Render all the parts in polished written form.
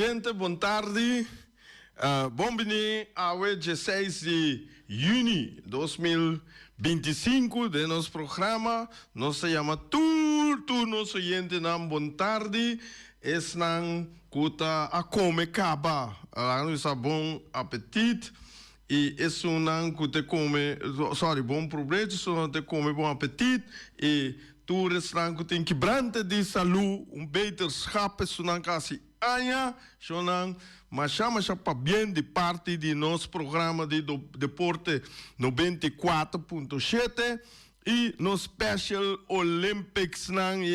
Oyente, bon tardi. Bon bini awe 16 di juni 2025 den nos programa. Nos ta yama tur tur nos oyentenan bon tardi. Esnan ku ta a kome kaba, laga nos bisa bon apetit. I esunnan ku te kome, sorry, bon probecho, esunnan te kome bon apetit. I tur esnan ku tin kibrante di salú, un beterschap, esunnan ku hasi aña, shonnan, masha masha pabien di parti di nos programa di Deporte 94.7 i nos Special Olympics nan i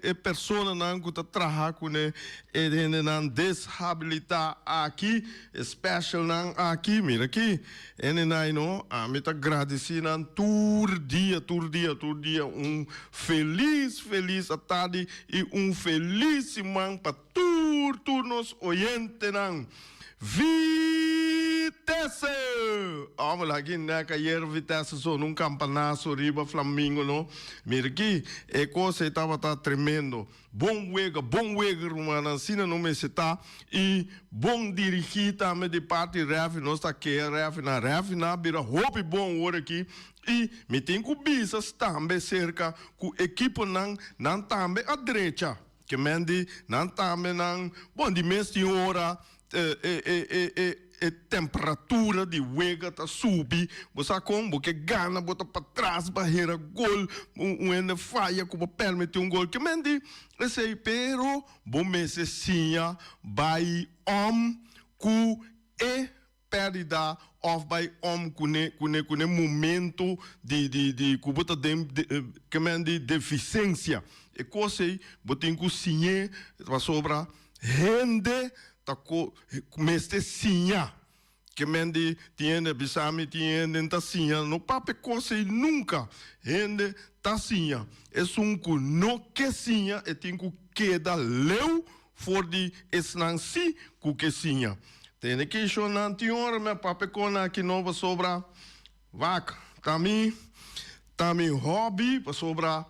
e personanan ku ta traha kuné e hendenan deshabilitá aki, e specialnan aki, mira aki, hendenan no, ami ta gradisí nan tur dia, tur dia, tur dia un felis, felis atardi i un felis siman pa tur, tur nos oyentenan. Vitesse! Hombre, aki nek ayer Vitesse sona un campanazo riba Flamingo no. Mira aki, e cosa ei tabata tremendo. Bon wega, bon wega rumannan, asina no mester ta. I bon dirigi tambe di parti refi, nos ta kea refinan, refinan a bira hopi bon awor aki. I mi tin ku bisa tambe serka ku ekiponan nan tambe a drecha. Ke men di nan tambe nan, bon di mes tin ora e e e e e temperatura di wega ta subi, bo sa kon bo ke gana bo ta patras bo a hera gol, un hende faya ku bo permiti un gol, ke men di esei pero bo mester siña bai om ku e pèrdida òf bai om kuné kuné kuné momento di di di ku bo ta den ke men di defisensia. E kos ei bo tin ku siñ'é pasobra hende ta ko mester siña. Ke men di tin hende a bisa mi tin hende no ta siña, no papia kos ei nunka. Hende ta siña. Esun ku no ke siña e tin ku keda leu For di esnan si ku ke siña. Tene keshonnan tin ora mi a papia kon aki no pasobra wak ta mi ta mi hobby pasobra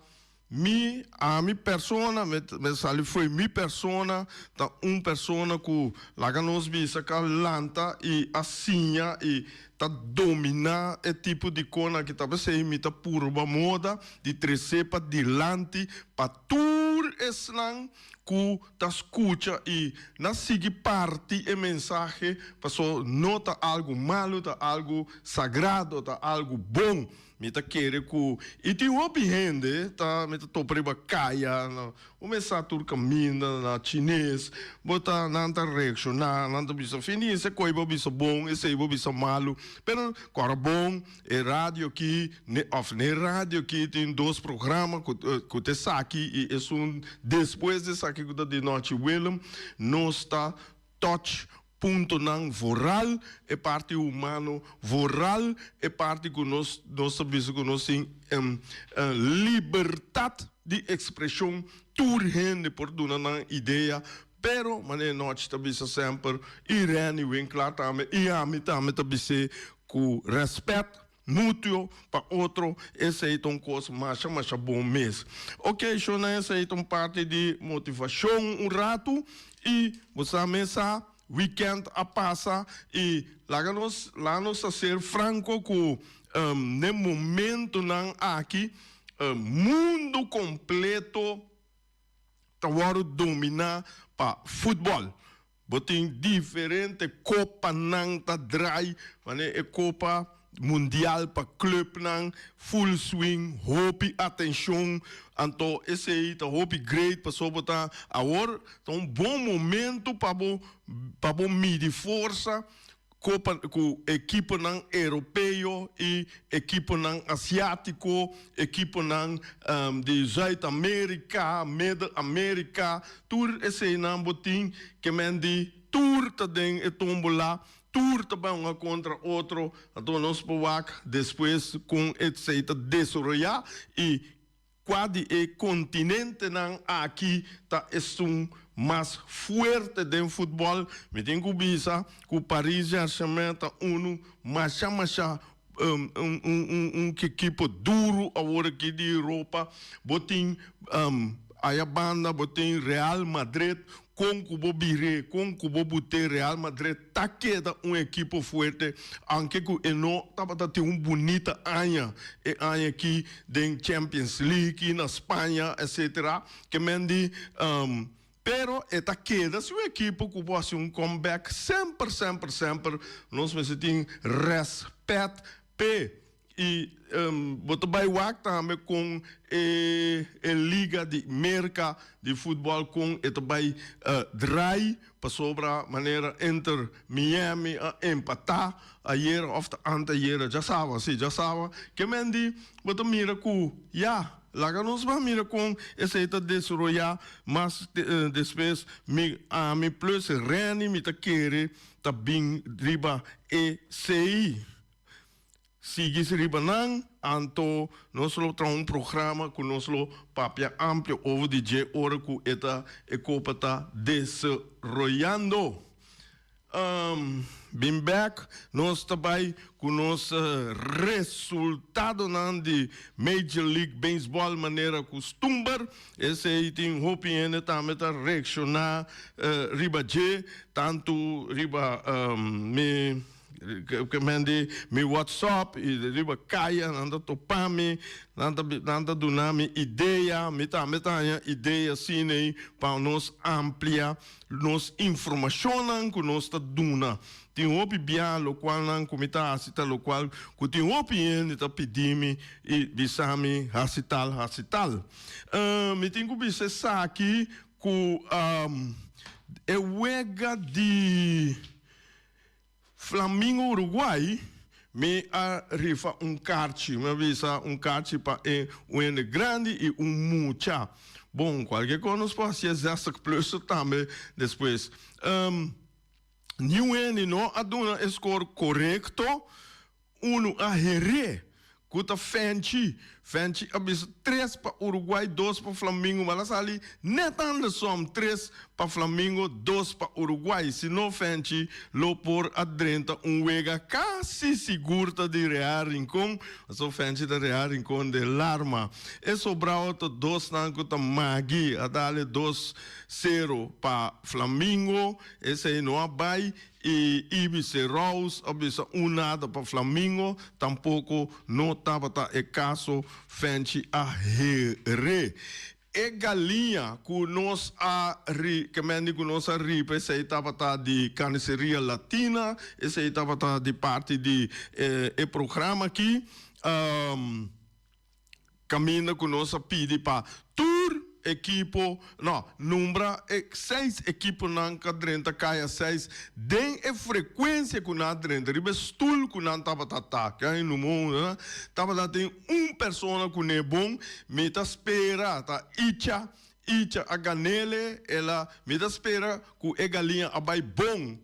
mi ami persona mi ta sali fo'i mi persona ta un persona ku laga nos bisa ka lanta i a siña i ta dominá e tipo di kon aki ta p'esei mi ta purba moda di tres'é pa dilanti pa tur esnan ku ta skucha i na sigui parti e mensahe, paso no ta algu malu, ta algu sagrado, ta algu bon. Mi ta kere ku i tin hopi hende ta mi ta topa riba kaya, na un mesa tur kaminda na chines, bo ta nan ta reakshoná, nan ta bisa fini esei koi bo bisa bon, esei bo bisa malu, pero kòrda bon. E radio aki of n'e radio aki tin dos programa cu cu ta esaki y esun despues di esaki cu ta di nochi Willem. Nos ta touch puntonan vooral e parti humano, vooral e parti cu nos nos ta bisa cu nos tin libertad di expresion, tur hende por duna nan idea, pero manera nochi ta bisa semper y Renny Winklaar tambe y ami tambe ta bis'é Ku rèspèt mutuo pa otro, esei ta un kos masha masha bon mes. Oke, shona, esei ta un parti di motivashon un ratu i bo sa mes sa wikènt a pasa i laga nos laga nos ta ser franko ku n'e momentunan aki mundu kompleto ta wòrdu dominá pa futbòl. Bo tin diferente kopanan ta drai, manera e kopa mundial pa clubnan, full swing, hopi atencion, anto esey ta hopi great pasobra bo ta awor ta un bon momento pa bo pa bo midi forsa kopa ku ekiponan europeo i ekiponan asiátiko, ekiponan di Zuid Amerika, Middel Amerika, tur eseinan bo tin ke men di tur ta den e tombola, tur ta bai hunga kontra otro, anto nos por wak despues kon esei ta desaroyá i Kua di e kontinentenan aki ta esun mas fuerte den futbòl? Mi tin ku bisa ku Paris Saint-Germain ta unu masha masha un un ekipo duru awor aki di Europa. Bo tin aya banda bo tin Real Madrid. Kon ku bo bir'é, kon ku bo but'é, Real Madrid ta keda un ekipo fuerte, aunke ku e no tabata tin un bunita aña e aña aki den Champions League i na Spaña etcetera. Ke men di, pero e ta keda si un ekipo ku por hasi un comeback semper, semper, semper nos mester tin rèspèt p'e. I bo ta bai wak tambe kon e e liga di Merka di futbòl kon e ta bai drai pasobra manera Inter Miami a empatá ayera òf ta anteayera djasawa si djasawa ke men di bo ta mira ku ya laga nos ban mira kon esei ta desaroyá mas despues mi ami plus Renny mi ta kere ta bin riba esei. Sigui riba nan, anto nos lo traha un programa ku nos lo papia amplio over di dje ora ku e ta e kopa ta desaroyando. Bin bek nos ta bai ku nos resultadonan di Major League Baseball manera kustumber. Esei tin hopi hende tambe ta reakshoná riba dje, tantu riba mi. Ke men di mi WhatsApp i riba kaya nan ta topa mi, nan ta nan ta duna mi idea, mi tambe ta haña idea asina ei pa nos amplia nos informashonnan ku nos ta duna. Tin hopi bia lokualnan ku mi ta hasi ta lokual ku tin hopi hende ta pidi mi i bisa mi hasi tal hasi tal. Mi tin ku bisa esaki ku e wega di. Flamingo Uruguay, Mi a rifa un karchi, mi a bisa un karchi pa e un hende grandi i un mucha. Bon, kualke kos nos por hasié zestig plus tambe despues. Niun hende no a duna e skor korekto. Unu a heré ku ta Fenchi. Fenchi a bisa tres pa Uruguay, dos pa Flamingo. Bal a sali net andersom, tres pa Flamingo, dos pa Uruguay. Si no Fenchi lo por a drenta un wega kasi sigur ta di Real Rincon. Pasobra Fenchi ta Real Rincon den larma. E sobrao ta dosnan ku ta Magui a dale dos sero pa Flamingo. Esei no a bai. I Ibis Rouse a bisa un nada pa Flamingo, tampoco no tabata e caso Fenchi a here. E galiña cu nos a ri, ke men di cu nos a ripa esey tabata di Carniceria Latina, esey tabata di parti di e programa aki. Caminda cu nos a pidi pa tur ekipo, no, nombra e seis ekiponan cu a drenta caya seis den e frecuencia cu nan a drenta, riba e stoel cu nan tabata ta. Ke aña numero uno, tabata tin un persona cu ne bon, mi ta spera ta Icha, Icha a ganele, el a, mi ta spera cu e galiña a bay bon.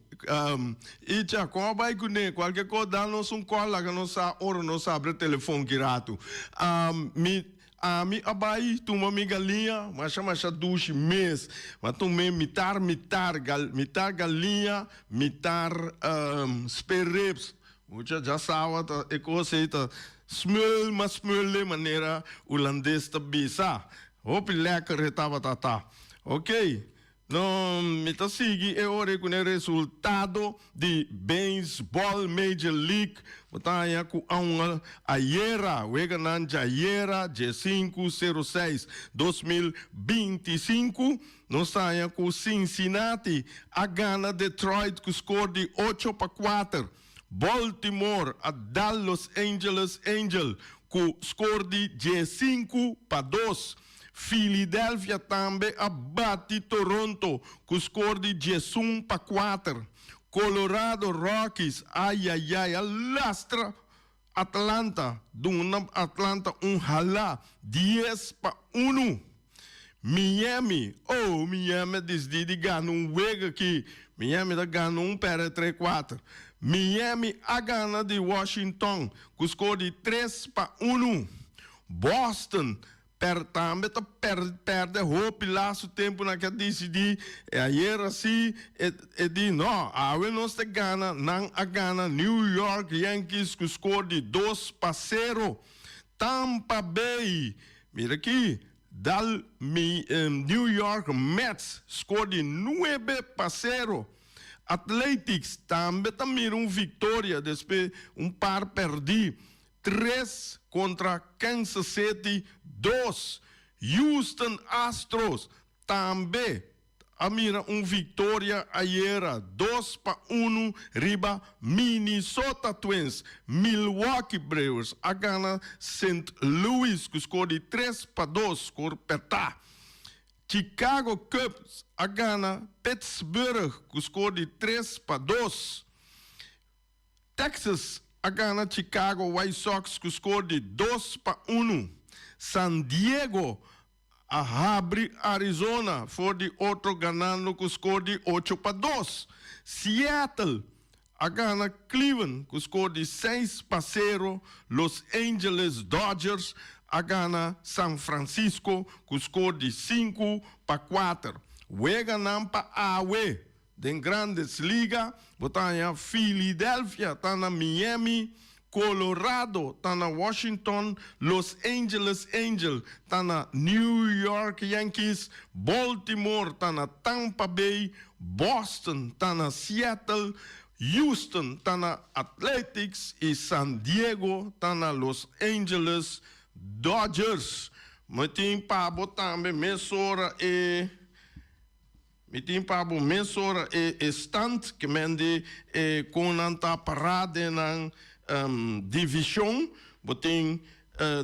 Icha, con a bay cune? Cualkier cos da nos un call, laga nos sa ora nos abre telefon ki ratu. Mi, ami a bay tuma mi galiña, masha masha dushi mes. Mi a tum'é mitar mitar, gal, mitar galiña, mitar spare ribs. Mucha dja sawa ta e cos ey ta smul mas smul den manera Hulandes ta bisa. Hopi lekker e tabata ta. Ok, no mi ta sigui e ora ei ku ne resultado di Baseball Major League. Bo ta haña ku aun ayera, weganan djayera, diesinku sero seis 2025, nos ta haña ku Cincinnati a gana Detroit ku skor di 8-4. Baltimore a dal Los Angeles Angel ku skor di 15-2. Philadelphia tambe a bati Toronto ku skor di 11-4. Colorado Rockies, ayayay, a lastra Atlanta, duna Atlanta un hala 10-1. Miami, oh Miami a disdi di gana un wega aki. Miami ta gana un perde tre kuater. Miami a gana di Washington ku skor di 3-1. Boston per tambe ta per perde hopi lastu tempu nan ke a disidi e ayer asi e e di no awe nos ta gana nan a gana New York Yankees ku skor di 2-0. Tampa Bay mira aki. dal New York Mets score di 9-0. Athletics tambe ta mira un victoria despues un par perdi, 3 contra Kansas City 2. Houston Astros tambe a mira un victoria ayera 2-1 riba Minnesota Twins. Milwaukee Brewers a gana St. Louis ku score di 3-2, score perta. Chicago Cubs a gana Pittsburgh ku score di 3-2. Texas a gana Chicago White Sox ku score di 2-1. San Diego a habri Arizona for di otro ganando ku score di 8-2. Seattle a gana Cleveland ku score di 6-0. Los Angeles Dodgers a gana San Francisco ku score di 5-4. Weganan pa awe den Grandes Liga, bo ta haña Philadelphia ta na Miami, Colorado ta na Washington, Los Angeles Angels ta na New York Yankees, Baltimore ta na Tampa Bay, Boston ta na Seattle, Houston ta na Athletics i San Diego ta na Los Angeles Dodgers. Mi tin pa bo tambe mesora e Mi tin pa bo mesora e stand ke men di e kon nan ta pará den nan divishon. Bo tin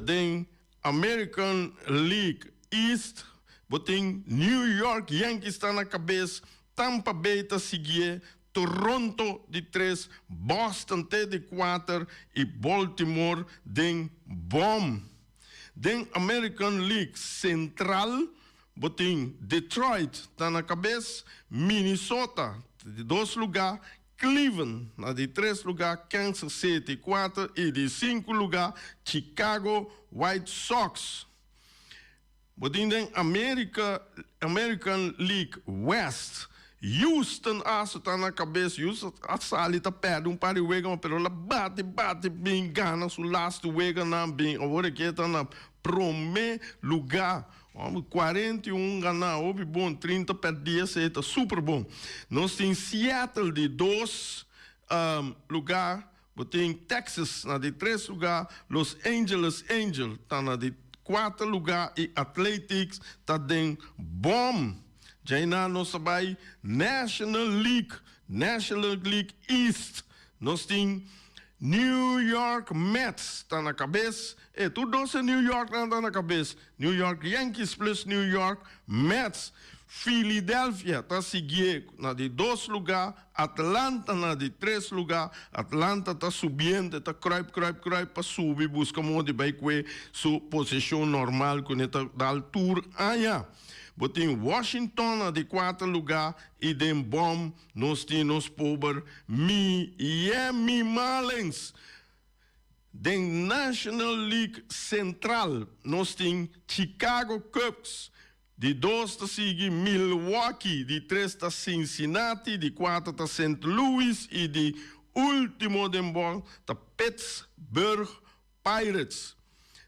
den American League East, bo tin New York Yankees ta na kabes, Tampa Bay ta siguié, Toronto di tres, Boston te di kuater i Baltimore den bòm. Den American League Central, bo tin Detroit ta na kabes, Minnesota ta di dos lugá, Cleveland na di tres lugá, Kansas City kuater i di sinku lugá Chicago White Sox. Bo tin den America American League West, Houston Astros ta na kabes. Houston a sali ta pèrdè un par di wega pero el a bati bati bin gana su lastu weganan bin awor e ta na promé lugá. 41 ganá, hopi bon, 30 pèrdí, esei ta super bon. Nos tin Seattle di dos lugá, bo tin Texas na di tres lugá, Los Angeles Angels ta na di kuater lugá i Athletics ta den bòm. Djainá nos ta bai National League, National League East. Nos tin New York Mets ta na kabes. E tur dos e New York nan ta na kabes. New York Yankees plus New York Mets. Philadelphia ta siguié na di dos lugá, Atlanta na di tres lugá. Atlanta ta subiendo, ta kruip, kruip, kruip pa subi buska modo di bai kue su posishon normal ku ne ta dal tur aña. Bo tin Washington na di kuater lugá i den bòm nos tin nos pober Miami Marlins. Den National League Central nos tin Chicago Cubs, di dos ta sigui Milwaukee, di tres ta Cincinnati, di kuater ta Saint Louis i di ultimo den bòl ta Pittsburgh Pirates.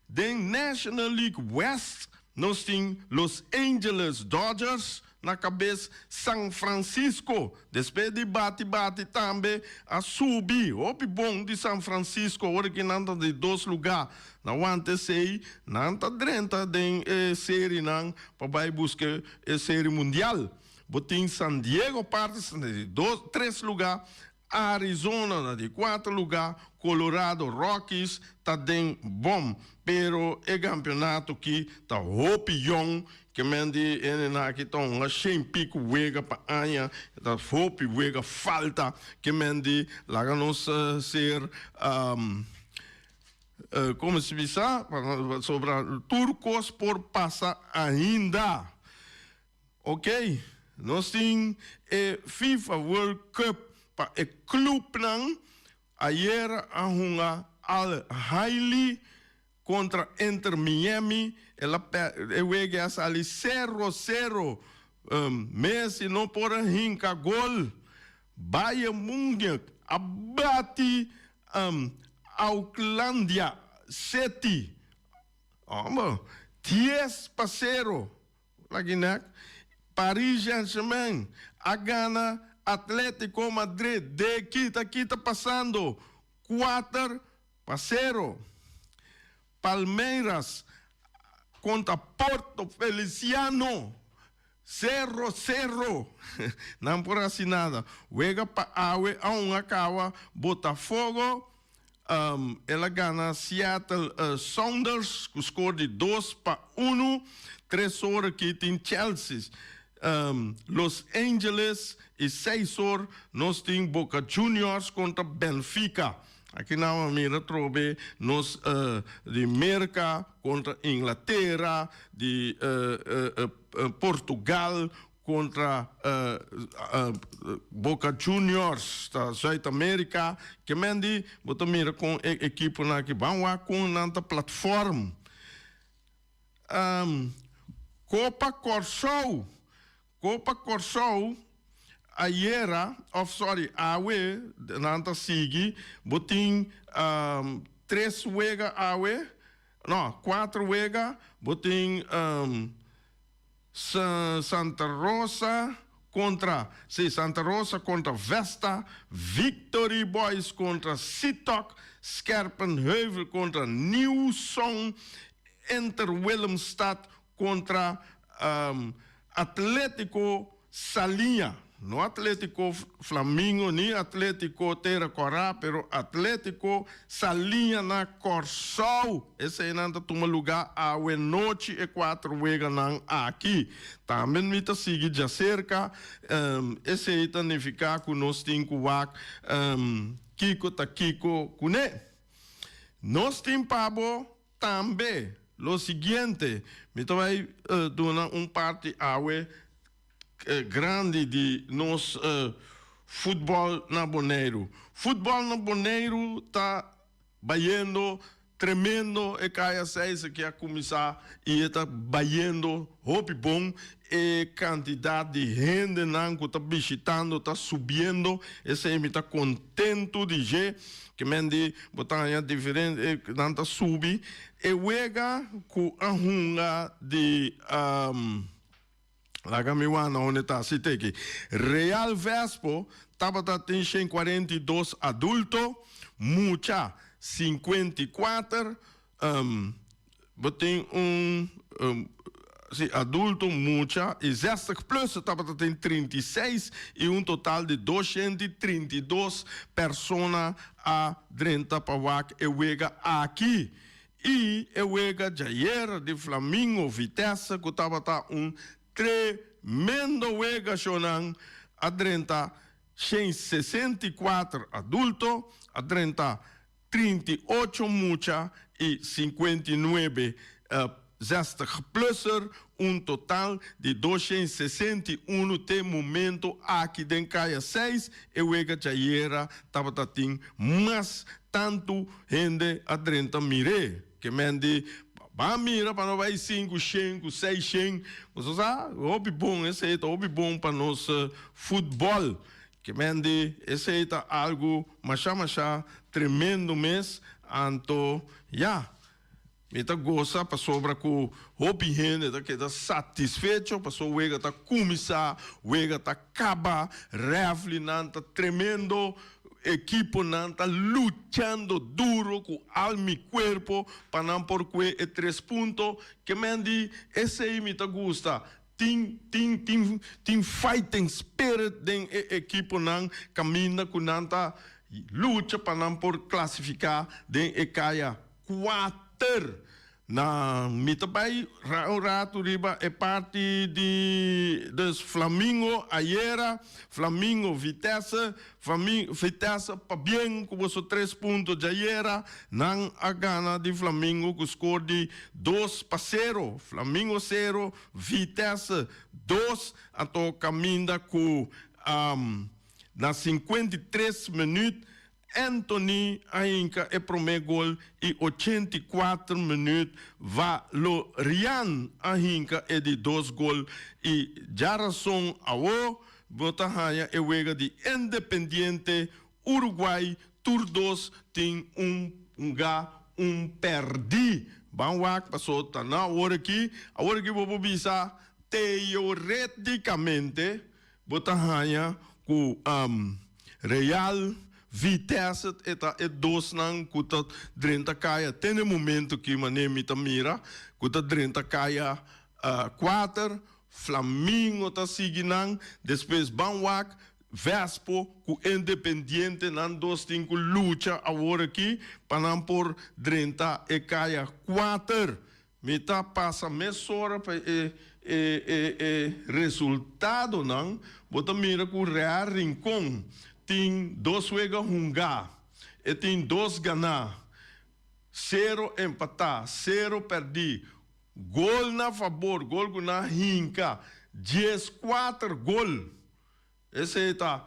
Den National League West nos tin Los Angeles Dodgers na kabes, San Francisco despues di bati bati tambe a subi hopi bon di San Francisco, ora ki nan ta di dos lugá. Na wanta esei nan ta drenta den e serinan pa bai buska e seri mundial. Bo tin San Diego Padres na di dos tres lugá, Arizona na di kuater lugá, Colorado Rockies ta den bòm, pero e kampeonato ki ta hopi yòn, ke men di hendenan aki ta hunga shen piku wega pa aña, ta hopi wega falta, ke men di laga nos ser komo si bisa, pasobra tur kos por pasa ainda. Ok, nos tin e FIFA World Cup pa e clubnan. Ayera a hunga Al Ahly contra Inter Miami. El a e wega a sali 0-0. Messi no por a hinca gol. Bayern Munich a bati Aucklandia City. Homber. 10-0. Laginek, Paris Saint-Germain a gana Atletico Madrid de kita kita pasando 4-0. Palmeiras kontra Porto Feliciano 0-0. Nan por hasi nada. Wega pa awe aun a kaba Botafogo el a gana Seattle Sounders ku skor di 2-1. 3 or aki tin Chelsea, Los Angeles i 6 or nos tin Boca Juniors kontra Benfica. Aki nan mira trobe nos di Merka kontra Inglatera, di Portugal kontra Boca Juniors, ta Zuid-Amerika. Ke men di, bo ta mira kon e ekiponan aki ban wak kon nan ta platform. Kopa Kòrsou. Kopa Kòrsou ayera, òf sorry, awe nan ta sigui, bo tin tres wega awe, no, kuater wega, bo tin Santa Rosa kontra, si, Santa Rosa kontra Vesta, Victory Boys kontra Sitok, Scherpenheuvel kontra New Song, Inter Willemstad kontra Atletico Saliña. No Atletico Flamingo ni Atletico Tera Kòrá, pero Atletico Saliña na Kòrsou. Eseinan ta tuma lugá awe nochi e kuater weganan aki. Tambe mi ta sigui djaserka. Esei ta nifiká ku nos tin ku wak kiko ta kiko kuné. Nos tin pa bo tambe lo siguiente. Mi ta bai duna un parti awe grandi di nos futbòl na Boneiru. Futbòl na Boneiru ta bayendo tremendo. E kaya seis aki a kuminsá i e ta bayendo hopi bon. E kantidat di hendenan ku ta bishitando ta subiendo. Esei mi ta kontentu di dje. Ke men di bo ta haña diferente nan ta subi. E wega ku a hunga di laga mi wak na unda ta si teki. Real Vespo tabata tin 142 adulto, mucha 54, bo tin un si adulto, mucha i 60 plus tabata tin 36 i un total di 232 persona a drenta pa wak e wega aki. I e wega djayer di Flamingo Vitesse ku tabata un tremendo wega shownan a drenta 164 adulto, a drenta 38 mucha i 59 60-plusser, un total di 261 te momento aki den Kaya 6. E wega djayera tabata tin mas tantu hende a drenta mir'é. Ke men di, Ban mira pa no bai 500 ku 600. Boso sa, hopi bon esei ta hopi bon pa nos futbòl. Ke men di, esei ta algu masha masha tremendo mes. Anto ya, mi ta gosa pasobra ku hopi hende ta keda satisfecho pasobra wega ta kuminsá, wega ta kaba, rèflinan ta tremendo, ekiponan ta luchando duro ku alma i kuerpo pa nan por kue e tres punto. Ke men di esei mi ta gusta. Tin tin tin tin fighting spirit den e ekiponan kaminda ku nan ta lucha pa nan por klasifiká den e kaya 4. Na mi ta bai un ratu riba e parti di dus Flamingo ayera, Flamingo Vitesse, Vitesse pabien ku boso tres punto djayera, nan a gana di Flamingo ku skor di 2-0, Flamingo 0, Vitesse 2, anto kaminda ku na 53 minuut Anthony a hinka e promé gol i 84 minuut Valorian a hinka e di dos gol i djarason awo bo ta haña e wega di Independiente Uruguay tur dos tin un hunga. un pèrdí. Ban wak paso ta na awor aki. Awor aki bo por bisa teoreticamente bo ta haña ku Real, Vitesse e ta e dosnan ku ta drenta kaya te na e momento ki manera mi ta mira ku ta drenta kaya kuater, Flamingo ta sigui nan, despues ban wak Vespo ku Independiente nan dos tin ku lucha awor aki pa nan por drenta e kaya kuater. Mi ta pasa mesora pa e e e e resultadonan, bo ta mira ku Real Rincon tin dos wega hungá, e tin dos ganá, sero empatá, sero pèrdí, gol na fabor, gol ku nan hinka, 14 gol. Esei ta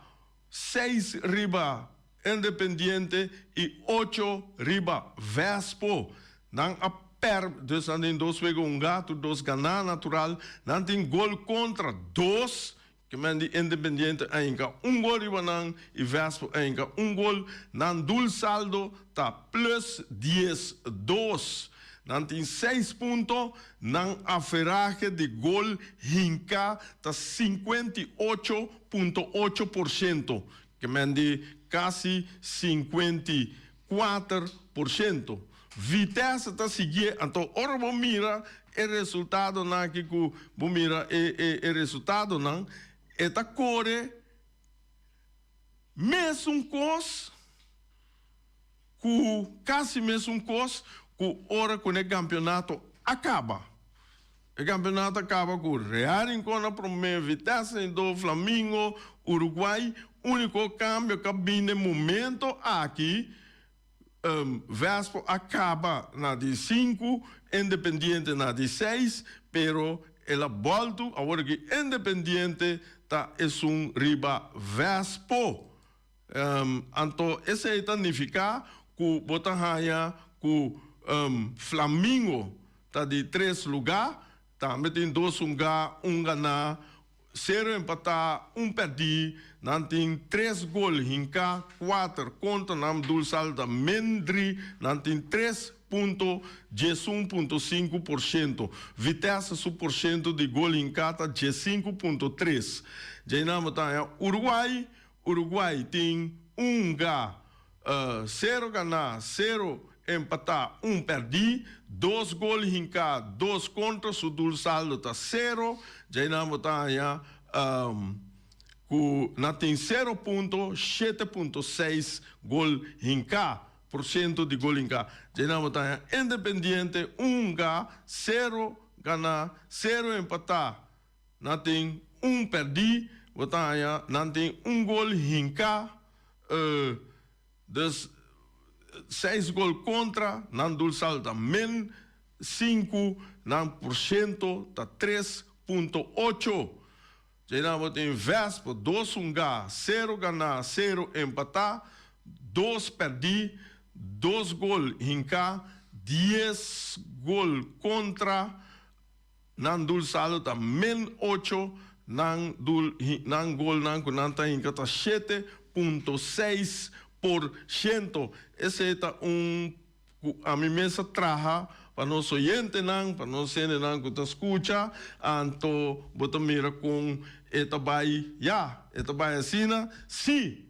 seis riba Independiente i ocho riba Vespo. Nan a per, dus nan tin dos wega un gato, dos ganá natural. Nan tin gol kontra dos, ke men di Independiente a hinka un gol riba nan i Vespo a hinka un gol. Nan dul saldo ta plus 12. Nan tin seis punto, nan averahe di gol hinká ta 58.8%, ke men di kasi 54%. Vitesse ta siguié, anto ora bo mira e resultadonan aki ku bo mira e e e resultadonan, e ta kore mesun kos. Ku kasi mesun kos ku ora ku e kampionato a kaba. E kampionato a kaba ku Real Rincon na promé, Vitesse na do, Flamingo, Uruguay. Úniko kambio ku a bini den momento aki, Vespo a kaba na di sinku, Independiente na di seis, pero el a bòltu, awor aki Independiente ta esun riba Vespo. Anto esei ta nifiká ku bo ta haña ku Flamingo ta di tres lugá, tambe tin dos hungá, un ganá, sero empatá, un pèrdí, nan tin tres gol hinká, kuater kontra nan doelsaldo ta min dri, nan tin 3.11.5%. Vitesse su porshento di gol hinká ta 15.3. Djei nan bo ta haña Uruguay. Uruguay tin un ga, sero ganá, sero empatá, un pèrdí, dos gol hinká, dos kontra, su doelsaldo ta sero. Djei nan bo ta haña ku nan tin 0.7.6 gol hinká, por siento di gol hinká. Djei nan bo ta haña Independiente un ga, sero ganá, sero empatá. Nan tin un pèrdí, bo ta haña nan tin un gol hinká, dus seis gol kontra, nan doelsal ta min sinku, nan porshento ta 3.8. Djei bo tin Vespo dos hungá, sero ganá, sero empatá, dos pèrdí, dos gol hinká, 10 gol kontra. Nan doelsaldo ta min ocho, nan doel nan golnan ku nan ta hinka ta 7.6%. Esei ta un ku ami mes a traha pa nos oyentenan, pa nos hendenan ku ta skucha, anto bo ta mira kon e ta bai, ya, e ta bai asina, si.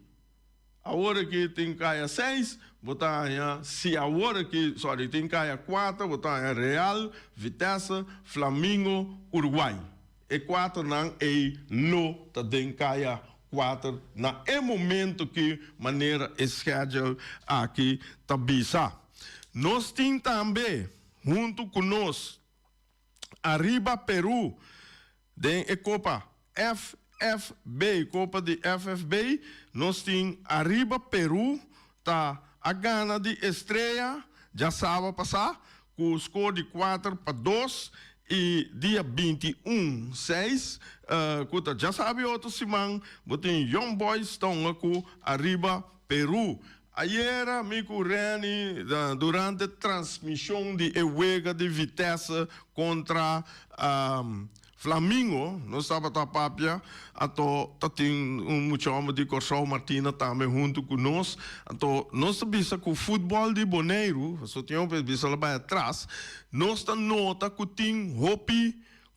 Awor aki tin kaya seis, bo ta haña, si awor aki, sorry, tin kaya kuater, bo ta haña Real, Vitesse, Flamingo, Uruguay. E kuaternan ei lo ta den kaya kuater na e momento ki manera e schedule aki ta bisa. Nos tin tambe huntu ku nos ariba Peru den e Kopa FFB, Kopa di FFB, nos tin ariba Peru ta a gana di Estrella djasaba pasá ku skor di 4-2 i dia 21 seis ku ta djasabi otro siman bo tin Young Boys ta hunga ku ariba Peru. Ayera mi ku Renny durante transmishon di e wega di Vitesse kontra. Flamingo, nos tabata papia, anto ta tin un mucha homber di Kòrsou, Martina, tambe huntu ku nos. Anto nos ta bisa ku futbòl di Boneiru, pasobra tin hopi bisa lo bai atras, nos ta nota ku tin hopi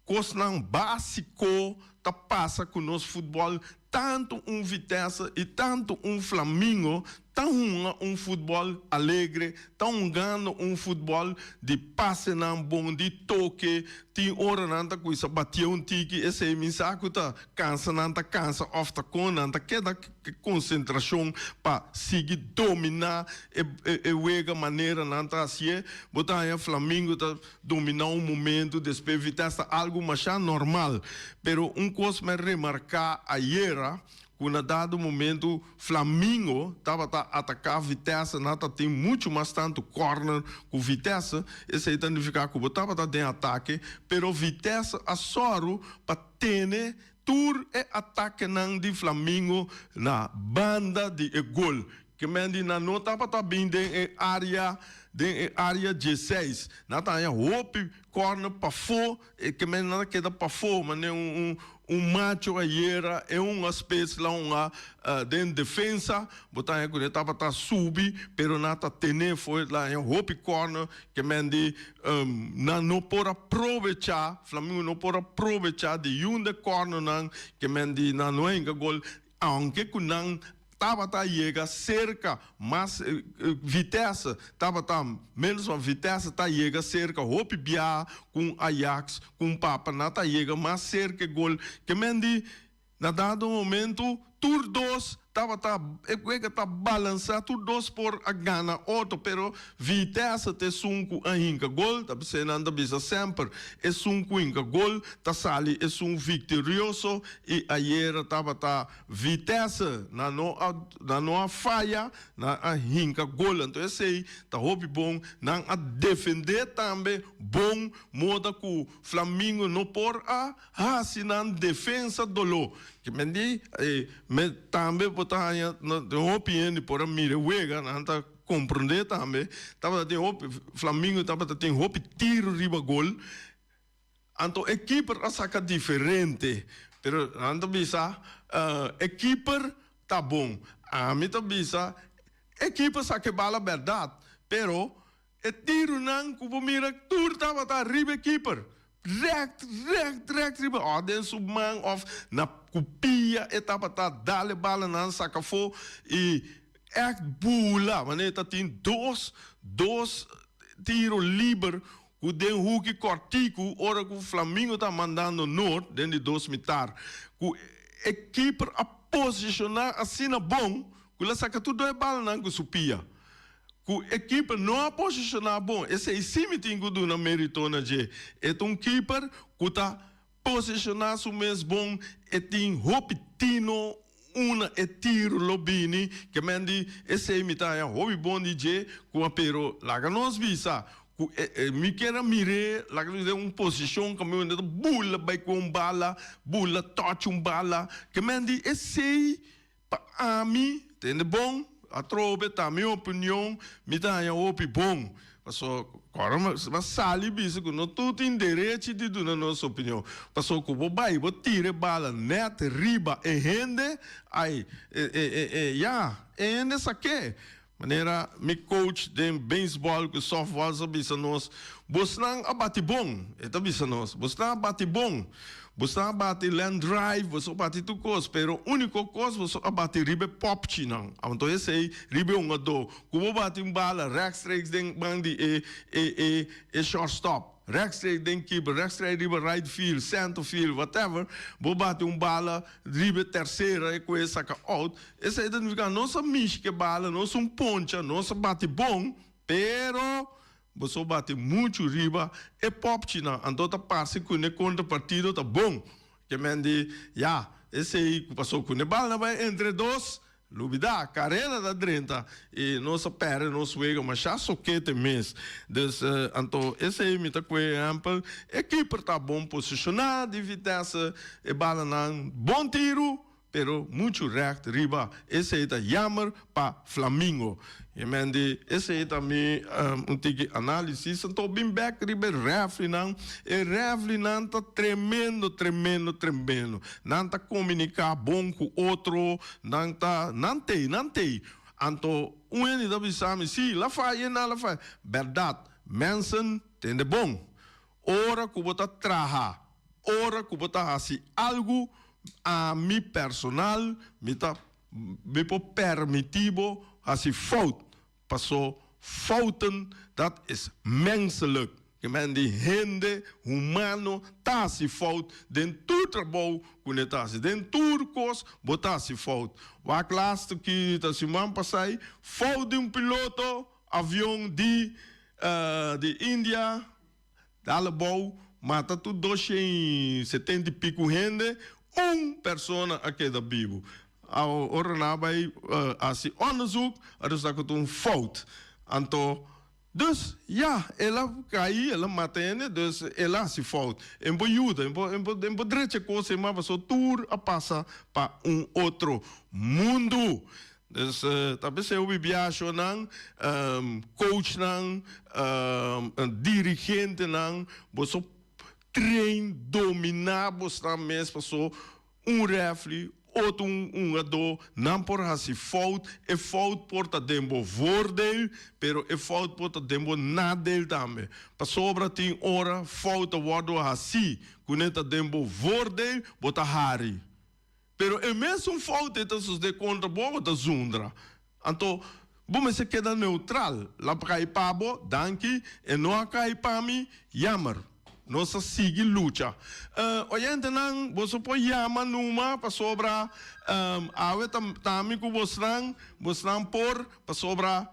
kosnan básiko ta pasa ku nos futbòl, tantu un Vitesse i tantu un Flamingo ta hunga un futbòl alegre, ta hungando un futbòl di pasenan bon, di toke, tin ora nan ta kuisa batia un tiki, esei mi sa ku ta kansa nan ta kansa òf ta kon nan ta keda ku konsentrashon pa sigui dominá e e wega manera nan ta hasié. Bo ta haña Flamingo ta dominá un momentu, despues Vitesse ta algu masha normal, pero un kos mi a remarká ayera ku na dado momento Flamingo tabata ataká Vitesse, nan ta tin muchu mas tantu kòrner ku Vitesse, esei ta nifiká ku bo tabata den atake, pero Vitesse a sòru pa tene tur e atakenan di Flamingo na banda di e gol. Ke men di nan no tabata bin den e área den e área dieseis, nan ta haña hopi kòrner pafó. E ke men nan a keda pafó manera un un macho ayera e un a spes la un a den defensa bo ta haña ku e tabata subi pero nan ta tene for la haña hopi corner ke men di nan no por a probecha Flamingo no por a probecha di yun de cornernan ke men di nan no a hinka gol. Aunke ku nan tabata yega serka mas Vitesse tabata menos ma Vitesse ta yega serka hopi biaha ku un Ajax ku un Papa nan ta yega mas serka e gol ke men di na dado momento tur dos tabata e wega ta balansa tur dos por a gana otro pero Vitesse ta esun ku a hinka gol ta bisai nan ta bisa semper esun ku hinka gol ta sali esun viktorioso I ayera tabata Vitesse, nan no a nan no a faya, nan a hinka gol. Anto esei ta hopi bon. Nan a defende tambe bon, moda ku Flamingo no por a hasi nan defensa doló. Ke men di, me tambe bo ta haña den hopi hende por a mira e wega, nan ta komprondé tambe, tabata tin hopi, Flamingo tabata tin hopi tiro riba gol. Anto e keeper a saca diferente, pero nan ta bisa e keeper ta bon. Ami ta bisa e keeper saca e bala berdad, pero e tironan cu bo mira tur tabata riba e keeper. Rect, rect, rect riba of den su man of na cu pia e tabata dal e balanan saca afo y echt bula, manera ta tin dos, dos tiro liber Ku den huki kòrtiku ora ku Flamingo ta mandando Noord den di dos mitar ku e keeper a posishoná asina bon ku el a saka tur dos e balanan ku su pia. Ku e keeper no a posishoná bon esei sí mi tin ku duna mérito na dje. E ta un keeper ku ta posishoná su mes bon, e tin hopi tino una e tiro lo bini ke men di esei mi ta haña hopi bon di dje ku a pero laga nos bisa ku e mi kier a mir'é laga nos den un posishon kaminda ta bula bai ku un bala bula touch un bala ke men di esei pa ami tende bon atrobe ta mi opinion mi ta haña hopi bon Paso ora bo sali bisa ku no tur tin derechi di duna nos opinion. Paso ku bo bai bo tira e bala nèt riba e hende, ai e ya, e hende sa ke. Manera mi coach den beisbòl ku sòftbòl sa bisa nos, bosnan a bati bon, e ta bisa nos, bosnan a bati bon. Boso a bati land drive, boso a bati tur kos, pero úniko kos boso a bati riba e pòpchinan. Anto esei riba e hungadó. Ku bo bati un bala rechtstreeks den man di e e e e shortstop, rechtstreeks den keeper, rechtstreeks riba right field, center field, whatever, bo bati un bala riba e tersera e ku e saka out, esei ta nifiká nos a mishi ku e bala, nos un poncha, nos a bati bon, pero Boso bati muchu riba e popchinan, anto ta parse ku ne kontra partido ta bon. Ke men di, ya, esei ku pasó ku ne balnan bai entre dos, lubidá, kareda ta drenta i nos a pèrdè nos wega mashá sokete mes. Dus, anto esei mi ta kue ehèmpel, e kiper ta bon posishoná di Vitesse, e balanan bon tiru. pero muchu recht riba. Esei ta jammer pa Flamingo. E men di esei ta mi un tiki analisis. Anto bin bek riba e refrinan. E refrinan ta tremendo, tremendo, tremendo. Nan ta komuniká bon ku otro. Nan ta, nan tei, nan tei. Anto un hende ta bisa mi, si, la faya, nan la faya. Bèrdat, mensen tende bon. Ora ku bo ta traha, ora ku bo ta hasi algu, ami personal mi ta mi por permití bo hasi fout, paso fouten dat is menselijk. Ke men di hende humano ta hasi fout den tur trabou ku ne ta hasi, den tur kos bo ta hasi fout. Wak laatste ki ta siman pasai, fout di un piloto avion di di India dal abou mata tur 270 i piku hende, un persona a keda bibu. Ora nan a bai hasi onderzoek a resulta ku ta un fout. Anto dus ya el a kai, el a mata hende, dus el a hasi fout. En por yuda, en por en por en por drecha e kos ei mas pasobra tur a pasa pa un otro mundu. Dus ta p'esei hopi biashonan, coachnan, dirigentenan, boso train, dominá bosnan mes paso un refri, otro un hungadó, nan por hasi fout, e fout por ta den bo voordeel, pero e fout por ta den bo nadeel tambe. Pasobra tin ora fout ta wòrdu hasí kuné ta den bo voordeel, bo ta hari. Pero e mesun fout ei ta sosodé kontra bo, bo ta zundra. Anto, bo mester keda neutral. La kai pa bo, danki, e no a kai pa mi, jammer. Nos ta sigui lucha. Oyentenan, boso por yama numa pasobra awe ta ta mi ku bosnan, bosnan por pasobra.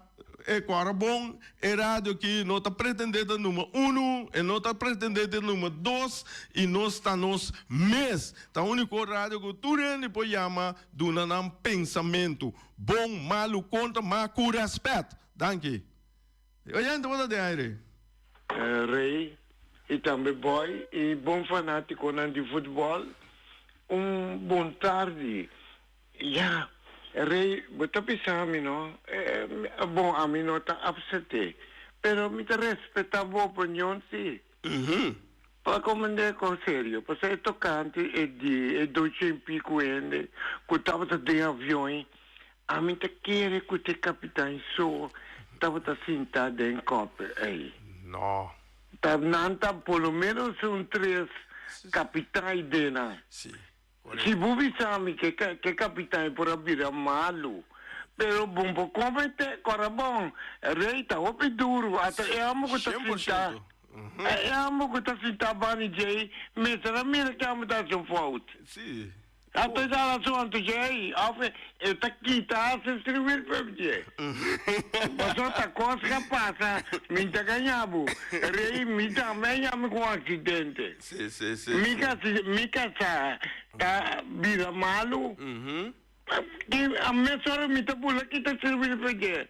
E kora bon, e radio aki no ta pretende ta number uno, e no ta pretende ta number dos, y nos ta nos mes. Ta unico radio cu tur hende por yama duna nan pensamento, bon, malo, contra, ma cu respet. Danki. Oyente, bo ta den aire. Rey y tambe Boy y bon fanaticonan di futbol, un bon tardi. Ya, Rey, bo ta bisa mi no? Bon, ami no ta upsete, pero mi ta respeta bo opinion si. Pa komende kon serio, pasobra e tokante e di e doce pico hende ku tabata den avion, ami ta kere ku te kapitan so tabata sinta den koper ei. No. Ta nan ta por lo menos un tres kapitan ei den nan. Si. Si bo bisa mi ke ke kapitan por a bira malu, pero bo por komete kora bon, rei ta hopi duru, ata e amo ku ta sinta, e amo ku ta sinta bani djei mester a mira ke amo ta hasi un fout. Anto e ta rason anto djei, of e ta kita hasi skribir p'e dje. Pasobra ta kos ka pasa, mi ta gaña bo, rei mi tambe a yami ku un aksidente. Sí, sí, sí. Mi kasi, mi kasá ta bira malu. Ki a mesora mi ta bula kita sirbi pa dje.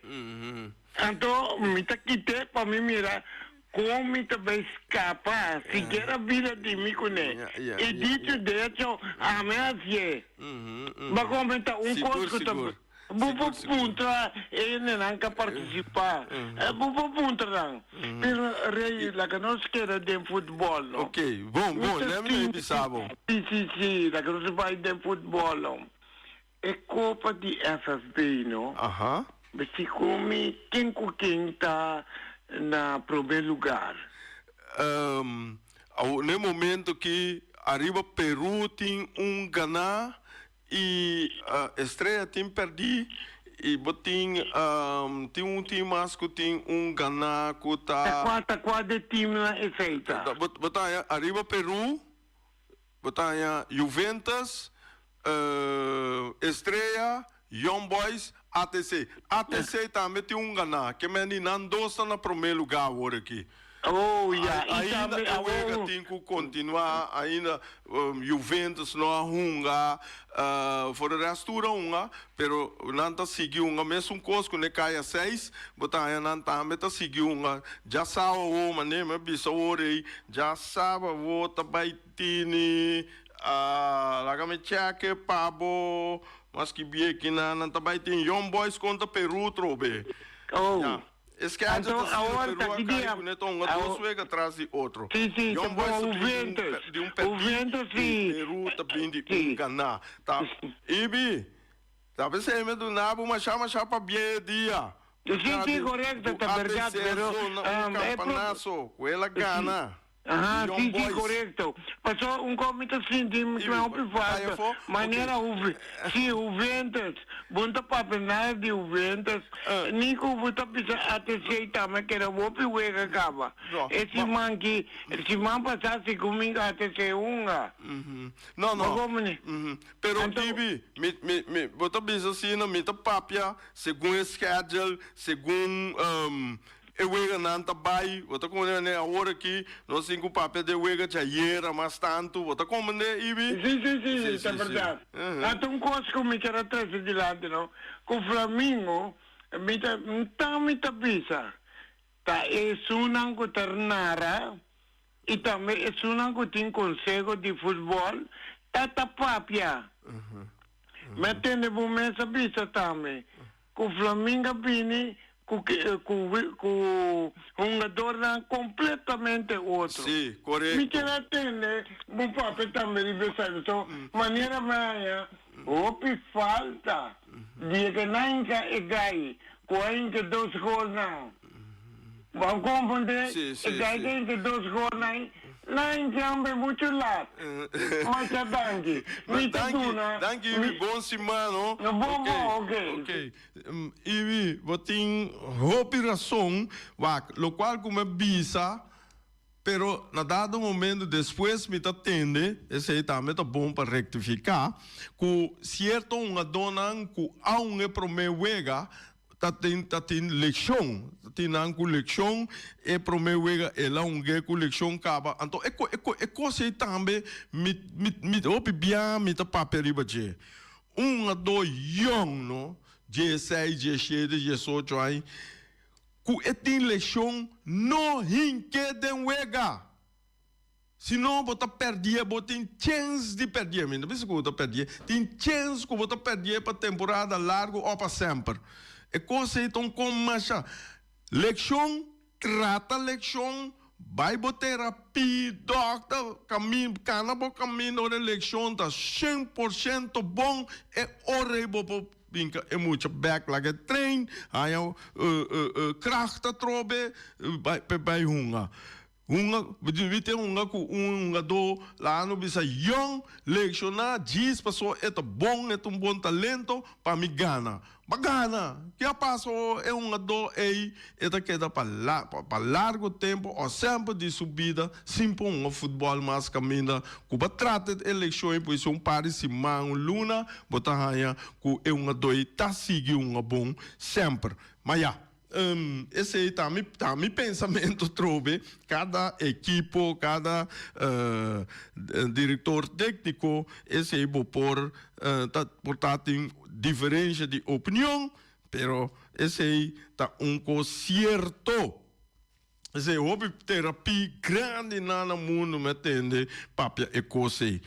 Anto mi ta kit'é pa mi mira kon mi ta bai skapa sikiera bida di mi kuné. I dicho de hecho ami a hasié. Bo a komenta un kos ku ta. Bo por puntra e hendenan ka partisipá. Bo por puntra nan. Pero Rey, laga nos keda den futbòl no. Ok, bon, bon, lèm mi bisa bo. Si, si, si, laga nos bai den futbòl no. E kopa di FFB no. Aha. Si ku mi ken ku ken ta na promé lugar? Awor n'e momento ki ariba Peru tin un ganá I Estrella tin perdí i bo tin tin un team mas ku tin un ganá ku ta. Ta kua ta kua de teamnan esei ta? Bo ta haña ariba Peru, bo ta haña Juventus, Estrella, Young Boys, ATC. ATC tambe tin un ganá, ke men di nan dos ta na promé lugá awor aki. Oh ya, y Ainda tambe e wega awor. tin cu continua, ainda Juventus no a hunga, for de rest tur a hunga, pero nan ta sigui hunga mesun cos cu ne caya seis, bo ta haya nan tambe ta sigui hunga. Djasaba awor, mane mi a bisa awor ey, djasaba awor ta bay tini. Laga mi check pa bo mas ki bie kinan nan ta bai tin Young Boys kontra Peru trobe. Oh. Ya. E schedule Anto ta asina, awor Peru ta a ki kai dia? ku net hunga Awo dos wega tras di otro. Si si, ta Young Boys bon ta bin di un Juventus. di un perdí Juventus i si. Peru ta bin di un Si. ganá. Ta Ibi, ta p'esei mi duna bo masha masha pabia e dia. Si Berdad si di korekto ku ta berdad ATC pero zona un e pro kampanaso ku el a si. gana. Aha, Young si, si, Boys. korekto. Paso un kop mi ta sinti mi Ibi, ta hopi bo ta falta. afó? Manera Ok. Juve, si, Juventus. Bo no ta papia nada di Juventus. Ni ku bo ta bisa ATC tambe keda hopi wega kaba. No, E ma. siman ki, siman pasá si ku mi ATC hunga. No, Bo no. komprende? Pero Anto. Ibi, mi, mi, mi, bo ta bisa asina, mi ta papia segun e schedule, segun E weganan ta bai, bo ta komprende awor aki nos tin ku papia di e wega djayera mas tantu, bo ta komprende Ibi? Si, si, si, Si, ta si, si. berdad. Ata un kos ku mi ker a trese dilanti no, ku Flamingo, mi ta, nta mi ta bisa, ta esunnan ku ta nara i tambe esunnan ku tin konseho di futbòl ta ta papia. Mi a tende bo mes a bisa tambe Ku Flamingo a bini ku ku hungadornan kompletamente otro. Sí, Mi korekto. ker a tende bo papia tambe riba esaki. So, manera mi haña hopi falta di e ke nan hinka e gai ku a hinka dos golnan. Bo a komprende? Sí, E sí, gai sí. ke hinka dos golnan, nan hinka hamber muchu lat. Masha danki. Mi ta Danki, duna. danki Ibi, bon siman no. Bon, bon, Ok, ok. ok. Ibi, bo tin hopi rason, wak, lokual ku mi a bisa, pero na dado momento despues mi ta tende, esei tambe ta bon pa rektifiká, ku sierto hungadónan ku aun e promé wega Ta tin ta tin lekshon, ta tin nan ku lekshon, e promé wega el a hung'é ku lekshon kaba, anto e ko e ko e kos ei tambe mi mi mi hopi bia mi ta papia riba dje. Un hungadó yòn no, dieseis, dieshete, diesocho aña, ku e tin lekshon no hink'é den wega. Si no, bo ta pèrdie, bo tin chèns di pèrdie. Mi no ta bisa ku bo ta pèrdie, tin chèns ku bo ta pèrdie pa temporada largu òf pa semper. E kos ei ta un kon masha. Lekshon, trata lekshon, bai bo terapia, dòkter, kamin, kana bo kaminda ora e lekshon ta 100% bon, e ora ei bo por binka e mucha bèk laga e trein, haña kracht atrobe, bai pa e bai hunga. Hunga, mi tin hunga ku un hungadó la no bisa yòn, lekshoná djis paso e ta bon, e ta un bon talento pa mi gana. Ba gana! Ke a pasa ora e hungadó ei e ta keda pa pa largo tempu o semper di su bida sin por hunga futbòl mas kaminda ku bo a trata e lekshon ei por un par di siman, un luna, bo ta haña ku e hungadó ei ta sigui hunga bon semper. Ma ya. Esei ta mi ta mi pensamentu trobe. Kada ekipo, kada direktor tékniko, esei bo por ta por ta tin diferensha di opinion, pero esei ta un kos sierto. Esei hopi terapia grandi nan na mundu mi a tende papia e kos ei.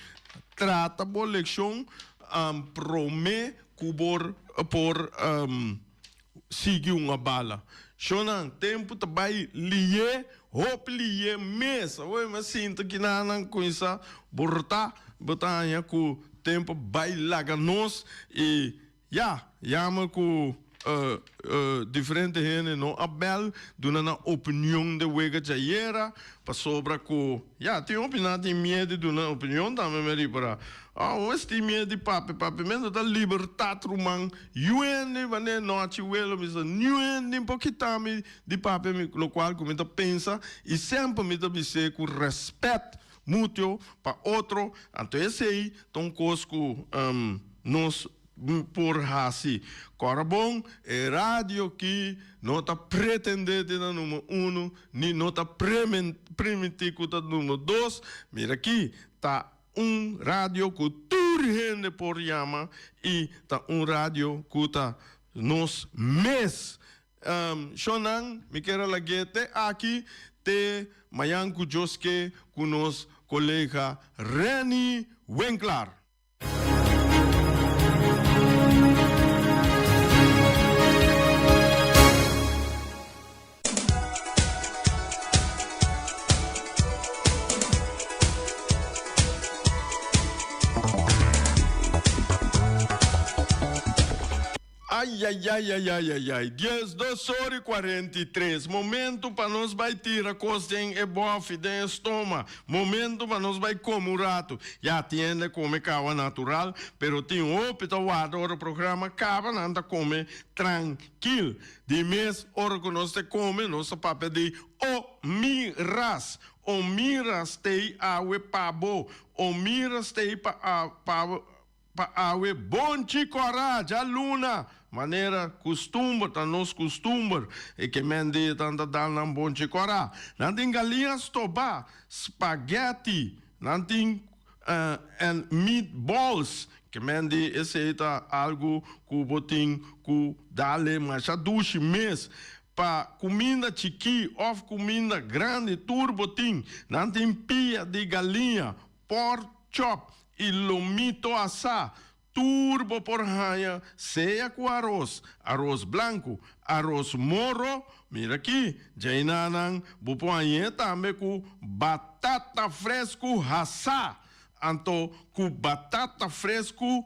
Trata bo lekshon promé ku bo por sigui un a bala. Shonnan, tempu ta bai lié, hopi lié mes. Awor mi a sinta kinanan kuminsá borotá, bo ta haña ku tempu a bai laga nos i ya, yama ku diferente hende no a bèl duna nan opinion den wega djayera pasobra ku ya tin hopi nan tin miedu di duna opinion tambe mi a ripará. Awor tin miedu di papia, papiamentu ta libertat ruman. Yuende wanneer nochi welo mi sa niuende por kita mi di papia mi locual cu mi ta pensa y semper mi ta bis'é cu respet mutuo pa otro, anto esey ta un cos cu nos por haci. Cora bon, e radio aki no ta pretende di ta numero uno ni no ta primiti cu ta numero dos, mira aki ta Un radio ku tur hende por yama i ta un radio ku ta nos mes. Shonnan, mi kier a lag'é te aki te mañan ku Dios ke ku nos. kolega Renny Winklaar. Ayayayayayayay, 12 or i 43, momento pa nos bai tira kos den e bòfi, den e stoma, momento pa nos bai kome un ratu. Ya tin hende kome kawa natural, pero tin hopi ta warda ora programa kaba nan ta kome trankil. Di mes ora ku nos ta kome nos ta papia di Omiras. Omiras tei awe pa bo. Omiras tei pa pa pa awe bonchi kòrá djaluna. Manera kustumber ta nos kustumber e ke men di tan ta dal nan bonchi kòrá. Nan tin galiña stobá, spagèti, nan tin en meatballs. Ke men di esei ta algu ku bo tin ku dale masha dushi mes. Pa kuminda chikí òf kuminda grandi tur bo tin. Nan tin pia di galiña, pork chop i lomito asá. Tur bo por haña sea ku aros, aros blanku, aros moro, mira aki, djainanan bo por hañ'é tambe ku batata fresku hasá. Anto ku batata fresku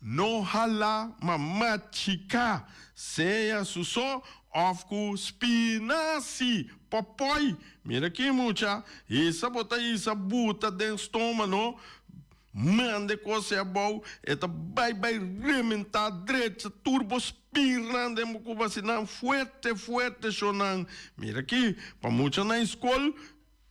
no hala ma machiká, sea su so òf ku spinasi, pòpòi. Mira aki mucha, hisa bo ta hisa buta den stoma no, manda e kos ei abou, e ta bai bai rementá drecha tur bo spirnan den bo kuba asina fuerte fuerte shonnan. Mira aki, pa mucha na skol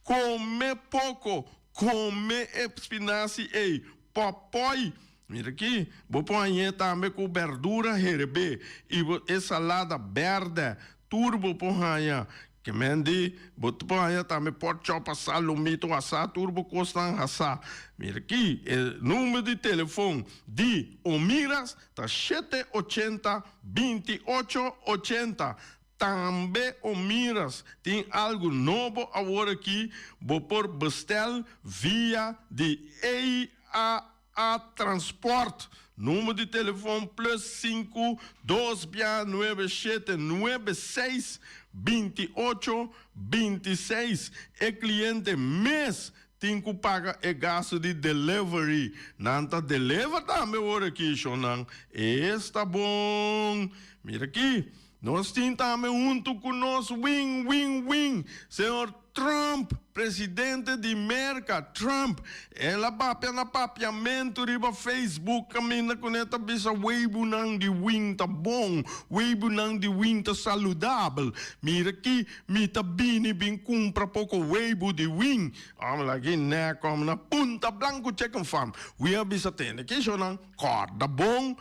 Come poco, come e spinazi ei, popoi. Mira aki, bo por hañ'é tambe ku berdura herebé i bo e salada bèrdè, tur bo por haña. Ke men di, bo por haña tambe pork chop asá, lomito asá, tur bo kosnan asá. Mira aki, e number di telefon di Omiras ta shete 80 28 80. Tambe Omiras tin algu nobo awor aki, bo por bestel via di EAA Transport. Number di telefon plus sinku dos bia nuebe shete nuebe seis 28 26. E kliente mes tin ku paga e gastu di delivery. Nan ta deliver tambe awor aki, shonnan. Esta bon! Mira aki. Nos tin tambe huntu ku nos win, win, win, señor Trump, presidente di Merka, Trump. El a papia na papiamentu riba Facebook kaminda ku ne ta bisa weibunan di win ta bon, weibunan di win ta saludabel. Mira ki mi ta bini bin kumpra poko weibu di win. Ome laki nek ome na Punta Blanco Chicken Farm. Win a bisa tende kishonan kòrda bon.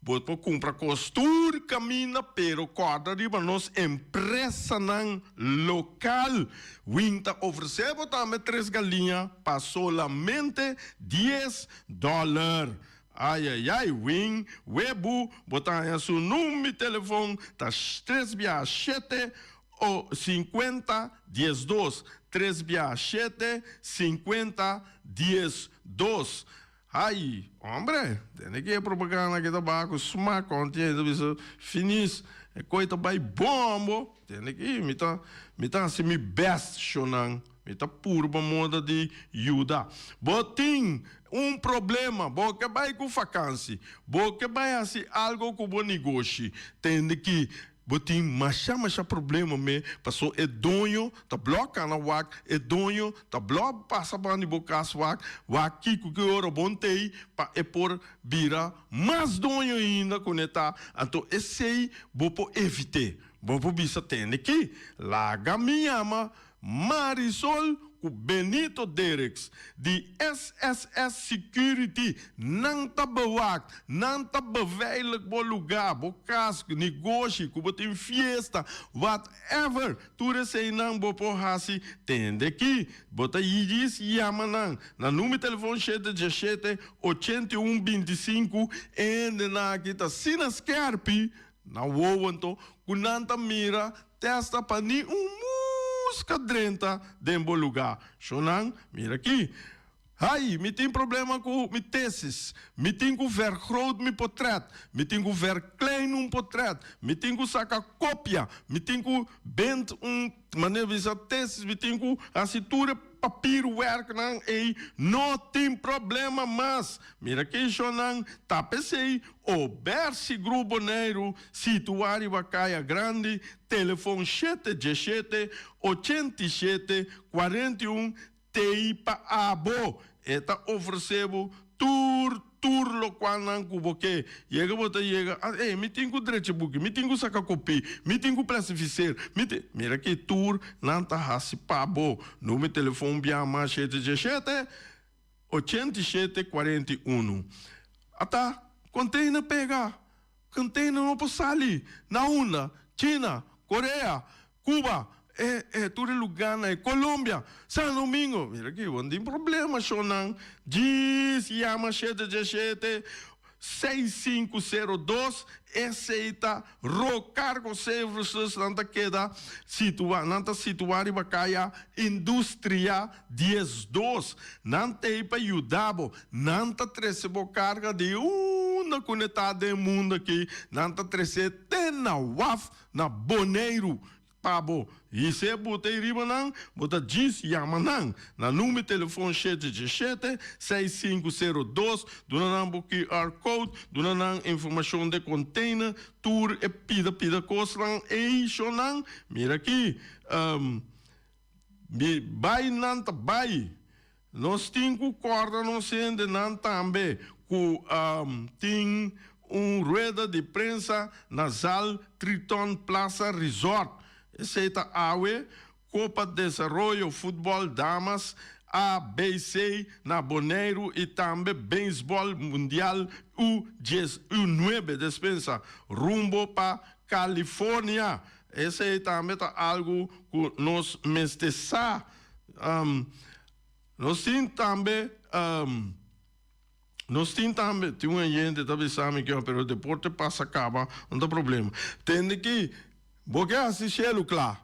Bo por kumpra kos tur kaminda pero kòrda riba nos empresanan lokal. Win ta ofresé bo tambe tres galiña pa solamente dies dòler. Ayayay Win webu bo ta haña su number di telefon ta tres bia shete o 50 12 tres bia shete 50 12. Ai, hombre, tende ki e propaganda ki ta baha ku smak onti e ta bisa finis, e koi ta bai bombo, tende ki mi ta mi ta hasi mi best shownan, mi ta purba moda di yuda. Bo tin un problema, bo ke bai ku fakansi, bo ke bai hasi algo ku bo negoshi, tende ki Bo tin masha masha problema me paso e doño ta blok cana wak, e doño ta blok pasa banda di bo cas wak, wak kico ki ora bon tey pa e por bira mas doño ainda cu ne ta, anto esey bo por evite. Bo por bisa tende ki laga mi yama Marisol ku Benito Derricks di SSS Security nan ta bewak, nan ta beveilig bo lugá, bo kas, negoshi, ku bo tin fiesta, whatever, tur eseinan bo por hasi tende ki. Bo ta yidis yama nan na number telefon shete diesshete 81 25 ende nan aki ta asina skerpi na wowo anto ku nan ta mira Testa pa ni un muska drenta den bo lugá. Shonnan, mira aki. Ai, mi tin problema ku mi tesis, mi tin ku vergroot mi potret, mi tin ku verklein un potret, mi tin ku saka kopia, mi tin ku bend un manera bisa tesis, mi tin ku hasi tur e papierwerknan ei, no tin problema mas. Mira ki shonnan ta p'esei Obersi Group Boneiru situá riba Kaya Grandi, telefon shete diesshete, 87, 41, T'ei pa abo. E ta ofresé bo tur, tur lokualnan ku bo ke. Yega bo ta yega, ah, ey, mi tin ku drecha buki, mi tin ku saka kopí, mi tin ku plasifiser, mi tin. Mira ki tur nan ta hasi pa bo. Numero telefon bia mas shete diesshete, 87, 41. Ata, container pega. Container no por sali. Na unda? China, Korea, Cuba, e e tur e lugarnan e Colombia, San Domingo, mira aki bo no tin problema shownan, djis yama shete djeshete 6502 esey ta Rocargo Services nan ta keda situa nan ta situa riba kaya Industria 12 nan t'ey pa yuda bo nan ta trece bo carga di unda cu ne ta den mundo aki nan ta trece te na waf Na Boneiru pa bo his'é bo ta ei riba nan, bo ta djis yama nan na number telefon shete djeshete, 6502, duna nan bo QR code, duna nan informashon de container, tur e pida pida kosnan ei shonnan, mira aki, mi bai nan ta bai. Nos tin ku kòrda nos hendenan tambe ku tin un rueda di prensa na Zal Triton Plaza Resort. Esei ta awe, Kopa Desaroyo Futbòl Damas ABC na Boneiru i tambe Beisbòl Mundial U dies U nuebe, despensa, rumbo pa California. Esei tambe ta algu ku nos mester sa. Nos tin tambe, nos tin tambe, tin un oyente ta bisa mi ke pero deporte pasa kaba, no ta problema. Tende ki bo ke hasi shelu kla,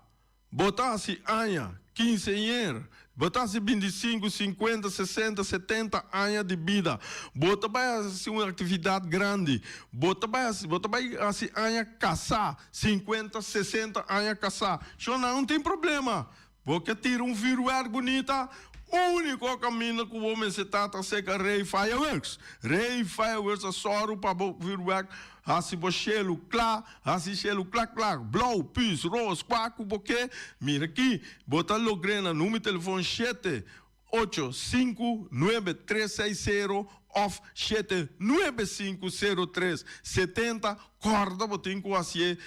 bo ta hasi aña, kinseñer, bo ta hasi 25, 50, 60, 70 aña di bida, bo ta bai hasi un aktividat grandi, bo ta bai hasi, bo ta bai hasi aña kasá, 50, 60 aña kasá, shonnan no tin problema. Bo ke tira un vuurwerk bunita? Úniko kaminda ku bo mester ta ta seka Rey Fireworks. Rey Fireworks a sòru pa bo vuurwerk hasi bo shelu kla, hasi shelu kla kla, blou, pus, ros, kua ku bo ke. Mira aki, bo ta logr'é na numero telefon shete, ocho, sinku, nuebe, tres, seis, sero òf shete, nuebe, sinku, sero, tres, 70. Kòrda bo tin ku hasié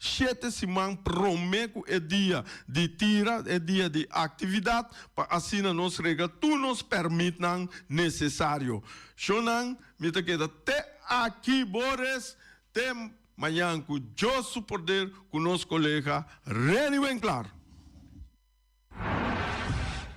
Shete siman promé ku e dia di tira, e dia di aktividat, pa asina nos regla tur nos pèrmitnan nesesario. Shonnan, mi ta keda te aki Boris, te mañan ku Dios su poder ku nos kolega Renny Winklaar.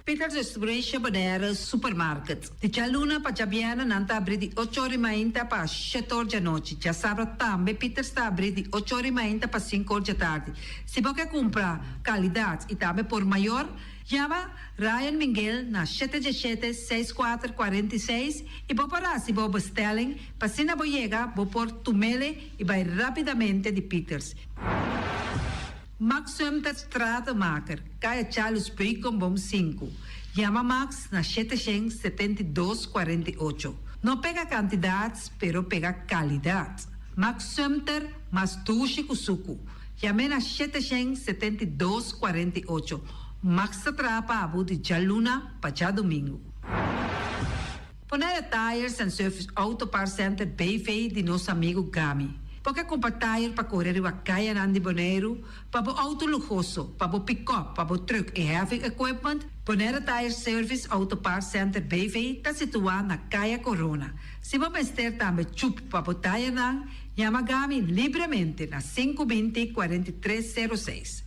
Peters Distribution Bonaire Supermarket. Di djaluna pa djabièrnè nan ta abrí di ocho or di mainta pa shete or djanochi. Djasabra tambe Peters ta abrí di ocho or di mainta pa sinku or djatardi. Si bo ke kumpra kalidat i tambe por mayor, yama Ryan Minguel na shete djeshete, seis kuater, 46 i bo por hasi bo bestelling pa asina bo yega bo por tumele i bai rápidamente di Peters. Max Sumter Stratenmaker, Kaya Charles Beukenboom sinku. Yama Max na shete shen 72 48. No pega kantidat, pero pega kalidat. Max Sumter mas dushi ku suku. Yam'é na shete shen 72 48. Max ta traha pa bo di djaluna pa djadumingu. Bonaire Tires and Service Auto Parts Center BV di nos amigu Gami. Bo ke kumpra tire pa kore riba kayanan di Boneiru, pa bo outo luhoso, pa bo pikòp, pa bo trùk i heavy equipment? Bonaire Tire Service Auto Parts Center BV ta situá na Kaya Korona. Si bo mester tambe chup pa bo tayernan, yama Gami libremente na sinku 20 43 06.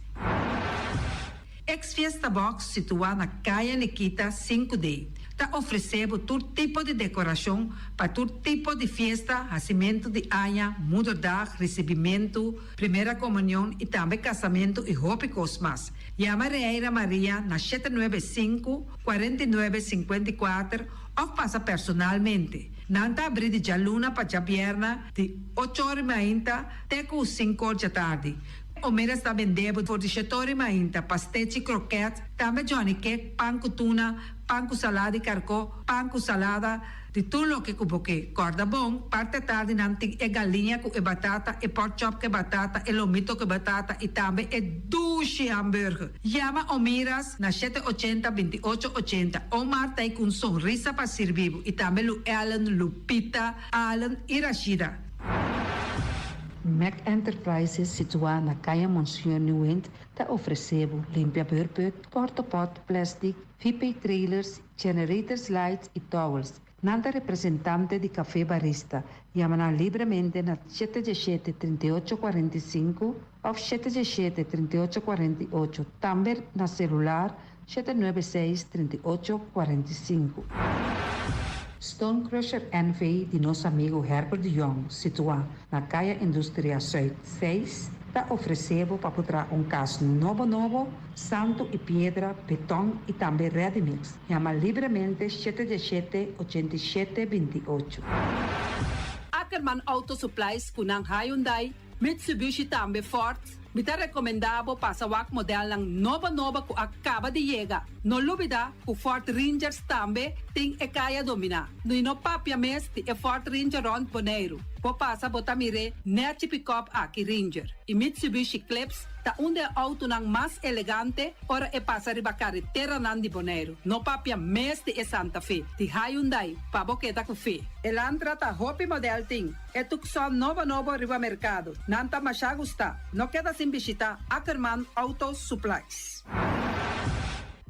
Ex Fiesta Box situá na Kaya Nikita 5D. Ta ofresé bo tur tipo di dekorashon pa tur tipo di fiesta, hasimentu di aña, moederdag, risibimentu, primera komunion i tambe kasamentu i hopi kos mas. Yama Reira Maria na 795, 49, 54 òf pasa personalmente. Nan ta abrí di djaluna pa djabièrnè di ocho or i mainta te ku sinku or djatardi. Omeras ta bende bo for di shetor i mainta, pastechi, kroket, tambe johnny cake, pan ku tuna, pan ku salada di karkó, pan ku salada, di tur loke ku bo ke. Kòrda bon, parti atardi nan tin e galiña ku e batata, e pork chop ku e batata, e lomito ku e batata i tambe e dushi hamburger. Yama Omiras na shete ochenta, 28 ochenta. Omar ta ei ku un sonrisa pa sirbi bo i tambe Lu Ellen, Lupita, Allen i Rashida. Mac Enterprises situá na Kaya Monsignor Nieuwind ta ofresé bo limpia beurput, portopot, plastic, VP trailers, generators lights i towels. Nan ta representante di Café Barista. Yama nan libremente na 717 38 45 òf 717 38 48. Tambe na selular 796 38 45. Stone Crusher NV di nos amigu Herbert de Jong, situá na Kaya Industria Zuid 6, ta ofresé bo pa traha un kas nobo nobo, santu i piedra, beton i tambe ready mix. Yama libremente 717 87 28. Ackerman Auto Supplies ku nan Hyundai, Mitsubishi tambe Ford. Mi ta rekomendá bo pasa wak modelnan nobo nobo ku a kaba di yega. No lubidá ku Ford Rangers tambe tin e kaya dominá. No no papia mes di e Ford Ranger rònt Boneiru. Bo pasa bo ta mir'é nèchi pick-up aki Ranger. I Mitsubishi Eclipse ta un di e outonan mas elegante ora e pasa riba kareteranan di Boneiru. No papia mes di e Santa Fe, di Hyundai, pa bo keda ku fe. Elantra ta hopi model tin. E Tucson nobo nobo riba merkado. Nan ta masha gusta. No keda sin bishitá Ackerman Auto Supplies.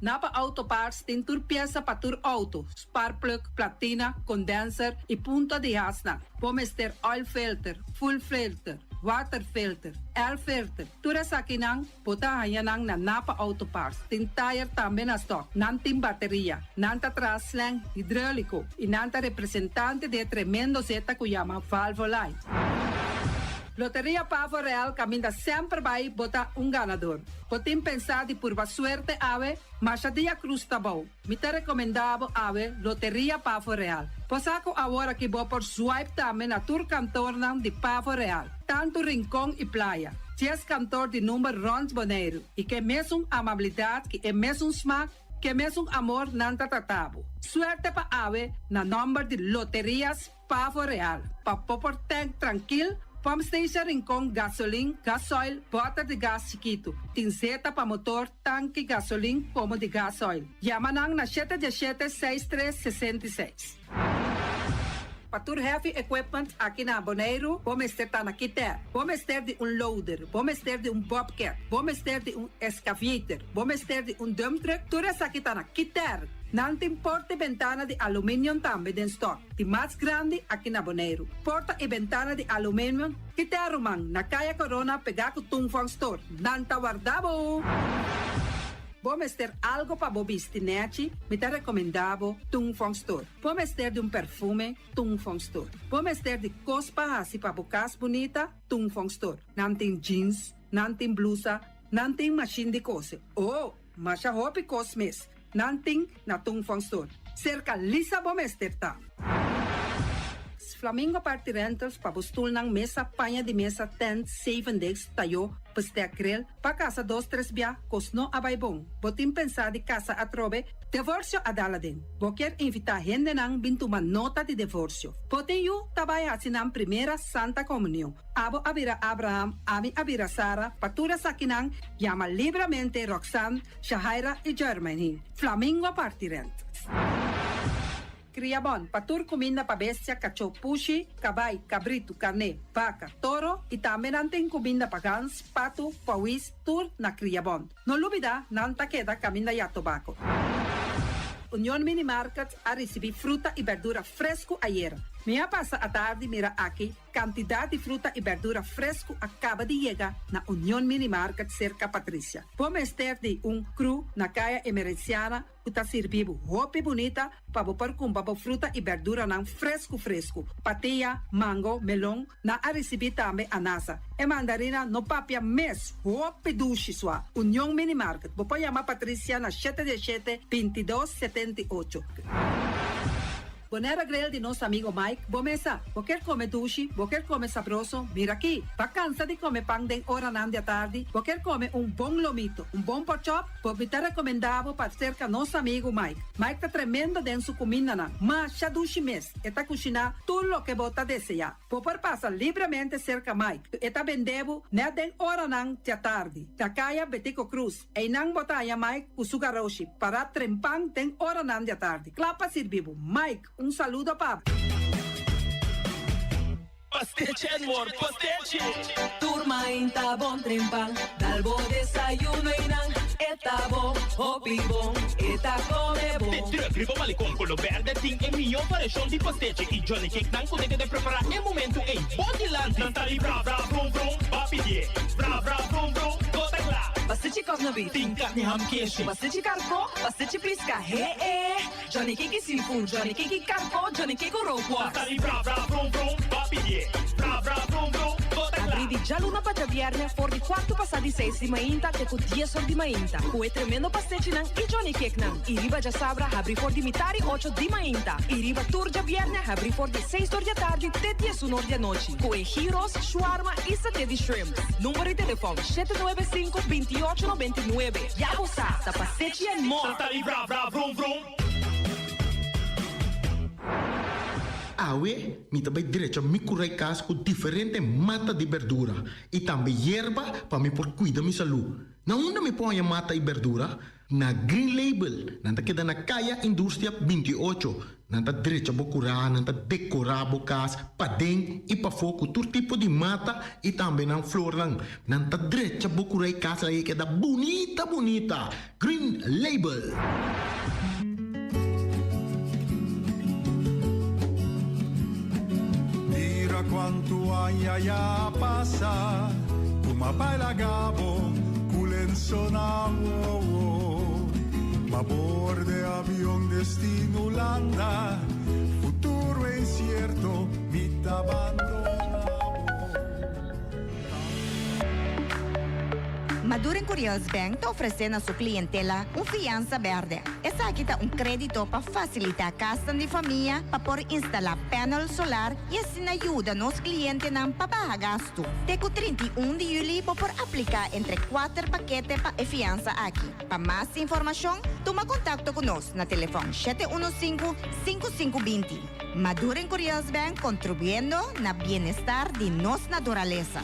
Napa Auto Parts tin tur piesa pa tur outo, spark plug, platina, condenser i punta di hasnan. Bo mester oil filter, fuel filter, water filter, air filter. Tur esakinan bo ta haña nan na Napa Auto Parts. Tin tire tambe na stock. Nan tin bateria. Nan ta traha slang hidráuliko i nan ta representante di e tremendo zeta ku yama Valvoline. Loteria Pavo Real kaminda semper bai bo ta un ganador. Bo tin pensá di purba suerte awe, masha dia krus ta bou. Mi ta rekomendá bo awe Loteria Pavo Real. Bo sa ku awor aki bo por swipe tambe na tur kantornan di Pavo Real, tantu Rincon i Playa. 10 kantor di number rònt Boneiru i ku e mesun amabilidat, ku e mesun smak, ku e mesun amor nan ta trata bo. Suerte pa awe na nòmber di Loterias Pavo Real. Pa bo por tank trankil, pump station Rincon, gasolin, gasoil, bòter di gas chikitu. Tin zeta pa motor, tanki, gasolin, komo di gasoil. Yama nan na 717 63 66. Pa tur heavy equipment aki na Boneiru, bo mester ta na Kiter. Bo mester di un loader, bo mester di un bobcat, bo mester di un excavator, bo mester di un dump truck, tur esaki ta na Kiter. Nan tin porta i bentana di aluminium tambe den stock. Di mas grandi aki na Boneiru. Porta i bentana di aluminium, Kiter ruman, na Kaya Corona pegá ku Tung Fong Store. Nan ta warda bo! Bo mester algo pa bo bisti nèchi, mi ta rekomendá bo Tung Fong Store. Bo mester di un perfume, Tung Fong Store. Bo mester di kos pa hasi pa bo kas bunita, Tung Fong Store. Nan tin jeans, nan tin blusa, nan tin mashin di kose. Oh, masha hopi kos mes. Nan tin na Tung Fong Store. Serka Lisa bo mester ta. Flamingo Party Rentals pa bo stulnan, mesa, paña di mesa, tent, seven days, tayó, bestek grill, pa kasa dos tres bia, kos no a bai bon. Bo tin pensá di kasa atrobe, divorsio a dal aden. Bo kier invitá hendenan bin tuma nota di divorsio. Bo tin yu ta bai hasi nan primera Santa Komunion. Abo a bira Abraham, ami a bira Sara, pa tur esakinan yama libremente Roxanne, Shahaira i Jermaine. Flamingo Party Rentals. Kriabon, pa tur kuminda pa bestia, kachó, pushi, kabai, kabritu, karné, baka, toro i tambe nan tin kuminda pa gans, patu, pawis, tur na Kriabon. No lubidá, nan ta keda kaminda ya tobako. Union Mini Market a risibí fruta i berdura fresku ayera. Mi a pasa atardi mira aki kantidat di fruta i bèrdura fresku a kaba di yega na Union Mini Market serka Patricia. Bo mester di un kru na Kaya Emerenciana ku ta sirbi bo hopi bunita pa bo por kumpra bo fruta i bèrduranan fresku fresku. Patia, mango, melon, nan a risibí tambe anasa. E mandarina no papia mes, hopi dushi sua. Union Mini Market, bo por yama Patricia na shete diesshete, bintidos, setenti'ocho. Bonera Grill di nos amigo Mike, bo mesa. Bo kier come dushi, bo kier come sabroso, mira aki. Ba cansa di come pan den oranan di atardi, bo kier come un bon lomito, un bon porkchop, bo mi ta recomenda bo pa cerca nos amigo Mike. Mike ta tremendo den su cumindanan, masha dushi mes, e ta cushina tur loke bo ta desea. Bo por pasa libremente cerca Mike, e ta bende bo net den oranan di atardi, na caya Betico Cruz. Einan bo ta haña Mike ku su garoshi pará trempan den oranan di atardi, kla pa sirbi bo. Mike, un saludo pa bo. Pastechi and more pastechi! Tur mainta bon trempan, dal bo desayuno einan, e ta bo, hopi bon, e ta come bon. De truck riba Malecon Colo Berde tin e mihó variashon di pastechi y Johnny Cake nan ku ta keda prepará e momentu ei bo dilanti. Nan ta di bra bra vrum vrum, ba pidié bra bra vrum vrum, bo ta kla. Pastechi kòsna beef. Tin karni ham keshi. Pastechi karkó, pastechi piska, he e. Johnny Cake i seafood, Johnny Cake i karkó, Johnny Cake ku rookworst. Nan ta di bra bra vrum vrum, ba pidié bra bra vrum vrum, bo ta kla. Abrí di djaluna pa djabièrnè for di kuartu pasá di seis di mainta te ku dies or di mainta ku e tremendo pastechinan i Johnny Cakenan. I riba djasabra habrí for di mitari ocho di mainta i riba tur djabièrnè habrí for di seis or di atardi te diesun or di anochi ku e gyros, shawarma i saté di shrimp. Number di telefòn, 795 28 99. Ya bo sa, ta pastechi and more! Nan ta di bra bra vrum vrum. Awe mi ta bai drecha mi kurai kas ku diferente mata di berdura i tambe yerba pa mi por kuida mi salú. Na unda mi por haña mata i berdura? Na Green Label. Nan ta keda na Kaya Industria 28. Nan ta drecha bo kurá, nan ta dekorá bo kas paden i pafó ku tur tipo di mata i tambe nan flornan. Nan ta drecha bo kurá i kas ei keda bunita bunita. Green Label. Mira cuantu aña ya a pasa Cu m'a bai laga bo cu lenso na wowo M'a borde avion destino Hulanda Futuro e incierto mi ta bandona bo. Madurin Curiels Bank ta ofresé na su klientela un fiansa bèrdè. Esaki ta un krédito pa fasilitá kasnan di famia pa por instalá panel solar i asina yuda nos klientenan pa baha gastu. Te ku 31 di yüli bo por apliká entre kuater pakete pa e fiansa aki. Pa mas informashon, tuma kontakto ku nos na telefòn 715 5520. Madurin Curiels Bank kontribuyendo na bienestar di nos naturalesa.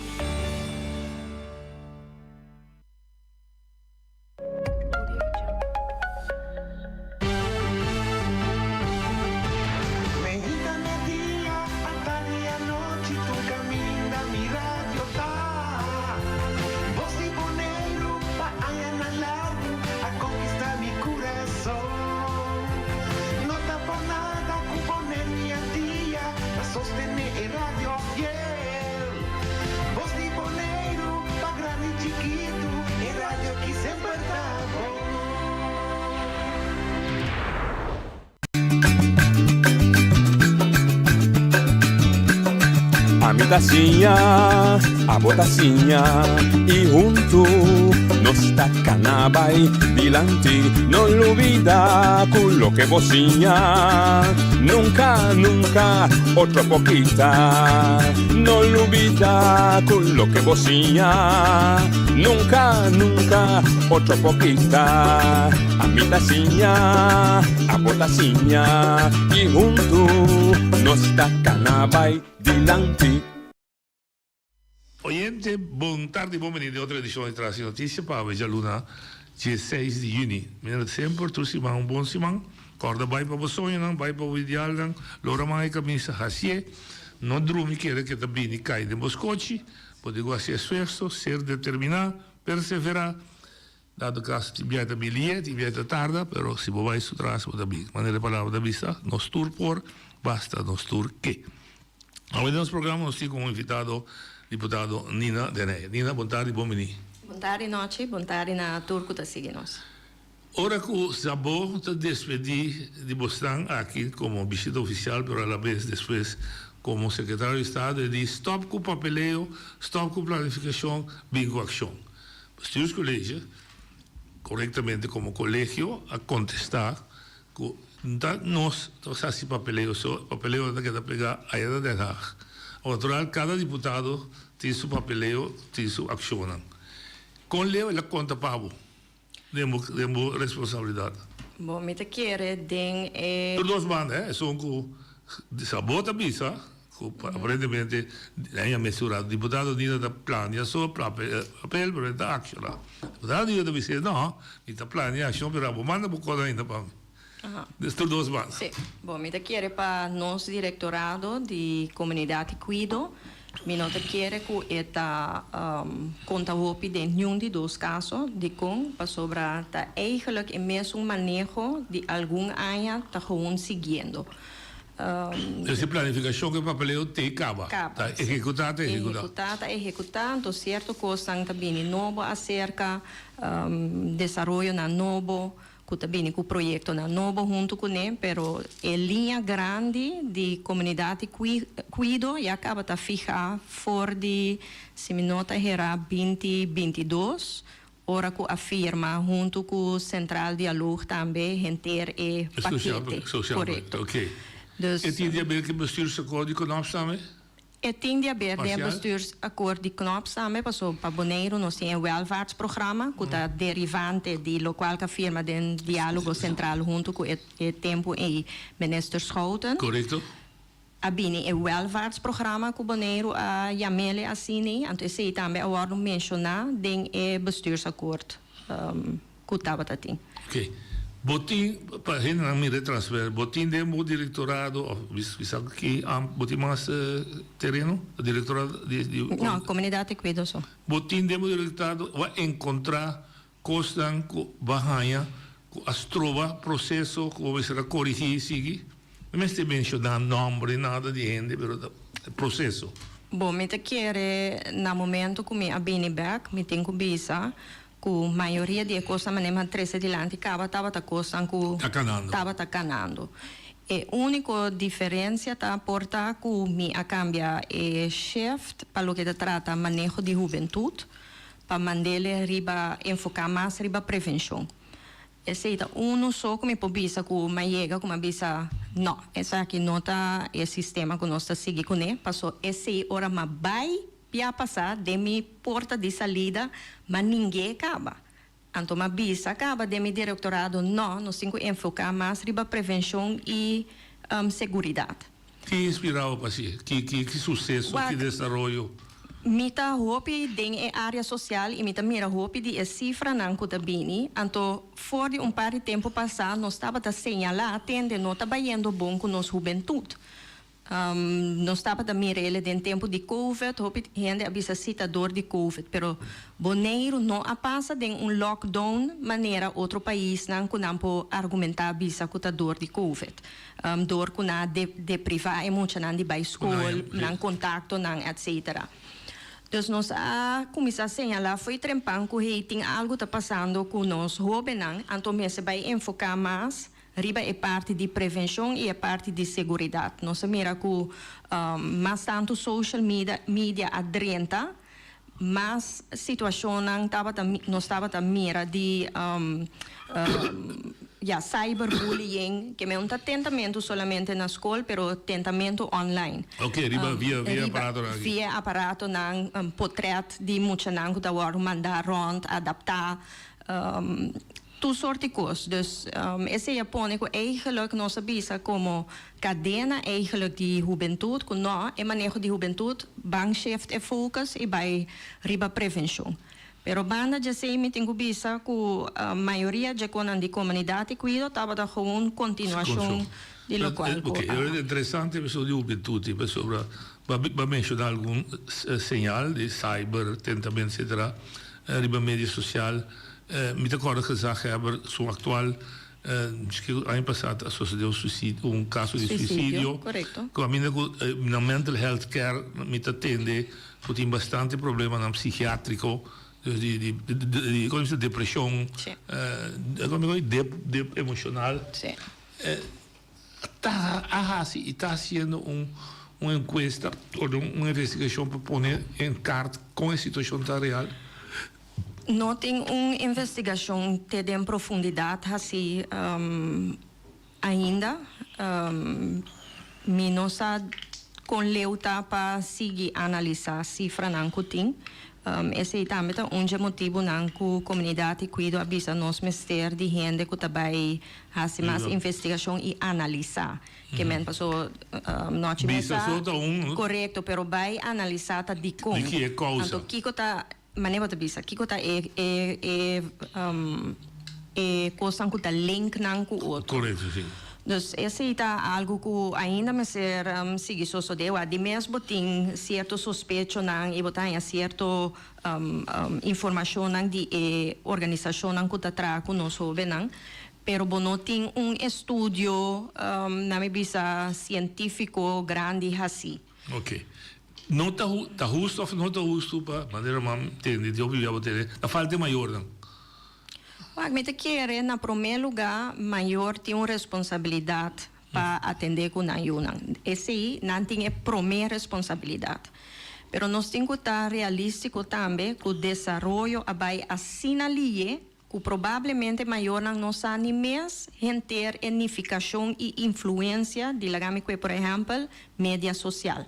Meinta media, atardi anochi tur caminda mi radio ta. Voz di Boneiru pa añanan largu a conquista mi curason. No ta por nada cu Boneiru y Antia ta sostene e radio fiel. Bos di Boneiru pa grandi i chikitu, e radio ki semper ta bon. Ami ta siña, abo ta siña i huntu nos ta kana bai dilanti. No lubida ku loke bo siña nunka, nunka otro por kita. No lubida ku loke bo siña nunka, nunka otro por kita. Ami ta siña, abo ta siña i huntu nos ta kana bai dilanti. Oyente, bon tardi, bon bini den otro edicion di Tras di Noticia pa awe djaluna dieseis di juni. Manera semper, tur siman un bon siman. Corda bai pa bo soñonan, bai pa bo idealnan, lora man e camisa, hacié. No drumi kere ke ta bini cay den bo scochi. Bo tin cu haci esfuerso, ser determina, persevera. Dado caso tin biaha ta bin lié, tin biaha ta tarda, pero si bo bai su tras bo ta bin. Manera e palabra ta bisa, nos tur por. Basta nos tur ke. Awe den nos programa nos tin komo invitado diputado Nina Den Heyer. Nina, bon tardi, bon bini. Bon tardi Nochi, bon tardi na tur ku ta sigui nos. Ora ku Szabó ta despedí di bosnan aki komo bishita ofisial pero alabes despues komo sekretario di estado e di stòp ku papeleo, stòp ku planifikashon, bin ku akshon. Bestuurscollege, korektamente komo kolegio a kontestá ku ta nos ta hasi papeleo so, e papeleo ta keda pegá aya na Den Haag. Awor natural kada diputado tin su papeleo, tin su akshonnan. Kon leu el a konta pa bo? Den bo den bo responsabilidad. Bo mi ta kere den e. Tur dos banda eh, esun cu sa bo ta bisa cu aparentemente nan ya mesura diputado Nina ta plania so papel pero e ta acciona. Diputado Nina ta bisa no mi ta plania accion pero abo manda bo cos ainda pa mi. Dus tur dos banda. Sí. Bo, mi ta kere pa nos direktorado di Komunidat i Kuido, mi no ta kere ku e ta konta hopi den niun di dos kaso. Dikon? Pasobra ta eigenlijk e mesun maneho di algun aña ta gewoon siguiendo. Dus e planifikashon ku e papeleo te kaba. Kaba, Ta sí. ehekutá ta ehekutá. Ehekutá ta ehekutá. Anto sierto kosnan ta bini nobo aserka, desaroyonan nobo. ku ta bini ku proyektonan nobo huntu kuné, pero e liña grandi di komunidat di kuido ya kaba ta fihá for di, si mi no ta herá, binti 22, ora ku a firma huntu ku Centraal Dialoog tambe henter e pakete. Korekto. Dus. E tin di haber ku e bestuursakkoord di Knops tambe? E tin di haber den e bestuursakkoord di Knops tambe, paso pa Boneiru nos tin e welvaartsprogramma ku ta derivante di lokual ku a firma den Diálogo Sentral huntu ku e e tempu ei Minister Schouten. Korekto. A bini e welvaartsprogramma ku Boneiru a yam'ele asina, anto esei tambe a wòrdu menshoná den e bestuursakkoord. Ku tabata tin. Ok. Bo tin, pa hendenan mira e transfer, bo tin den bo direktorado of bisa ki amp bo tin mas tereno? Direktorado di di. No, komunidat di kuido so. Bo tin den bo direktorado bo a enkontrá kosnan ku bo a haña ku a stroba proseso ku bo mester a korigí i sigui? No mester menshoná nòmber ni nada di hende pero ta proseso. Bo, mi ta kere na momento ku mi a bini bèk mi tin ku bisa Ku mayoria di e kosnan manera mi a trese dilanti kaba tabata kosnan ku Ta kanando. tabata kanando. E úniko diferensia ta por ta ku mi a kambia e shift pa loke ta trata maneho di hubentut pa mand'el riba enfoká mas riba prevenshon. Esei ta unu so ku mi por bisa ku mi a yega ku mi a bisa no, esaki no ta e sistema ku nos ta sigui kuné paso esei ora mi a bai Pia pasá den mi porta di salida, ma ningué kaba. Anto m'a bisa kaba den mi direktorado, no, nos tin ku enfoká mas riba prevenshon i seguridat. Ki inspirá bo pa hasi? Ki ki suseso, ki desaroyo? Mi ta hopi den e área sosial i mi ta mira hopi di e sifranan ku ta bini. Anto for di un par di tempu pasá nos tabata señalá, tende no ta bayendo bon ku nos hubentut. Nos tabata mira el den tempu di Covid, hopi hende a bisa si ta dor di Covid, pero Boneiru no a pasa den un lockdown manera otro paisnan ku nan por argumentá bisa ku ta dor di Covid, dor ku nan a deprivá e muchanan di bai skol, nan kontaktonan etcetera. Dus nos a kuminsá señalá fo'i trempan ku hey tin algu ta pasando ku nos hóbennan, anto mester bai enfoká mas Riba e parti di prevenshon i e parti di seguridat nos a mira ku mas tantu social media a drenta, mas situashonnan tabata nos tabata mira di ya cyberbullying, ke men no ta tentamentu solamente na skol pero tentamentu online. Ok, riba via via aparatonan aki. Via aparatonan, potret di muchanan ku ta wòrdu mandá rònt, adaptá. Tur sort di kos. Dus esei a pone ku eigenlijk nos a bisa komo kadena eigenlijk di hubentut ku no, e maneho di hubentut ban shift e focus i bai riba prevenshon. Pero banda djesei mi tin ku bisa ku mayoria dje konan di komunidat i kuido tabata gewoon kontinuashon di lokual ku a. Oke, e interesante pasobra di hubentut i pasobra bo a menshona algun señal di cyber tentamentu etcetera riba media sosial. Mi ta kòrda gezaghebber su aktual. Aña pasá a sosodé un suicidio, un kaso di suicidio. Korekto. Ku aminda ku na mental health care mi ta tende ku tin bastante problemanan psikiatriko, dus di di di komo bisa depreshon, komo bisa dep dep emoshonal. Ta a hasi i ta hasiendo un un enkuesta òf un investigashon pa pone en kart kon e situashon ta real? No tin un investigashon te den profundidat hasi ainda. Mi no sa kon leu ta pa sigui analisá sifranan ku tin. Esei tambe ta un dje motibunan ku komunidat di kuido a bisa nos mester di hende ku ta bai hasi mas investigashon i analisá. Ke men paso nochi mesa. Bisa so ta un. Korekto, pero bai analisá ta dikon. Di ki e kousa. Anto kiko ta, manera bo ta bisa, kiko ta e e e e kosnan ku ta link nan ku otro. Korekto, si. Dus esei ta algu ku ainda mester sigui sosodé. Wak di mes bo tin sierto sospechonan i bo ta haña sierto informashonnan di e organisashonnan ku ta traha ku nos hóbennan, pero bo no tin un estudio, na mi bisa, sientífiko grandi hasí. Oke. No ta ta hustu òf no ta hustu pa manera mam tende, di hopi bia bo tende, ta falta e mayornan. Wak, mi ta kere na promé lugá mayor tin un responsabilidat pa atendé ku nan yunan. Esei nan tin e promé responsabilidat. Pero nos tin ku ta realístiko tambe ku desaroyo a bai asina liye ku probablemente mayornan no sa ni mes henter e nifikashon i influensia di laga mi kue por ehèmpel media sosial.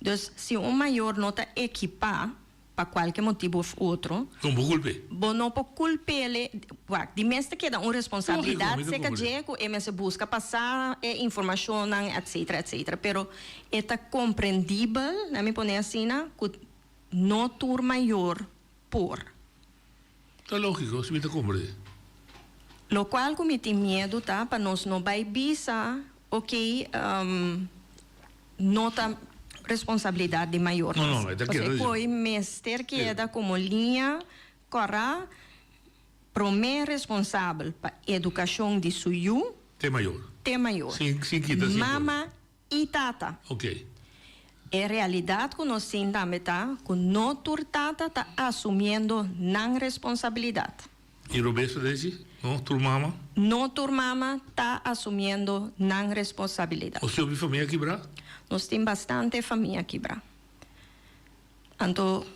Dus si un mayor no ta ekipá pa kualke motibu of otro. No por kulp'é. Bo no por kulp'é. Wak, di mes ta keda un responsabilidat serka dje ku e mester buska pa sa e informashonnan etsetera etsetera. Pero e ta komprendibel, laat mi pone asina, ku no tur mayor por. Ta lógiko, si mi ta komprendé. Lokual ku mi tin miedu ta pa nos no bai bisa, oke, no ta responsabilidat di mayor. No, no, e ta keda. Pasobra e koi mester keda komo liña kòrá, promé responsabel pa edukashon di su yu. Te mayor. Te mayor. Sin, sin kita sin. Mama i tata. Ok. E realidat ku nos tin tambe ta ku no tur tata ta asumiendo nan responsabilidat. I robes ta deci? No tur mama? No tur mama ta asumiendo nan responsabilidat. Nos tin hopi famia kibrá? Nos tin bastante famia kibrá. Anto,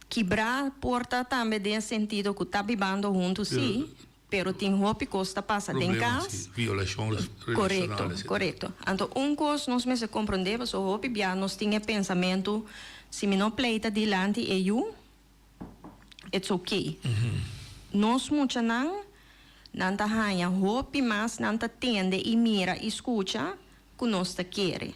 kibrá por ta tambe den sentido ku ta bibando huntu sí, pero tin hopi kos ta pasa den Problema, kas. sí. Violashon relacional, Korekto, etcétera. korekto. Anto un kos nos mester komprondé, pasobra hopi bia nos tin e pensamentu, si mi no pleita dilanti e yu, it's ok. Nos muchanan, nan ta haña hopi mas, nan ta tende i mira i skucha ku nos ta kere.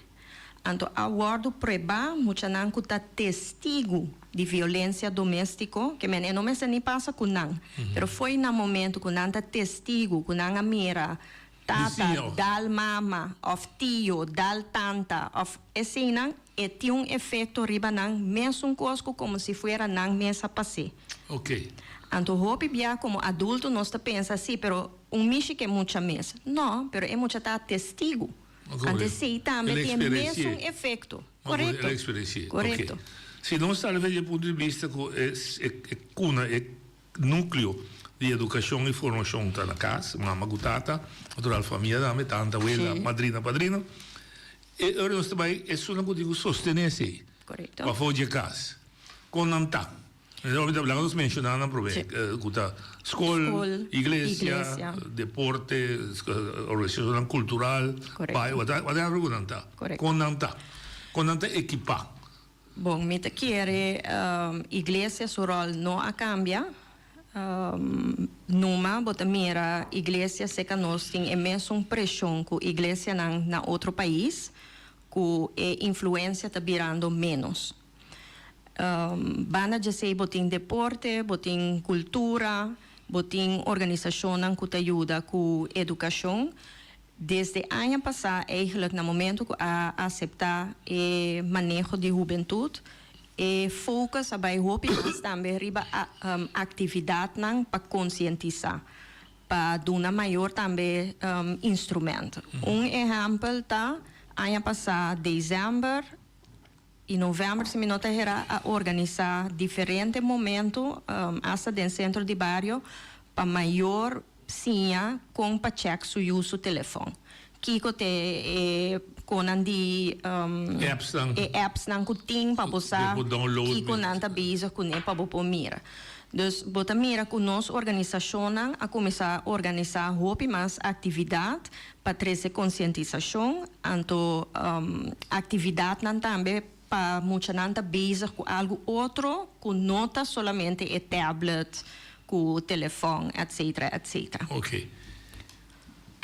Anto a wòrdu pruebá muchanan ku ta testigu di violensia doméstiko, ke men e no mester ni pasa ku nan, pero fo'i na momentu ku nan ta testigu, ku nan a mira tata dal mama òf tio dal tanta òf eseinan, E tin un efecto riba nan mesun cos cu como si fuera nan mes a pas'é. Ok. Anto hopi bia como adulto nos ta pensa si, pero un mishi ke mucha mes. No, pero e mucha ta testigo. Anto esey tambe tin e mesun efecto. Corecto. El a experienci'é. Corecto. Ok. Si nos tal vez di e punto di bista cu e e cuna, e nucleo di educacion y formacion ta na cas, mama cu tata, natural famia tambe, tanta, wela, madrina, padrino. E ora nos ta bai esunnan ku tin ku sostené esei pafó dje kas. Kon nan ta? Laga nos menshoná nan promé, ku ta skol, iglesia, deporte, organisashonnan kultural, whatever ku nan ta. Kon nan ta? Kon nan ta ekipá? Bon, mi ta kere iglesia su ròl no a kambia. Numa bo ta mira iglesia serka nos tin e mesun preshon ku iglesianan na otro pais, ku e influensia ta birando ménos. Banda djesei bo tin deporte, bo tin kultura, bo tin organisashonnan ku ta yuda ku edukashon. Desde aña pasá eigenlijk na momento ku a aseptá e maneho di hubentut, e focus a bai hopi mas tambe riba aktividatnan pa konsientisá. Pa duna mayor tambe instrument. Un ehèmpel ta aña pasá desèmber i novèmber si mi no ta hera a organisá diferente momento asta den sentro di bario pa mayor siña kon pa chèk su yu su telefòn. Kiko te e konan di e appsnan ku tin pa bo sa kiko nan ta bezig kuné pa bo por mira. Dus bo ta mira ku nos organisashonnan a kuminsá organisá hopi mas aktividat pa trese konsientisashon, anto aktividatnan tambe pa muchanan ta bezig ku algu otro ku no ta solamente e tablet ku telefòn etsetera etsetera. Oké.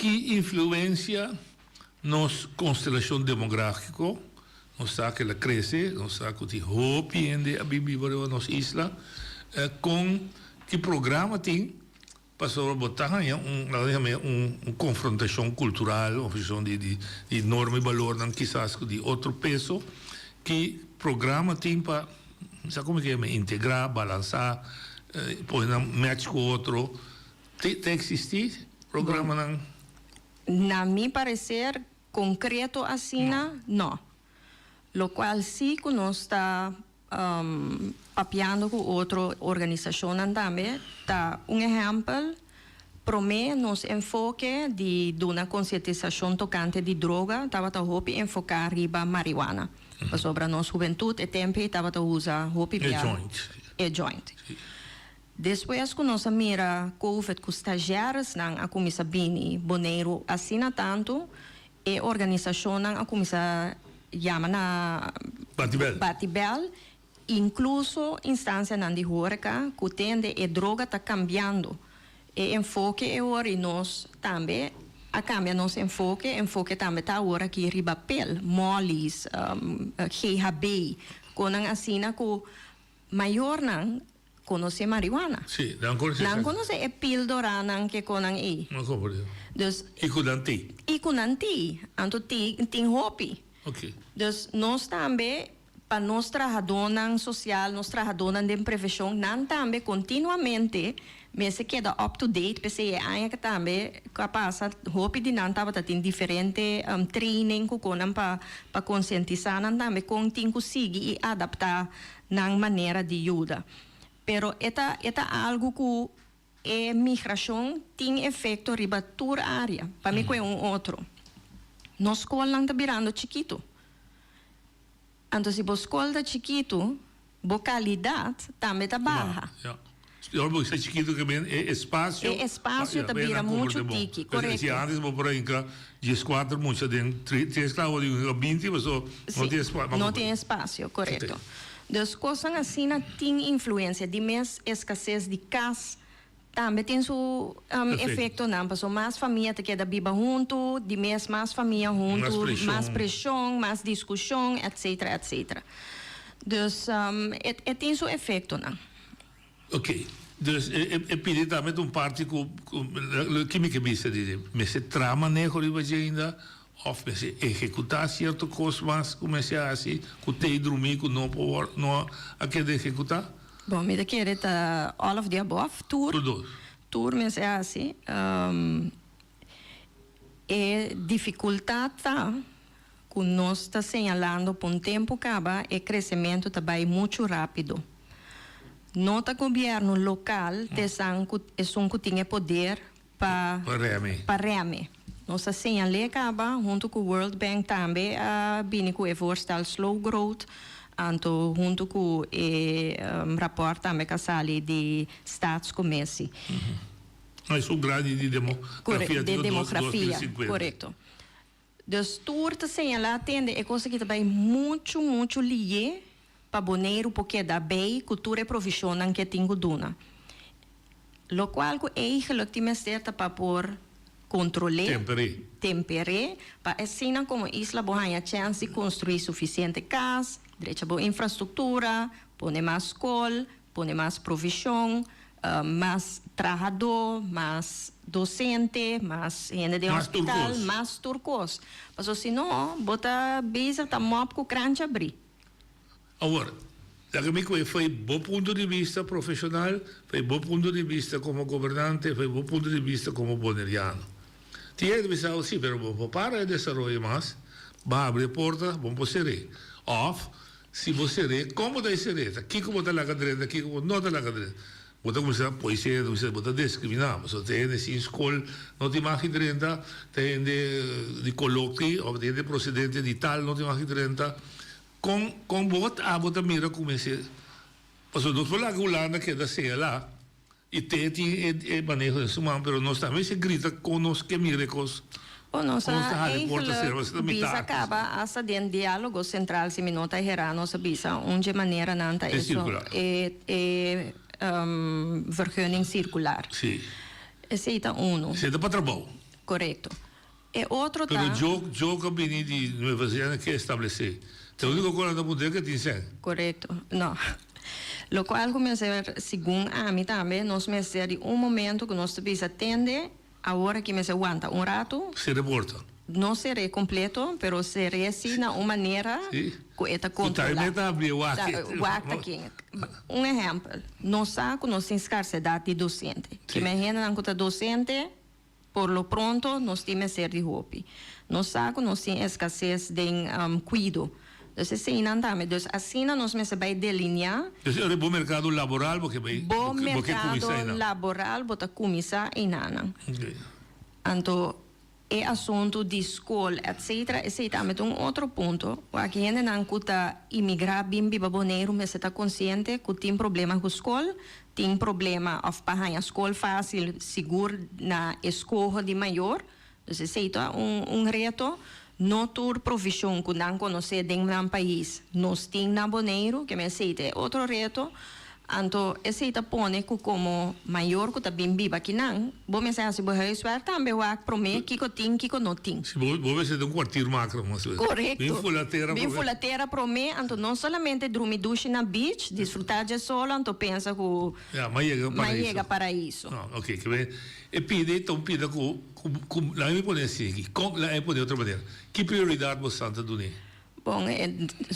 Ki influensia nos konstelashon demográfiko, nos sa ku el a krese, nos sa ku tin hopi hende a bin biba riba nos isla, kon ki programa tin pasobra bo ta haña un, laga nos yam'é un konfrontashon kultural, un konfrontashon di di norma i balornan kisas ku di otro peso, ki programa tin pa, mi sa komo ke yam'é, integrá, balansá, pone nan match ku otro. Ta existi programanan? Na mi parecer concreto asina no. Locual si cu nos ta papiando cu otro organisacionnan tambe ta un ehempel, prome nos enfoke di duna concientisacion tocante di droga tabata hopi enfoca riba marihuana, pasobra nos hubentud e tempo ey tabata usa hopi bia e joint. Despues ku nos a mira Covid ku stagiairesnan a kuminsá bini Boneiru asina tantu, e organisashonnan a kuminsá yama na bati bèl, inkluso instansianan di hóreka ku tende e droga ta kambiando e enfoke e ora i nos tambe a kambia nos enfoke, enfoke tambe ta awor aki riba pil, mollies, GHB, konan asina ku Mayornan konosé marihuana. Sí, nan konosé. Nan konosé e píldoranan ke konan ei. Nan konosé. Dus. I ku nan ti. I ku nan ti. Anto ti tin hopi. Oké. Dus nos tambe, pa nos trahadónan sosial, nos trahadónan den preveshon, nan tambe kontinuamente mester keda up to date. P'esei e aña ke tambe ku a pasa hopi di nan tabata tin diferente training ku konan pa pa konsientisá nan tambe kon tin ku sigui i adaptá nan manera di yuda. Pero e ta e ta algu ku e migrashon tin efekto riba tur área, pa mi kue un otro. Nos skolnan ta birando chikitu. Anto si bo skol ta chikitu, bo kalidat tambe ta baha. Ja. Ora bo bisa chikitu ke men e espasio. E espasio ta bira muchu tiki, korekto. Si antes bo por a hinka dieskuater mucha den tres klas awor hinka binti paso no tin espasio. No tin espasio, korekto. Dus kosnan asina tin influensia. Di mes eskases di kas tambe tin su efektonan paso mas famia ta keda biba huntu, di mes mas famia huntu, mas preshon, mas diskushon, etsetera, etsetera. Dus e tin su efektonan. Ok, dus e pidi tambe ta un parti ku ki mi ke bisa di mester traha maneho riba dje ainda òf mester ehekutá sierto kos mas ku mester hasi ku t'ei drumí ku no por wòrdu no a keda ehekutá? Bon, mi ta kere ta all of the above, tur. Tur dos. Tur mester hasi. E difikultat ta ku nos ta señalando pa un tempu kaba e kresementu ta bai muchu rápido. No ta gobièrnu lokal ta esan ku esun ku tin e poder pa Pa reme. pa reme. Nos a señal'é kaba huntu ku World Bank tambe a bini ku e voorstel slow growth anto huntu ku e rapòrt tambe ku a sali di Staatscommissie. No, esun grandi di demografia di demografia, korekto. Dus tur ta señalá tende e kos aki ta bai muchu muchu lié pa Boneiru por keda bei ku tur e provishonnan ke tin ku duna. Lokual ku eigenlik tin mester ta pa por kontrol'é, Temper'é. temper'é, pa asina komo isla bo haña chèns di konstruí sufisiente kas, drecha bo infrastruktura, pone mas skol, Pone mas provishon, mas trahadó, mas dosente, mas hende den hospital, mas tur kos. Pasobra si no, bo ta bezig ta mòp ku kranchi abrí. Awor, Laga mi koe fo'i bo punto di bista profeshonal, fo'i bo punto di bista komo gobernante, fo'i bo punto di bista komo boneriano. Tin hende ta bisa bo, si, pero bo por para e desaroyo mas, bo habri e porta, bo por ser'é. Òf, si bo ser'é, kon bo ta e ser'é? Ta kiko bo ta laga drenta, kiko bo no ta laga drenta? Bo ta kuminsá poi sende, bo ta kuminsá, bo ta diskriminá. Pasobra ta hende sin skol no tin mag di drenta, ta hende di koló ki òf ta hende prosedente di tal no tin mag di drenta. Kon, kon bo, abo ta mira ku mester, pasobra nos por laga Hulanda keda señalá i te tin e, e maneho den su man, pero nos tambe mester grita kon nos ke mira e kos, Bon, nos kon nos ta a hala e porta sera, eigenlijk pasobra ta bisa mitá. kaba asta den diálogo sentral, si mi no ta herá, nos a bisa un dje maneranan ta E eso, sirkular. e, e vergunning sirkular. Sí. Esei ta unu. Esei ta pa trabou. Korekto. E otro ta. Pero Joe, Joe ku a bini di Nueva Zelanda ke establesé. Ta e úniko ku nan ta puntra ke tin sèn. Korekto. No. Lokual ku mester, segun ami tambe, nos mester di un momento ku nos ta bisa tende, awor aki mester wanta un ratu. Ser'é porta. No ser'é kompleto, pero ser'é si na un manera ku e ta kontrolá. Ku ta e meta habri e wak. Wak ta ken. Un ehèmpel, nos sa ku nos tin skarsedat di dosente. Ke men hendenan ku ta dosente. Por lo pronto nos tin mester di hopi. Nos sa ku nos tin eskases den kuido. Dus eseinan tambe. Dus asina nos mester bai delineá. Dus ora bo merkado laboral bo ke bai, Bo bo ke kuminsá merkado einan. laboral bo ta kuminsá einanan. Oké. Anto e asuntu di skol etcetera esei tambe ta un otro punto. Wak hendenan ku ta imigrá bin biba Boneiru mester ta konsiente ku tin problema ku skol, Tin problema of pa haña skol fásil sigur na eskoho di mayor. Dus esei ta un un reto. No tur provishon ku nan konosé den nan pais nos tin na Boneiru, ke men esei ta e otro reto. Anto esei ta pone ku komo mayor ku ta bin biba akinan, bo mester hasi bo huiswerk tambe wak promé kiko tin kiko no tin. Si bo bo mester ta un kwartier maker mas o menos. Korekto. Bin fula tera Bin promé. fula tera promé, anto no solamente drumi dushi na beach, disfrutá dje solo, anto pensa ku Ya, m'a yega m'a paraiso. yega paraiso. No, oké, ke men e pide ta un pida ku ku ku laga mi pone así aki, kon laga mi pone di otro manera, ki prioridat bo san ta dun'é? Bon,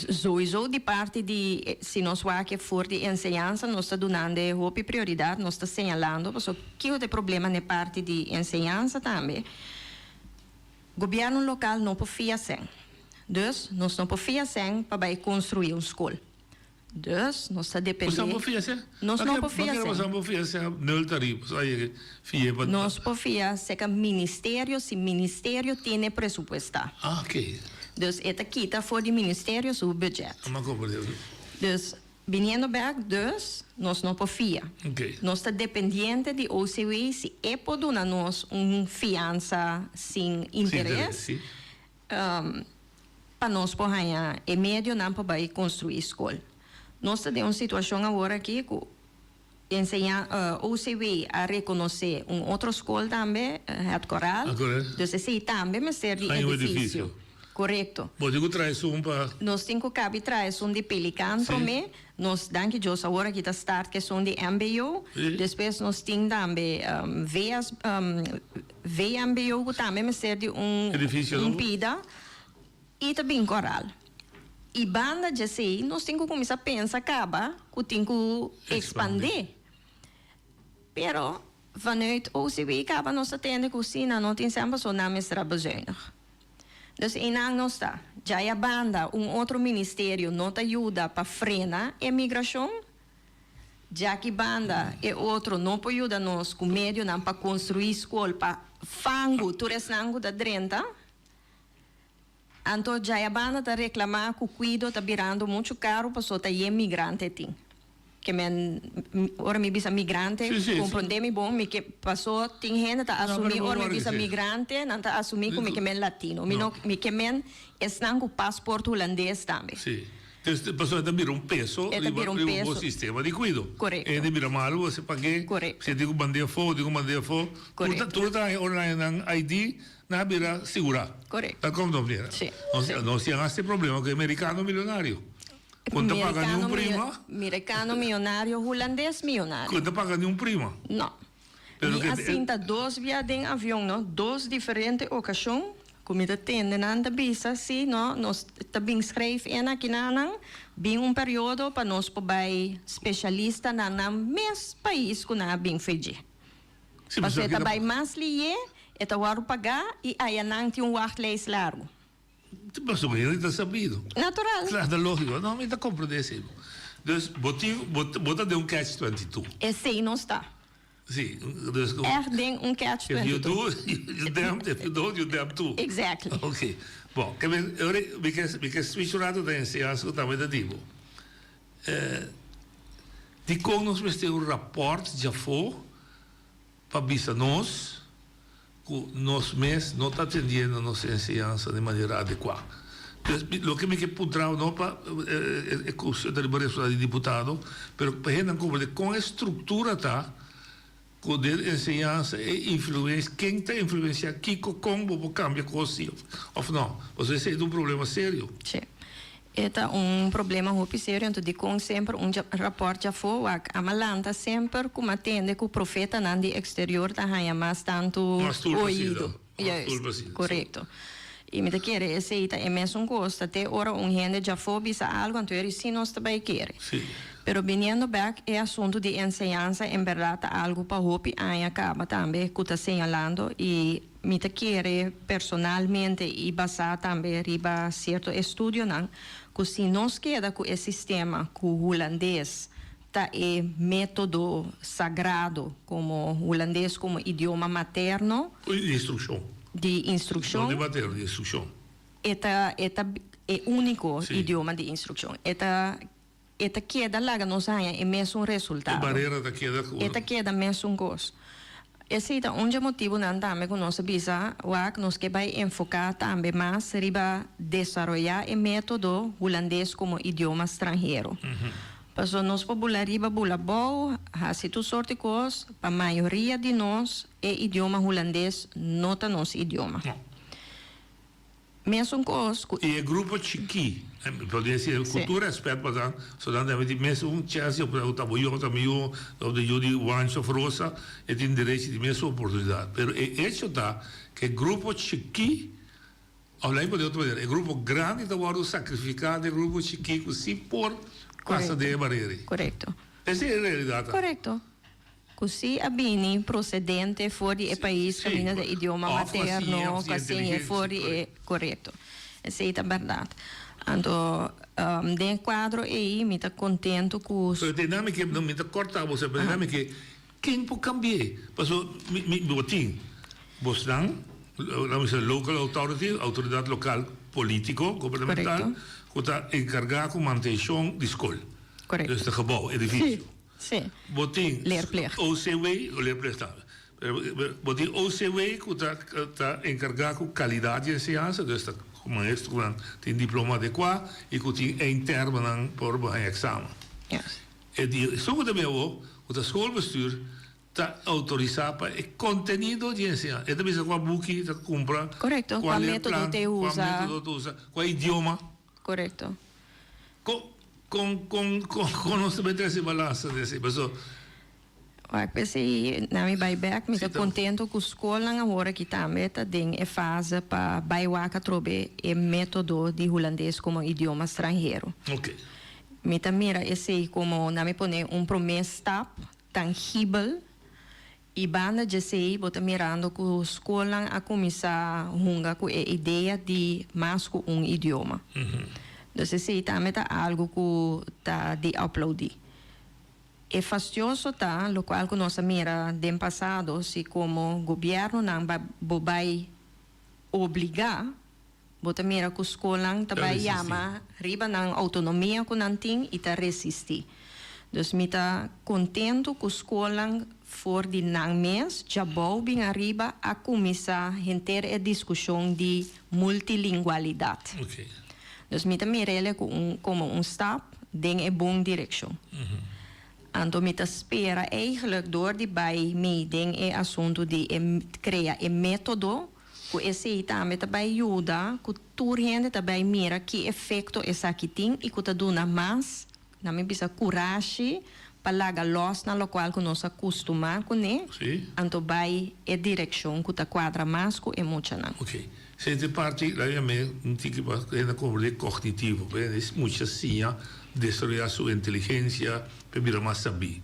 souiso di parti di si nos wak e for di enseñansa nos ta dunando e hopi prioridad, nos ta señalando pasobra kico ta e problema n'e parti di enseñansa tambe. Gobierno local no por fia cen, dus nos no por fia cen pa bay construi un scol. Dus nos ta depende. Boso por fia cen? Nos no por fia cen. Boso por fia cen nul tarief, boso a yega fia pa. Nos por fia cerca ministerio si ministerio tiene presupuesta. Ah, oké. Dus e ta kita for di ministerio su budget. A comprende. Dus biniendo bek dus nos no por fia. Oké. Nos ta dependiente di OCW si e por duna nos un fiansa sin interes. Sin interes, si. Pa nos por haña e medionan pa bai construi skol. Nos ta den un situacion awor aki cu enseña OCW a reconoce un otro skol tambe, Het Koraal. Dus esey tambe mester di Haña un edificio. edificio. Corecto. Bo tin cu traha esun pa. Nos tin cu cabi traha esun di Pelikaan prome. Nos, danki Dios, awor aki ta start cu esun di mbo. Despues nos tin tambe VS, VMBO cu tambe mester di un Edificio un nobo. pida y ta bin Coral. Y banda djesey nos tin cu cuminsa pensa caba cu tin cu expande. Pero vanuit OCW caba nos ta tende cu si nan no tin cen paso nan mester a bezuinig. Dus eynan nos ta. Djaya banda un otro ministerio no ta yuda pa frena e migracion. Djaki banda e otro no por yuda nos cu medionan pa construi scol pa fangu tur esnan cu ta drenta. Anto djaya banda ta reclama cu cuido ta birando mucho caro paso ta yen migrante tin. Ke men ora mi bisa migrante comprende mi bon mi ke paso tin hende ta asumi ora mi bisa migrante nan ta asumi cu mi ke men latino mi no mi ke men esnan cu paspoort hulandes tambe. Dus pasobra e ta bira un peso E ta riba bira un riba bo peso. sistema di kuido. Korekto. E hende bira malu, bo sa pake, Korekto. si tin ku mand'é afó, tin ku mand'é afó. Tur ta Korekto. tur ta haña ora nan haña nan ID, nan a bira sigurá. Korekto. Ta kom no mira. Sí, Nos sí. nos tin hasta e problema ku e merikano milionario. Ku no ta paga ni un Merikano prima. Merikano milionario, hulandes milionario. Ku no ta paga ni un prima. No. Pero Mi ke a sinta dos bia den avion, no, dos diferente okashon. Ku mi ta tende nan ta bisa si no nos ta bin schrijf in aki na nan bin un periodo pa nos por bai specialista na nan mes pais ku nan a bin fe dje. Pasobra e ta bai mas liye, e ta wòrdu pagá i aya nan tin un wachtlijst largu. Pasobra hende ta sabido. Natural. Claro, ta lógico. No, mi ta comprende esei. Dus bo tin, bo ta den un catch 22. Esei nos ta. Sí, dus Echt den un catch If you 22. do, you damned, if you don't, you damned too. Exactly. Ok. Bon, ke men, ora, mi ke, mi ke switch un rato ta enseñansa ku tambe ta di bo. Eh, dikon nos mester un rapòrt djafó pa bisa nos ku nos mes no ta atendiendo nos enseñansa di manera adekuá? Dus, loke mi ke puntra bo, no pa e kos ta riba responsabilidat di diputado, pero pa hendenan komprende kon e struktura ta ku den enseñansa e influensia, ken ta influensiá kiko, kon bo por kambia kos si òf no. Pasobra esei ta un problema serio. Sí. E ta un problema hopi serio, anto dikon semper un rapòrt djafó wak a malanta semper ku m'a tende ku profetanan di eksterior ta haña mas tantu oido. Juist, korekto. I mi ta kere esei ta e mesun kos, ta te ora un hende djafó bisa algu anto eri sí nos ta bai kere. Pero biniendo bèk e asuntu di enseñansa en bèrdat ta algu pa hopi aña kaba tambe ku ta señalando i Mi ta kere personalmente i basá tambe riba sierto estudionan ku si nos keda ku e sistema ku hulandes ta e método sagrado komo hulandes komo idioma materno. Di instrukshon. Di instrukshon. No di materno, di instrukshon. E ta e ta e úniko idioma di instrukshon. E ta E ta keda laga nos haña e mesun resultado. E barera ta keda ku. E ta keda mesun kos. Esei ta un dje motibunan tambe ku nos a bisa, wak, nos ke bai enfoká tambe mas riba desaroyá e método hulandes komo idioma stranhero. Pasobra nos por bula riba, bula abou, hasi tur sort di kos, pa mayoria di nos e idioma hulandes no ta nos idioma. Mesun kos ku. I e grupo chikí, por desi ku tur rèspèt pa nan, so nan debe tin mesun chèns di oportunidat ku ta bo yu òf ta mi yu òf ta yu di Wancho òf Rosa, e tin derechi di mesun oportunidat. Pero e echo ta ku e grupo chikí, òf laga mi pone di otro manera, e grupo grandi ta wòrdu sakrifiká den e grupo chikí ku si por pasa den e barera ei. Korekto. Esei e realidat. Korekto. Ku si a bini prosedente for di e pais kaminda ta idioma materno, ku a siñ'é for di e korekto. Esei ta bèrdat. Anto den e kuadro ei mi ta kontentu ku. Pero te nami ke, mi ta kòrta bo, pero te nami ke ken por kambi'é? Pasobra mi mi bo tin bosnan, laga mi bisa local authority, outoridat lokal polítiko, gubernamental, ku ta enkargá ku mantenshon di skol. Dus de gebou, edifisio. Sí. Bo tin Leerplicht. OCW, leerplicht tambe. Pero bo tin OCW ku ta ta enkargá ku kalidat di enseñansa, dus ta maestronan tin diploma adekuá i ku tin eindtermennan por bo haña eksamen. Yes. E di esun ku ta bin awor, ku ta schoolbestuur, ta outorisá pa e kontenido di enseñansa. E ta bisa kua buki ta kumpra, Korekto, kua kua método leerplan, te kua usa. método ta usa, kua idioma. Korekto. Kon kon kon kon kon nos ta bay trece balansa den esey? Paso. Wak p'esey na mi bay bek mi ta contento cu scolnan awor aki tambe ta den e fase pa bay wak atrobe e metodo di Hulandes como idioma stranhero. Ok. Mi ta mira esey como na mi pone un prome stap tangibel y banda djesey bo ta mirando cu scolnan a cuminsa hunga cu e idea di mas cu un idioma. Dus esey tambe ta algo cu ta di aplaudi. E fastioso ta locual cu nos a mira den pasado si como gobiernonan bo bay obliga Bo ta mira ku skolnan ta bai yama riba nan outonomia ku nan tin i ta resistí. Dus mi ta kontentu ku skolnan for di nan mes djabou bin ariba a kuminsá henter e diskushon di multilingualidat. Dus mi ta mir'el ku un komo un stap den e bon direkshon. Anto mi ta spera eigelijk dor di bai mi den e asuntu di e krea e método Ku esei tambe ta bai yuda ku tur hende ta bai mira ki efekto esaki tin i ku ta duna mas, na mi bisa, kurashi pa laga lòs na lokual ku nos a kustumá kuné, anto bai e direkshon ku ta kuadra mas ku e muchanan. Oké. Esei ta e parti, laga yam'é un tiki pa hende komprendé, kognitivo. Pa hende mucha siña desaroyá su inteligensia pa e bira mas sabí.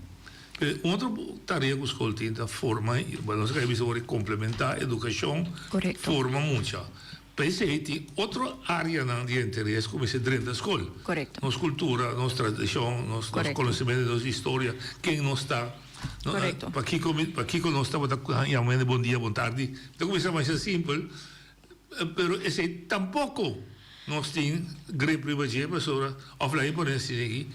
Pero un otro tarea ku skol tin ta forma, bueno nos a bisa ora komplementá edukashon, forma mucha. P'esei tin otro áreanan di interes ku mester drenta skol. Nos kultura, nos tradishon, nos konosementu di nos historia, ken nos ta, pakiko pakiko nos tabata yama hende bon dia, bon tardi. Ta kuminsá masha simpel, pero esei tampoko nos tin grip riba dje pasobra òf laga mi pone asina aki.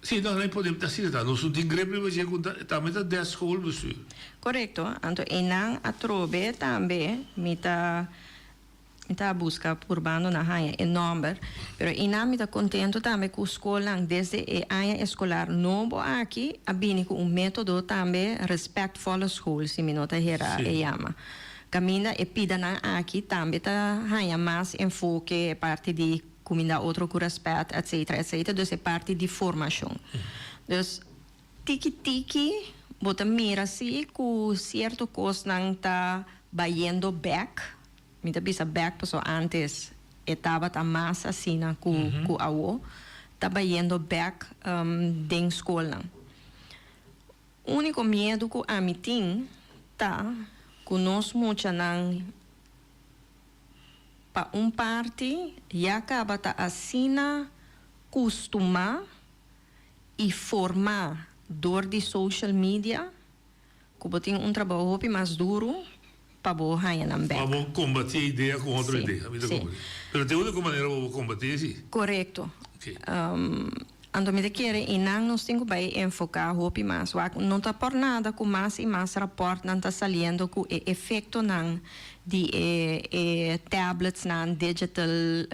Sí, no, no podemos ta asina ta. Nos no tin grip riba dje ku tambe ta des schoolbestuur. Korekto. Anto einan atrobe tambe mi ta mi ta buska purbando na haña e nòmber. Pero einan mi ta kontentu tambe ku skolnan desde e aña eskolar nobo aki a bini ku un método tambe respectvolle school si mi no ta hera e yama. Kaminda e pidanan aki tambe ta haña mas enfoke e parti di Kuminda otro ku rèspèt, etsetera, etsetera. Dus e parti di formashon. Dus tiki tiki bo ta mira si ku sierto kosnan ta bayendo bèk. Mi ta bisa bèk pasobra ántes e tabata mas asina ku ku awo. Ta bayendo bèk den skolnan. Úniko miedu ku ami tin ta ku nos muchanan. Pa un parti ya caba ta asina custumá y formá door di social media cu bo tin un trabou hopi mas duro pa bo haña nan bek. Pa bo combatí e idea cu otro idea. Mi ta comprende. Pero ta e unico manera pa bo combatí si. Corecto. Anto mi ta kere y nan nos tin cu bay enfoca hopi mas. Wak no ta por nada cu mas y mas raportnan ta saliendo cu e efectonan di e e tabletsnan, digital,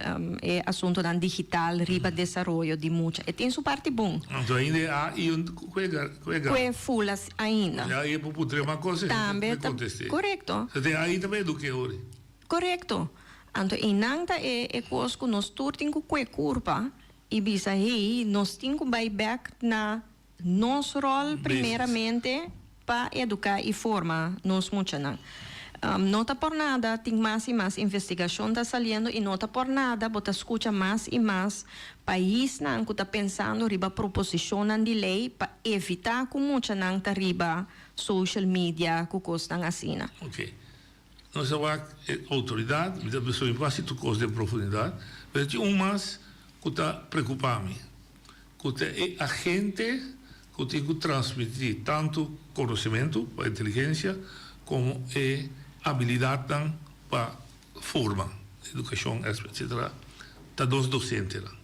e asuntonan digital riba desaroyo di mucha. E tin su parti bon. Anto ainda e a y un cuega cuega. Cue fulas ainda. Ya e por puntra mas cos e Tambe ta ta conteste. corecto. So te ai ta eduke ori. Corecto. Anto eynan ta e e cos cu nos tur tin cu cue curpa y bisa hey nos tin cu bay bek na nos rol primeramente pa educa y forma nos muchanan. No ta por nada tin mas y mas investigacion ta saliendo y no ta por nada bo ta scucha mas y mas paisnan cu ta pensando riba proposicionnan di ley pa evita cu muchanan ta riba social media cu cosnan asina. Ok. Nos a wak e autoridad, mi ta bisa mi por haci tur cos den profundidad, pero tin un mas cu ta preocupa mi. Ku ta e agente ku tin ku transmití tantu konosementu pa inteligensia komo e abilidatnan pa forma, edukashon etcetera, ta nos dosentenan.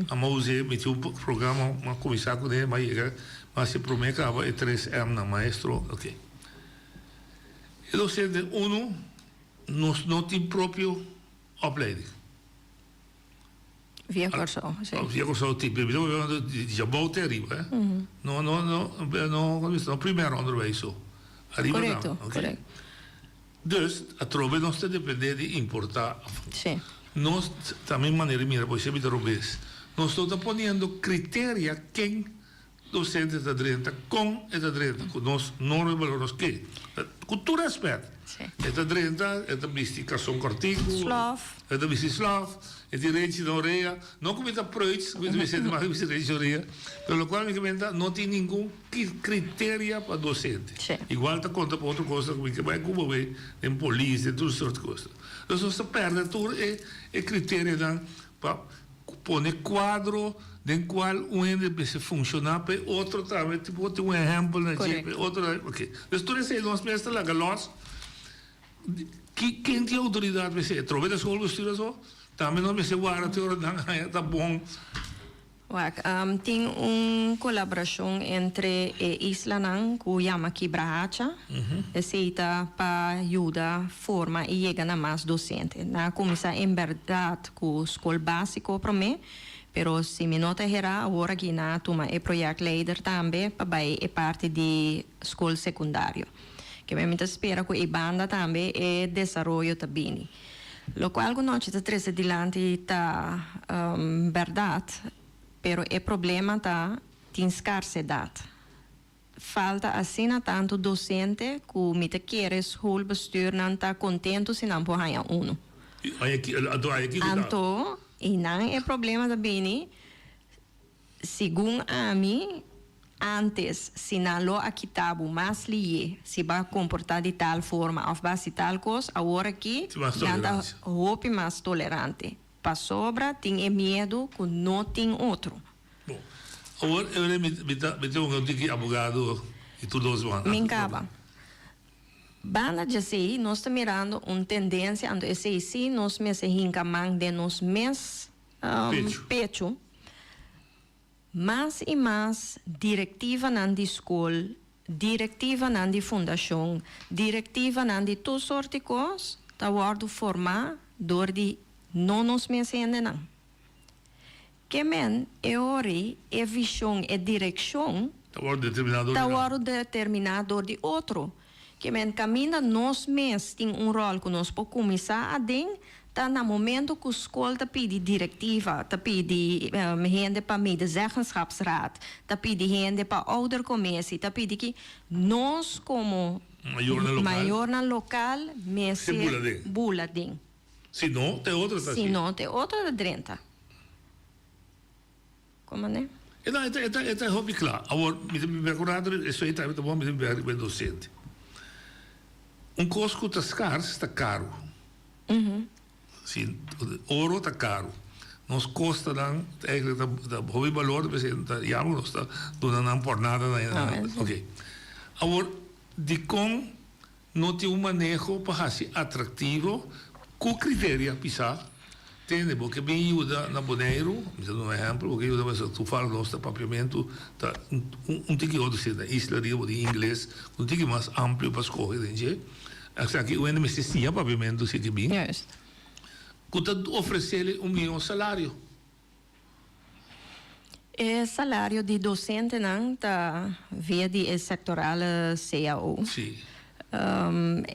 Amo us'é, mi tin un programa, mi a kuminsá kuné, mi a yega, mi a hasi promé kaba e tres Mnan, maestro, oke. E dosente, unu, nos no tin propio opleiding. Via Kòrsou, si. Via Kòrsou tin, pero mi ta papia di djabou te ariba, eh. No, no, no, no, no primer onderwijs so. Ariba tambe. Korekto, korekto. Dus, atrobe nos ta dependé di importá afó. Si. Nos, ta mi manera di mira, por esei mi ta robes. Nos no ta poniendo kriteria ken Docente ta drenta con e ta drenta cu nos norma y balor nos ke. Cu tur respet. E ta drenta, e ta bisti carson cortico. Slof. E ta bisti slof, e tin renchi na orea. No cu mi ta preuts, cu mi ta bisti hende mas cu bisti renchi na orea. Pero locual mi ke menta, no tin ningun criteria pa docente. Igual ta conta pa otro cosnan cu mi ke bay Cuba wey, den polis, den tur soort cosnan. Dus nos ta perde tur e criterianan pa. Pone kuadro den kual un hende mester funshoná pa e otro tambe por tin un ehèmpel na dje pa e otro tambe oke. Dus tur esei nos mes ta laga lòs. Ki ken tin outoridat mester e trobe ta schoolbestuur aso? Tambe nos mester warda te ora nan haña ta bon. Wak, tin un kolaborashon entre e islanan ku yama Kibrahacha. Esei ta pa yuda forma i yega na mas dosente. Nan a kuminsá en bèrdat ku skol básiko promé, pero si mi no ta herá awor aki nan a tuma e projectleider tambe pa bai e parti di skol sekundario. Keme mi ta spera ku ei banda tambe e desaroyo ta bini. Lokual ku nochi ta trese dilanti ta bèrdat, pero e problema ta tin skarsedat. Falta asina tantu dosente ku mi ta kere schoolbestuurnan ta kontentu si nan por haña unu. Anto einan e problema ta bini, segun ami, antes si nan lo a kita bo mas liye si bo a komportá di tal forma òf bo a hasi tal kos, awor aki nan ta hopi mas tolerante pasobra tin e miedu ku no tin otro. Bon, awor Evelyn mi mi ta mi ta un tiki abogado y tur dos banda. Min caba. Banda djesey nos ta mirando un tendencia anto esey si nos mester hinca man den nos mes Pecho. pecho. Mas y mas directivanan di school, directivanan di fundacion, directivanan di tur soort di cos ta wordo forma door di no nos mes hendenan. Ke men e ori e vishon, e direkshon. Ta wòrdu determiná dor di Ta nan. wòrdu determiná dor di otro. Ke men kaminda nos mes tin un ròl ku nos por kuminsá aden, ta na momento ku skol ta pidi direktiva, ta pidi hende pa medezeggenschapsraad, ta pidi hende pa oudercommissie, ta pidi ki nos komo Mayornan lokal. mayornan lokal Se bula mester den. bula den. Si no, te otro ta Si si. no, te otro ta drenta. Como ne? E no, e ta, e ta, e ta hopi kla. Awor, mi ta bira ku rato, esei tambe ta bon, mi ta bira riba e dosente. Un kos ku ta skars ta karu. Si, oro ta karu. Nos kostanan eigenlijk ta, ta hopi balor, p'esei ta yama ku nos ta duna nan por nada na, oké. Awor, dikon No tin un maneho pa hasi atraktivo ku kriteria pisá. Tende, bo ke bin yuda na Boneiru, mi ta duna un ehèmpel, bo ke yuda pasobra tu fala nos ta papiamentu ta un tiki otro si na isla riba bo tin ingles un tiki mas amplio pa skohe den dje. Esaki un hende mester siña papiamentu si ke bin. Ku ta ofresele un mihó salario. E salario di docentenan ta via di e sectorale cao. Sí.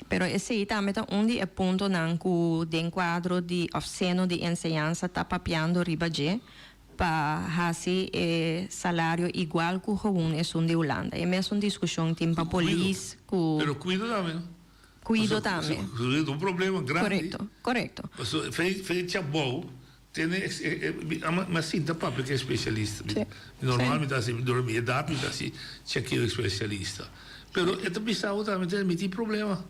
Pero esey tambe ta un di e puntonan cu den cuadro di of seno di enseñansa ta papiando riba dje pa haci e salario igual cu gewoon esun di Hulanda. E mesun discusion tin pa polis cu. Pero cuido tambe no? Cuido tambe. Cuido ta un problema grandi. Corecto, corecto. Pasobra fecha bou. Tene mi a sinta papia ku e spesialista. Normal mi ta hasi dor mi edat mi ta hasi chekeo e spesialista. Pero e ta bisa bo tambe tene mi tin problema.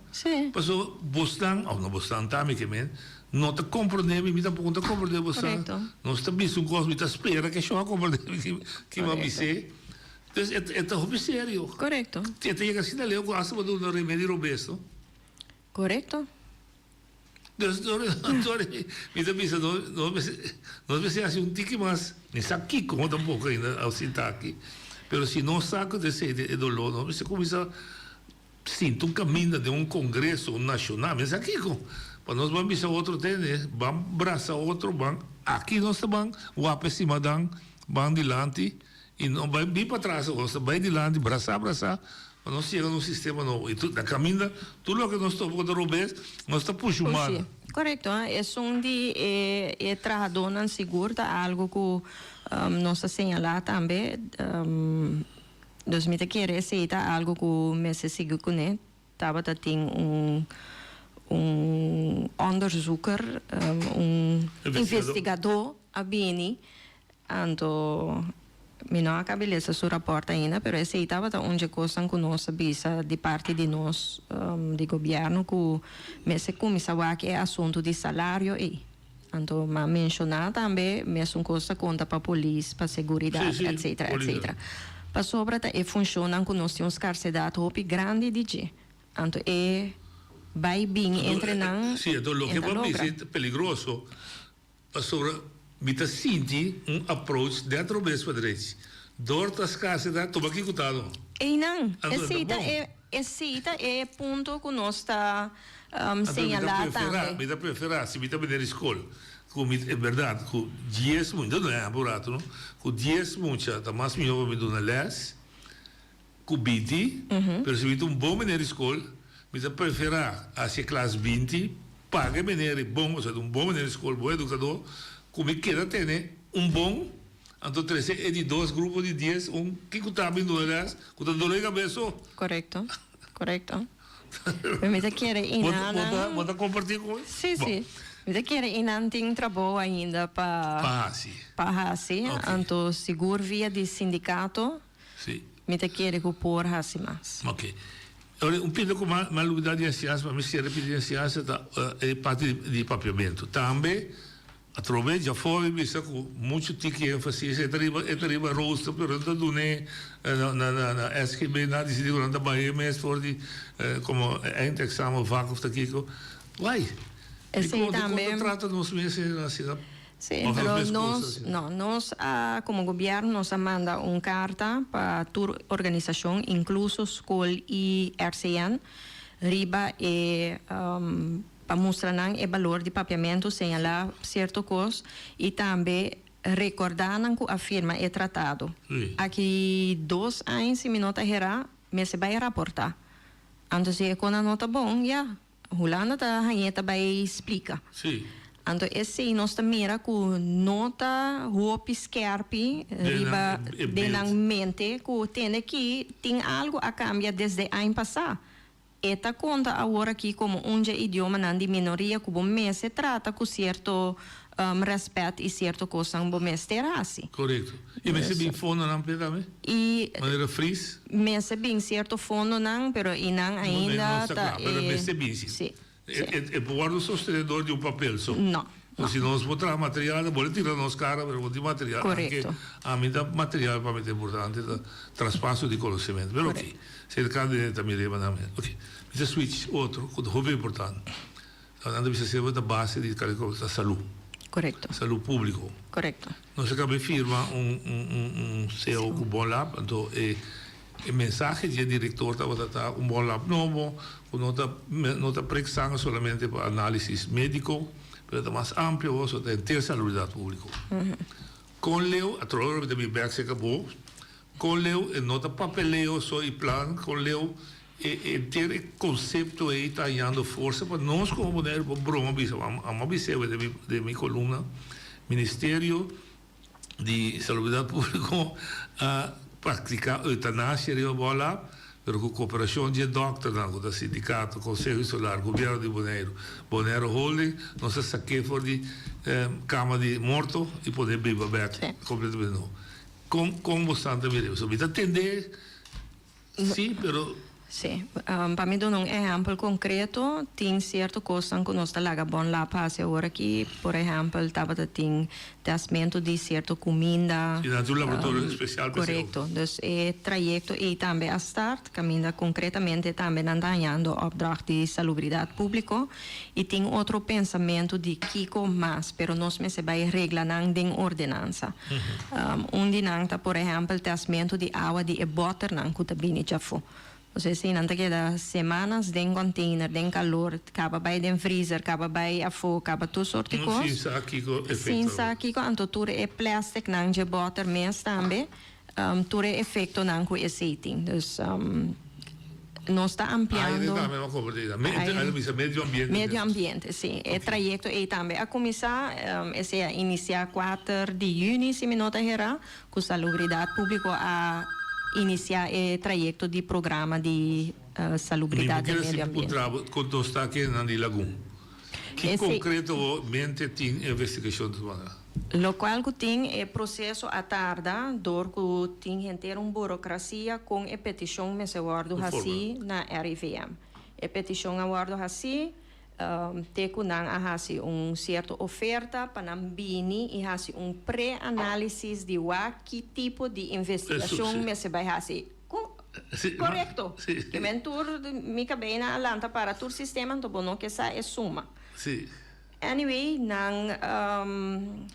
Pasobra bosnan òf no bosnan tambe ke men no ta komprondé mi, mi tampoko no ta komprondé bosnan. Nos ta bisa un kos mi ta spera ke shon a komprondé mi ke mi a bis'é. Entonces e ta hopi serio. E ta yega asina leu ku asta bo duna remedi robes no. Korekto. Dus dor dor mi ta bisa nos nos mester nos mester hasi un tiki mas mi sa kiko no tampoko ainda a sinta aki pero si nos sa ku ta esei e doló nos mester kuminsá sinta un kaminda den un kongreso nashonal mi sa kiko pa nos ban bisa otro tende ban brasa otro ban aki nos ta ban wapa e simadan ban dilanti i no bai bin patras nos ta bai dilanti brasa brasa Pa nos yega na un sistema nobo. I tur na kaminda, tur loke nos topa ku ta robes, nos ta pusha un banda. Pushi. Korekto. Esun di e e trahadónan sigur ta algu ku nos ta señalá tambe. Dus mi ta kere esei ta algu ku mester sigui kuné. Tabata tin un un onderzoeker, un investigadó a bini Anto mi no a kabi lesa su raport ainda, pero esei tabata un dje kosnan ku nos a bisa di parti di nos di gobièrnu ku mester kuminsá wak e asuntu di salario ei. Anto m'a menshoná tambe mesun kos ta konta pa polis, pa seguridat, etsetera, etsetera. Pasobra ta e funshonnan ku nos tin un skarsedat hopi grandi di dje. Anto e bai bin entre nan Sí, anto loke e ta bo a logra. bisa ei ta peligroso. Pasobra mi ta sinti un approach den atrobes pa drechi. Dor ta scarsedad, tuma ki cu ta no. Eynan, Anto esey ta ta bon. e, esey ta e punto cu nos ta Anto mi ta señala prefera, tambe. mi ta prefera, si mi ta bini di scol, cu mi, e berdad, cu dies mucha, no e apurato no, cu dies mucha ta mas miho pa mi duna les, Ku binti, pero si mi ta un bon meneer di skol, mi ta preferá hasi e klas binti, paga e meneer e bon, osea un bon meneer di skol, bon edukadó, ku mi keda tene un bon. Anto trese e di dos grupo di dies un kiko ta bin duna les ku ta dolo e kabes so. Korekto, korekto. Pero mi ta kere inanan. Bo ta komparti ku mi? Si, si. Mi ta kere inan tin trabou ainda pa. Pa hasi. Pa hasi. Anto sigur via di sindikato. Si. Mi ta kere ku por hasi mas. Ok. Ora un pinta ku mi a lubida di enseñansa, pa mi sera pidi enseñansa ta e parti di papiamentu. Tambe Atrobe djafor mi bisa ku muchu tiki énfasis, e ta riba e ta riba rooster pero nan ta dun'é na na na SGB nan a disidí ku nan ta bah'é mes for di komo eindexamen vak of ta kiko. Why? Esei Dikon tambe. dikon ta trata nos mes asina Sí, òf nos pero mes kos nos asina? no nos a komo gobièrnu nos a manda un karta pa tur organisashon inkluso skol i RCN riba e Pa mustra nan e balor di papiamentu, señalá sierto kos i tambe rekordá nan ku a firma e tratado. Aki dos aña si mi no ta herá, mester bai raportá. Anto si e konan no ta bon, ya, Hulanda ta hañ'é ta bai splika. Anto esei nos ta mira ku no ta hopi skèrpi riba den nan mente ku tende ki tin algu a kambia desde aña pasá. E ta konta awor aki komo un dje idiomanan di minoria ku bo mester trata ku sierto rèspèt i sierto kosnan bo mester hasi. Korekto. I mester bin fondonan p'e tambe? I Manera Fries? Mester bin sierto fondonan, pero i nan ainda No sta ta kla, pero e mester bin si. Si, si. E por wòrdu sostenedor di un papel so. No, no. Si nos por traha material, bo lo tira nos kara, pero bo tin material. Korekto. Anke ami ta material pa mi ta importante ta traspaso di konosementu. Pero oke. Serka di ta mir'é pa nan mira. Ok, mi ta switch otro ku ta hopi importante. Nan ta bisa semper ta base di kada kos ta salú. Korekto. Salú públiko. Korekto. Nos a kaba firma un un un un seo ku Bonlab, anto e e mensahe di e direktor tabata ta un Bonlab nobo ku no ta no ta prek sanger solamente pa análisis médiko, pero ta mas amplio, so ta henter salubridat públiko. Kon leu, atrobe mi ta bin bèk serka bo, Kon leu e no ta papeleo so i plan, kon leu e henter e konsepto ei ta hañando forsa pa nos komo Boneiru por broma bisa, amo a bis'é den mi den mi kolumna, Ministerio di Salubridat Públiko a praktiká eutanasia riba bòlá, pero ku koperashon dje dòkternan ku ta sindikato, Konseho Insular, Gobièrnu di Boneiru, Bonaire Holding, nos a sak'é for di kama di morto i pon'é biba bèk kompletamente nobo. Kon kon bo santa mira eso? Mi ta tende si, pero. Si. Pa mi duna un ehèmpel konkreto, tin sierto kosnan ku nos ta laga bon lap hasi awor aki. Por ehèmpel, tabata tin tèstmentu di sierto kuminda. Si, nan tin un laboratorio spesial pa esei. Korekto. Dus e trayekto ei tambe a start, kaminda konkretamente tambe nan ta hañando opdracht di salubridat públiko. I tin otro pensamentu di kiko mas, pero nos mester bai regla nan den ordenansa. Un di nan ta por ehèmpel tèstmentu di awa di e bòternan ku ta bini djafó. Pasobra esei nan ta keda semanas den kònteiner, den kalor, kaba bai den vrizer, kaba bai afó, kaba tur sorti kos. Sin sa kiko efekto. Sin sa kiko, anto tur e plèstiknan dje bòter mes tambe. Tur e efectonan cu esey tin. Dus nos ta ampliando. Aire tambe a comparti. Aire bisa medio ambiente. Medio ambiente, si. E trayecto ey tambe a cuminsa. Esey a inicia cuater di juni, si mi no ta hera, cu Salubridad Publico a inicia e trayecto di programa di salubridad den medio ambiente. Mi por kere si puntra bo con nos ta aki di Lagun. Ki concreto bo mente tin investigacion ta tuma? Locual cu tin e proceso a tarda door cu tin henter un burocracia con e peticion mester wordo haci na RIVM. E peticion a wordo haci te cu nan a haci un cierto oferta pa nan bini y haci un pre-analisis di wak ki tipo di investigacion mester bay haci. Corecto. Ke men tur mi cabey nan a lanta para tur sistema anto bo no ke sa e suma. Anyway, nan,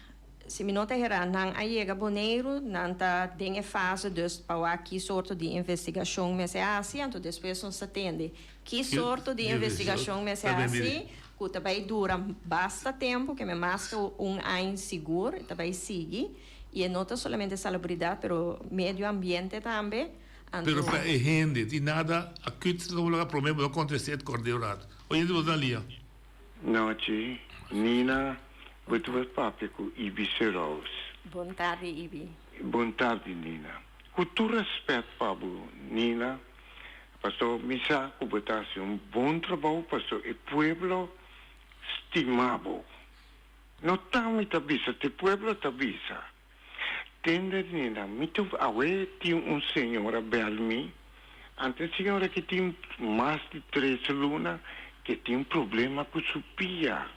si mi no ta hera, nan a yega Boneiru, nan ta den e fase dus pa wak ki sorto di investigashon mester hasi, anto despues nos ta tende ki sorto di investigashon mester hasi, ku ta bai dura basta tempu, ke men mas ku un aña sigur e ta bai sigui, i e no ta solamente salubridat, pero medio ambiente tambe, anto. Pero pa e hende, tin nada akut ta logra prome bo ta kontest'é et kòrd'é un rato. Oyente bo ta lia. Nochi, Nina, bo ta papia ku Ibis Rose. Bon tardi Ibi. Bon tardi Nina. Ku tur rèspèt pa bo Nina, paso mi sa ku bo ta hasi un bon trabou paso e pueblo stima bo. No ta mi ta bisa, te pueblo ta bisa. Tende Nina, mi ta awe tin un señora bèl mi, anto e señora aki tin mas di tres luna ke tin problema ku su pia.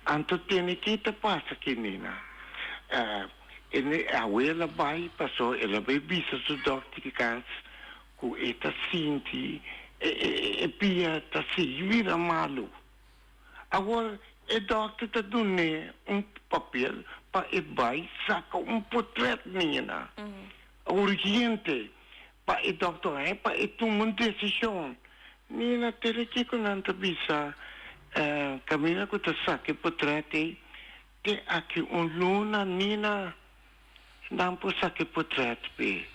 Anto tene ke ta pasa aki Nina? E awe el a bai paso el a bai bisa su dòkter di kas ku e ta sinti e pia ta sigui bira malu. Awor e dòkter ta dun'é un papel pa e bai saka un potret Nina, urgente pa e dòkter haña pa e tuma un desishon. Nina, tere kiko nan ta bisa kaminda ku ta saka e potret ei? Te aki un luna Nina nan por saka e potret p'e.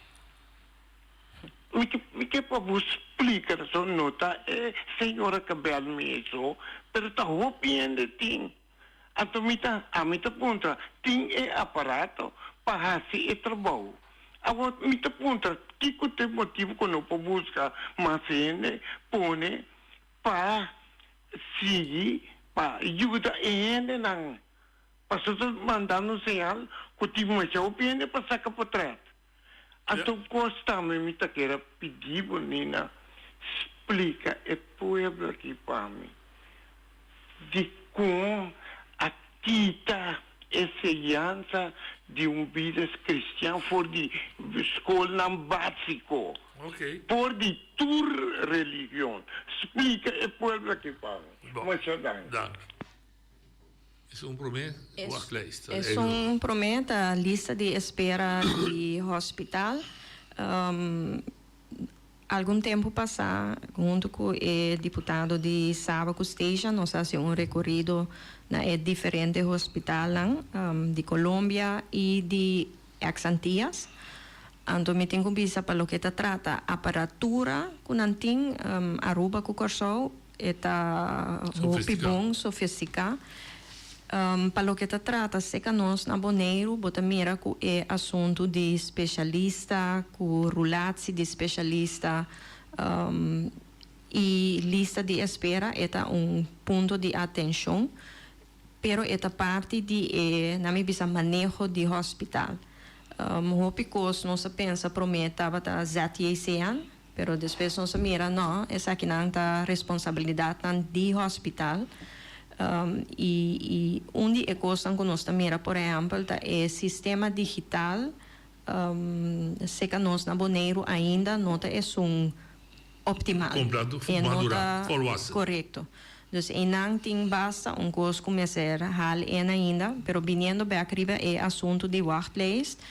Mi ke mi ke pa bo splika rason no ta e señora ka bel mi eso pero ta hopi hende tin. Anto mi ta ami ta puntra tin e aparato pa hasi e trabou. Awor mi ta puntra kiko ta e motibo ku no por buska mas hende pone pa sigui pa yuda e hendenan. Pasobra ta mandando un señal ku tin masha hopi hende pa saka potret. Anto kos tambe mi ta kere pidi bo Nina splika e pueblo aki pa mi dikon a kita enseñansa di un bida cristian for di skolnan basiko for di tur religion splika e pueblo aki pa mi. Masha danki. Esun promé wachtlijst. Esun promé ta lista di espera di hospital. Algun tempu pasá huntu ku e diputado di Saba ku Statia nos a hasi un rekorido na e diferente hospitalnan di Colombia i di ex Antillas. Anto mi tin ku bisa pa loke ta trata aparatura ku nan tin Aruba ku Kòrsou E ta hopi bon, sofistiká. Pa loke ta trata seka nos na Boneiru, bo ta mira ku e asuntu di speshalista, ku rulatsi di speshalista i lista di espera e ta un punto di atenshon, pero e ta parti di e, nan mi bisa, maneho di hospital. Hopi kos nos a pensa promé tabata ZJCN, Pero despues nos a mira, no, esakinan ta responsabilidadnan di hospital. Y y un di e cosnan cu nos ta mira, por ehempel, ta e sistema digital seca nos na Boneiru ainda no ta esun optimal. Completo, E no madura, ta volwassen. Correcto. Dus einan tin basta un cos cu mester haal in ainda, pero biniendo bek riba e asunto di wachtlijst,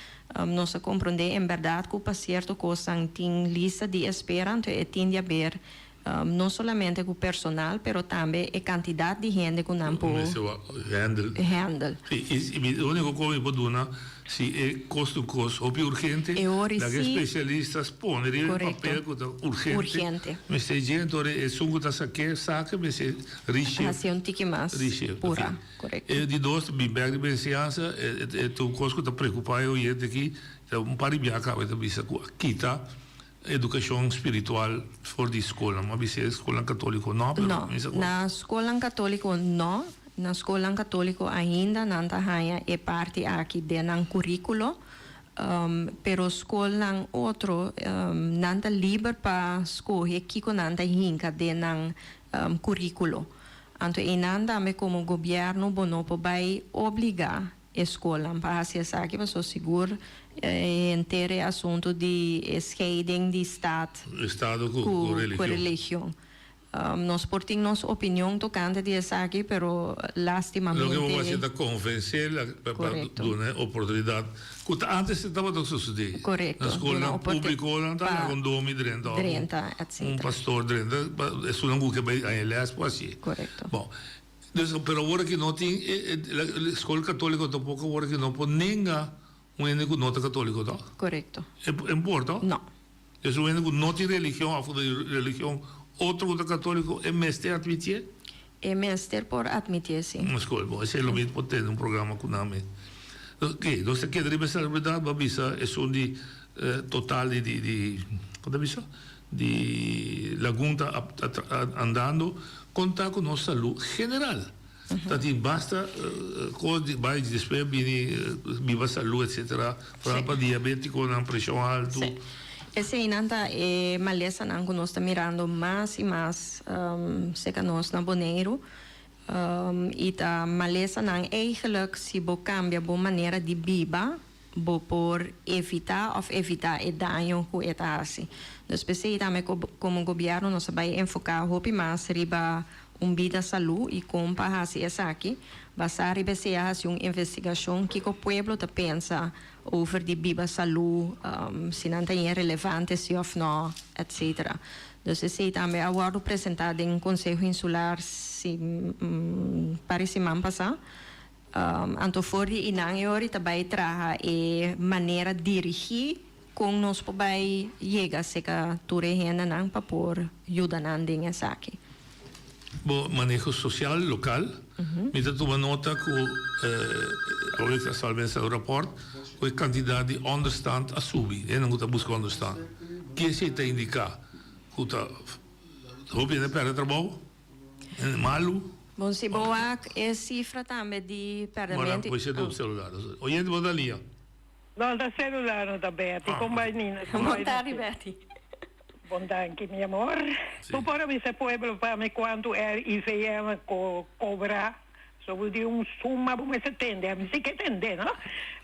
nos a comprende en berdad cu pa cierto cosnan tin lista di espera, anto e tin di haber no solamente cu personal, pero tambe e cantidad di hende cu nan por Mester handle. handle. Sí, y mi unico cu mi por duna, si e cos ta un cos hopi urgente, E ora laga e si. specialistas pone riba e Correcto. papel cu ta urgente. Urgente. Mester dje, enton esun cu ta saké, sake, mester rishi. Haci un tiki mas Rishi, pura, oké. correcto. E di dos, mi bek riba enseñansa, e ta un cos cu ta preocupa e oyente aki, ta un par di biaha caba e ta bisa cu a kita educacion spiritual for di scolnan. Mi a bisa e scolnan catolico no, pero No, mi sa cu. na scolnan catolico no. Na scolnan catolico ainda nan ta haña e parti aki den nan curiculo. Pero scolnan otro nan ta liber pa scoge kico nan ta hinca den nan curiculo. Anto einan tambe como gobierno bo no por bay obliga e scolnan pa haci esaki pasobra sigur henter e asunto di e scheiding di staat Estado cu cu religion. Nos por tin nos opinion tocante di esaki, pero lastimamente. Loke bo haci ta convence pa duna e oportunidad cu ta antes ta tabata sucede. Corecto. Na scolnan publico nan ta laga un domi drenta of un pastor drenta, esunnan cu ke bay haña les por haci. Corecto. Bon, dus pero awor aki no tin e scol catolico tampoco awor aki no por nenga un hende cu no ta catolico toch? Corecto. E por toch? No. Es un hende ku no tin religion òf ku ta di religion otro ku ta katóliko, e mester atmitié? E mester por atmitié, sí. Un skol. Bon, esei lo mi por tene un programa ku nan mes. Oké, nos ta keda riba e salubridat, bo a bisa esun di total di di di kon ta bisa? Di lagun ta andando, kon ta ku nos salú general? Ta tin basta kos di bai despues a bini biba salú etcetera, foral pa diabetikonan, preshon haltu. Sí. Eseinan ta e malesanan ku nos ta mirando mas i mas serka nos na Boneiru. I ta malesanan eigenlijk si bo kambia bo manera di biba bo por evitá òf evitá e daño ku e ta hasi. Dus p'esei tambe komo gobièrnu nos a bai enfoká hopi mas riba un bida salú i kon pa hasi esaki. Basá riba esei a hasi un investigashon kiko pueblo ta pensa over di biba salú, si nan ta yen relevante si òf nò, etcetera. Dus esei tambe a wòrdu presentá den Konseho Insular si par di siman pasá. Anto for di einan e ora ta bai traha e manera dirigí kon nos por bai yega serka tur e hendenan pa por yuda nan den esaki. Bo maneho sosial lokal, mi ta tuma nota ku awe kasualmente sa un rapòrt ku e kantidat di ònderstant a subi, hendenan ku ta buska ònderstant. Ke esei ta indiká? Ku ta hopi hende pèrdè trabou? Malu. Bon si bo wak e sifra tambe di perdemento. Mara bo seta op celular. Oyente bo ta lia. No ta celular no ta Betty. Kon bai Nina? Bon tardi Betty. Bon danki mi amor. Bo por a bisa pueblo pa mi cuanto RIVM cobra? So bo di un suma bo mester tende. Ami si ke tende no.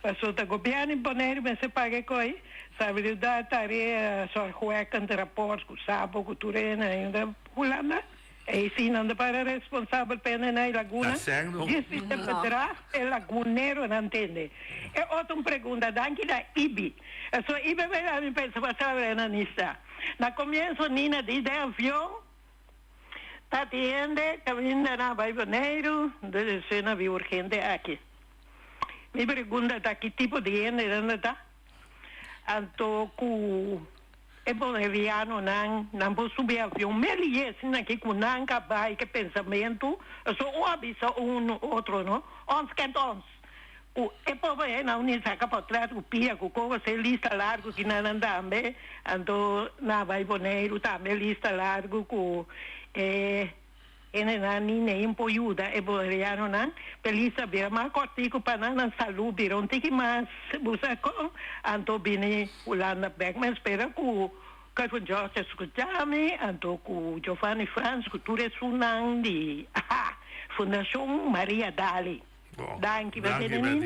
Paso ta gobierno di Boneiru mester paga e koi. Sabidudat tarea zorgwekkend rapport ku sabo ku tur e hende. Hulanda, ei si nan ta para responsabel pa e na e laguna, djis di e bedrag e laguneronan tende. E otro un pregunta, danki na Ibi. Pasobra Ibi a bira mi pensa pa saber na nista. Na comienzo Nina di den avion ta tin hende caminda na bai Boneiru, entonces esena bi urgente aki. Mi pregunta ta ki tipo di hende nan ta? Anto ku e bonerianonan, nan por subi avion meli esnan aki ku nan ka bai ke pensamentu, pasobra un a bisa un otro no, ons kent ons, ku e pober nan ni saka potret ku pia ku kos, e lista largu ki nan nan tambe, anto nan a bai Boneiru tambe lista largu ku e. Hendenan ni nein por yuda e bonerianonan, pelis a bira mas kòrtiku pa nan, nan salú bira un tiki mas busa kon, anto bini Hulanda bèk. Mi a spera ku Kelvin George a skucha mi, anto ku Giovanni Frans, ku tur esunnan di Fundashon Maria Dali. Danki, Danki, Betty.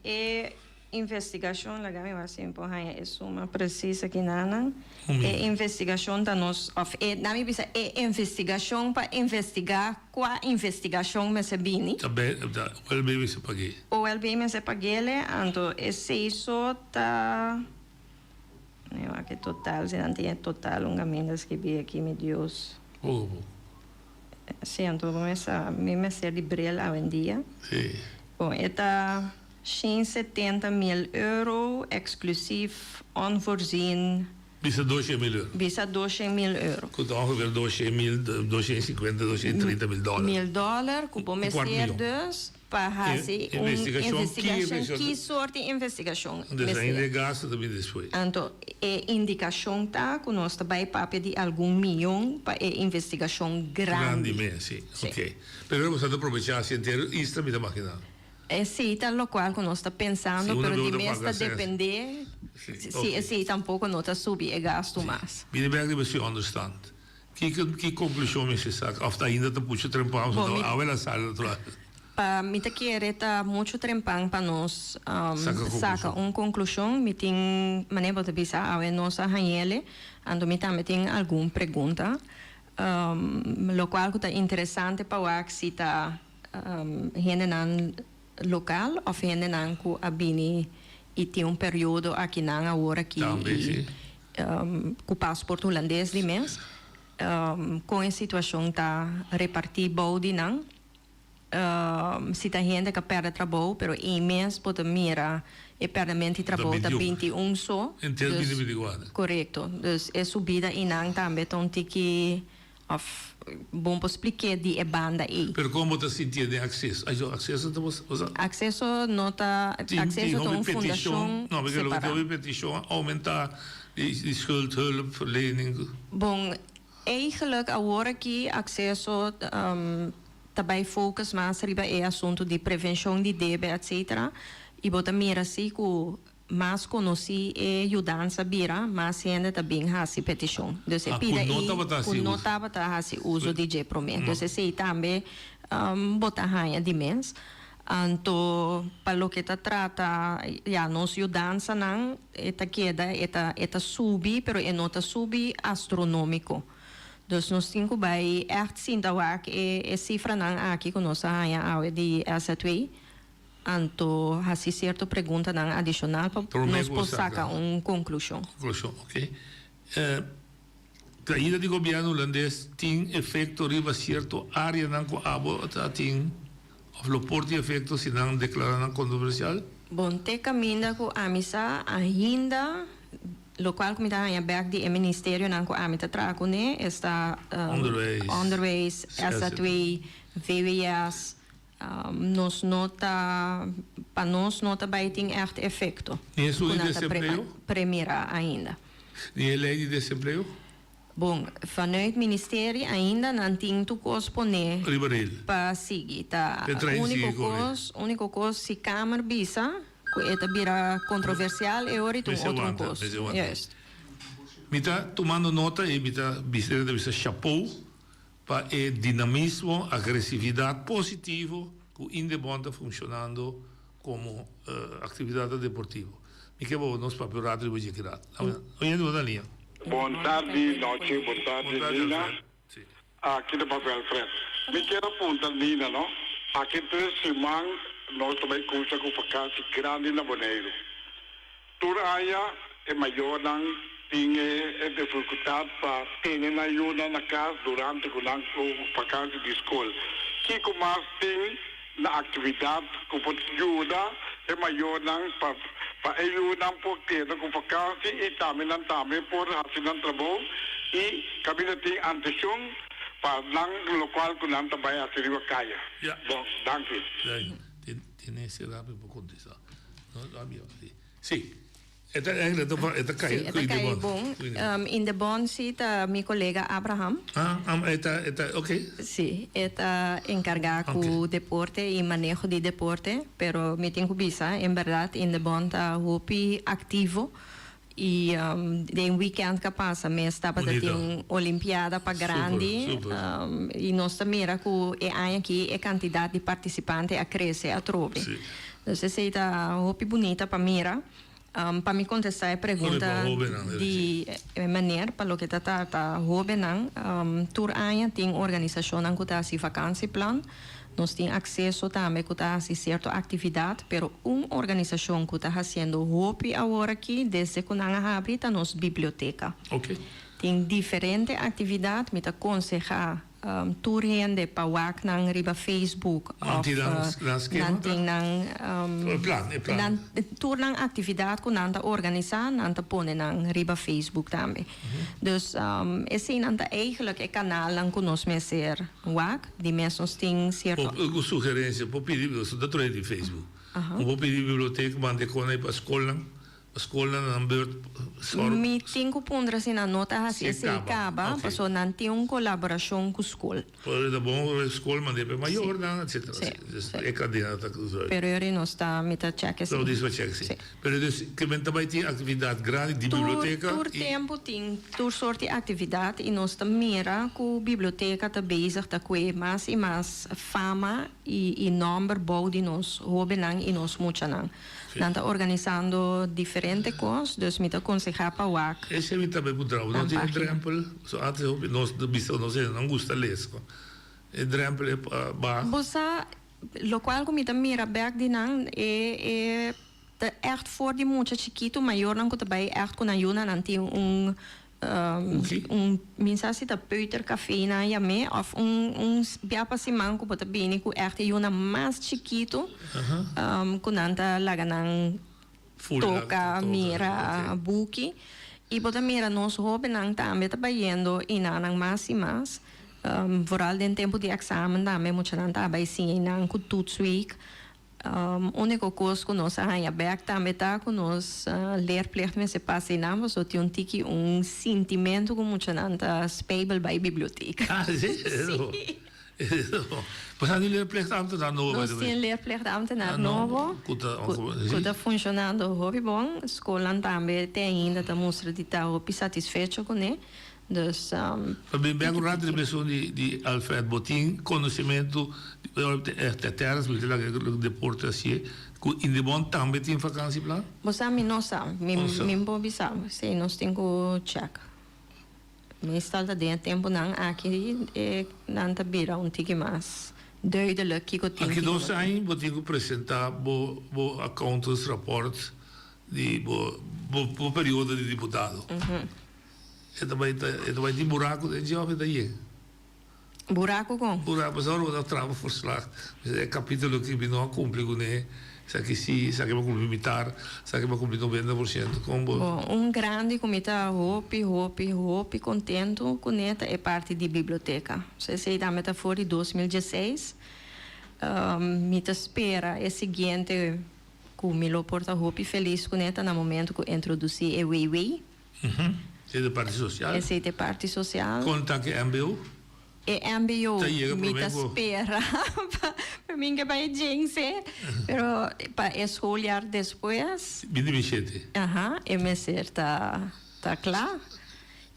E investigashon, laga mi wak si mi por haña e suma presis aki nanan. E investigashon ta nos, òf e, na mi bisa e investigashon pa investigá kua investigashon mester bini. Ta be, ta OLB mester pag'é. OLB mester pag'ele, anto esei so ta, mi wak e total, si nan tin e total un kaminda skibí aki, mi Dios. Poko poko. Si, anto bo mester, mi mester di bril awendia. Si. Bon, e ta shen setenta mil euro, exclusief, onvoorzien. Bisa doshen mil euro. Bisa doshen mil euro. Ku ta ongeveer doshen mil, doshen sinkuenta, doshen trinta mil dòler. Mil dòler ku bo mester dus pa hasi un investigashon, ki sort di investigashon mester. Entonces ainda e gasto ta bini despues. Anto e indikashon ta ku nos ta bai papia di algun miyon pa e investigashon grandi. Grandi mes, si. Ok. Pero bo sa ta probecha si entero isla mi ta makina. Esei ta lokual ku nos ta pensando, pero di mes ta depende si esei tampoko no ta subi e gastu mas. Bini bek riba si onderstand. Kiko ki konklushon mester saka òf ta ainda ta pucha trempan òf ta awe la sali otro lado? Pa mi ta kere ta muchu trempan pa nos saka un konklushon. Mi tin manera bo ta bisa awe nos a hañ'ele anto mi tambe tin algun pregunta. Lokual ku ta interesante pa wak si ta hendenan lokal òf hendenan ku a bini i tin un periodo akinan awor aki i ku pasport hulandes di mes, kon e situashon ta repartí bou di nan. Si ta hende ku a pèrdè trabou, pero ei mes bo ta mira e pèrdèment di trabou ta 21 so. Enter 2024. Korekto. Dus e subida einan tambe ta un tiki. Of bon por splik'é di e banda ei. Pero kon bo ta sintié den Akseso? Ai, Akseso ta bo sa? Akseso no ta, Akseso ta un fundashon No, porque loke separá. tin hopi petishon a oumentá di schuldhulpverlening. Bon, eigenlijk awor aki Akseso ta bai focus mas riba e asuntu di prevenshon di debe etcetera i bo ta mira si ku Mas konosí e yudansa bira, mas hende ta bin hasi petishon. Dus e Ah, ku pida no ei tabata ku hasi no uso. tabata hasi uso di dje promé. Dus esei tambe bo ta haña di mes. Anto pa loke ta trata ya nos yudansanan e ta keda e ta e ta subi pero e no ta subi astronómiko. Dus nos tin ku bai ègt sinta wak e e sifranan aki ku nos a haña awe di SZW. Anto hasi sierto preguntanan adishonal pa Promé nos ku por saka saka un konklushon. Konklushon, ok. Kaida di gobièrnu hulandes tin efekto riba sierto áreanan ku abo ta tin òf lo por tin efekto si nan deklará nan kontroversial? Bon, te kaminda ku ami sa ainda lokual ku mi ta haña bèk di e ministerionan ku ami ta traha kuné esta Onderwijs, Onderwijs, SZW, VWS, Nos no ta, pa nos no ta bai tin ègt efekto. Ni esun ku di nan ta desempleo? premirá ainda. Ni e lei di desempleo? Bon, vanuit ministerie ainda nan tin tur kos poné Riba rel. pa sigui. Ta E trein úniko sigui kore. kos, úniko kos si Kamer bisa ku e ta bira kontroversial e ora i ta un Mester otro wanta, kos. mester wanta. Juist. Mi ta tumando nota i mi ta bisa, ta bisa chapou Pa e dinamismo, agresividat positivo ku Indebon ta funshonando komo aktividatnan deportivo. Mi ke bo nos papia un rato riba dje ki rato. Oyente bo ta liña. Bon tardi Nochi, bon tardi Bon tardi Nina. Alfred. Si. Aki ta papia Alfred. Mi kier a punta Nina no, aki tres siman nos ta bai kumsa ku vakansi grandi na Boneiru. Tur aña e mayornan tin e dificultad pa tene nan yunan na cas durante cu nan vakantie di scol. Kico mas tin na actividad cu por yuda e mayornan pa pa e yunan por keda cu vakantie y tambe nan tambe por haci nan trabou y caminda tin antencion pa nan locual cu nan ta bay haci riba caya. Bon, danki. Tene sera pa contesta. Sí. E ta eigenlijk e ta e ta kai Sí, e ta kai bon. Indebon sí ta mi kolega Abraham. Ah, e ta e ta oké. Sí, e ta enkargá ku deporte i maneho di deporte, pero mi tin ku bisa en bèrdat Indebon ta hopi aktivo i den wikènt ku a pasa mes tabata tin olimpiada pa grandi i nos ta mira ku e aña aki e kantidat di partisipante a krese atrobe. Dus esei ta hopi bunita pa mira. Pa mi kontestá e pregunta di e meneer pa loke ta trata hóbennan, tur aña tin organisashonnan ku ta hasi vakansieplan. Nos tin akseso tambe ku ta hasi sierto aktividat, pero un organisashon ku ta hasiendo hopi awor aki desde ku nan a habri ta nos biblioteka. Tin diferente aktividat, mi ta konsehá Tur hende pa wak nan riba Facebook Nan of tin nan nan skema nan tin nan E plan, e plan. nan tur nan actividad cu nan ta organisa nan ta pone nan riba Facebook tambe. Dus eseinan ta eigenlijk e kanalnan cu nos mester wak, di mes nos tin cierto. Por un sugerencia, por pidi, nos ta trae di Facebook, por pidi biblioteca manda e con ahí pa scolnan. Skolnan nan beurt sòru. Mi tin ku puntra si nan no ta hasi Si esei kaba, kaba, ok. pasobra nan tin un kolaborashon ku skol. Por ta bon ku skol mand'é pa e mayornan, etsetera. Si, Dus si. e kadena ta krusa. Pero yori nos ta, mi ta chèk esei. Lo dis pa chèk, si. Si. Pero dus ke men ta bai tin aktividat grandi di Tur, biblioteka tur i. tempu tin tur sort di aktividat i nos ta mira ku biblioteka ta bezig ta kue mas i mas fama i i nòmber bou di nos hóbennan i nos muchanan. Nan ta organisando diferente kos, dus mi ta konsehá pa wak Esei mi tambe puntra bo, no nan tin e página. drempel? So antes hopi nos ta bisa nos hende nan gusta lesa, e drempel e baha. Bo sa, lokual ku mi ta mira bèk di nan, e e ta ègt for di mucha chikitu, mayornan ku ta bai ègt ku nan yunan, nan tin un Un mi sa si ta peutercafé nan yam'é òf un un bia pa siman ku bo ta bini ku ègt e yunan mas chikitu ku nan ta laga nan toka, mira buki. I bo ta mira nos hóbennan tambe ta bayendo einan mas i mas. Vooral den tempu di èksamen tambe muchanan ta bai siña einan ku toetsweek. Úniko kos ku nos a haña bèk tambe ta ku nos leerplicht mester pasa einan pasobra tin un tiki un sintimentu ku muchanan ta spijbel bai biblioteka. Ah, sí? Sí. Pues nan tin leerplichtambtenaar nobo by Nos the way. tin leerplichtambtenaar Ah, no, nobo ku ta, ku, sí. ku ta funshonando hopi bon. Skolnan tambe te ainda ta mustra di ta hopi satisfecho kuné. Dus, Pa bin bek un rato riba esun di di Alfred, bo tin konosementu di ora te te tèrens bo ta laga e deporte hasié ku Indebon tambe tin vakansieplan? Bo sa mi no sa, mi No sa. mi por bisa, sí nos tin ku chèk. Meestal ta den e tempunan aki e nan ta bira un tiki mas duidelijk kiko tin, Aki kiko dos no tin. aña bo tin ku presentá bo bo accountantsrapport di bo bo periodo di diputado. E ta bai ta e ta bai tin buraku den dje of e ta yen? Buraku kon? Buraku, pasobra ora bo ta traha bo verslag, bisa e kapitulo aki mi no a kumpli kuné, esaki si, esaki bo a kumpli mitar, esaki bo a kumpli 90%, kon bo. Bon, un grandi ku mi ta hopi, hopi, hopi kontentu kuné ta e parti di biblioteka. So esei tambe ta for di 2016. Mi ta spera e siguiente ku mi lo por ta hopi felis kuné ta na momento ku introdusí e WW. Esei ta parti sosial. Esei ta e parti sosial. Kon ta ku e mbo? E mbo Ta yega mi promé ta ku. spera pa mi ke bai djense, pero pa e schooljaar despues. Binti bishete. Aha, e mester ta ta kla.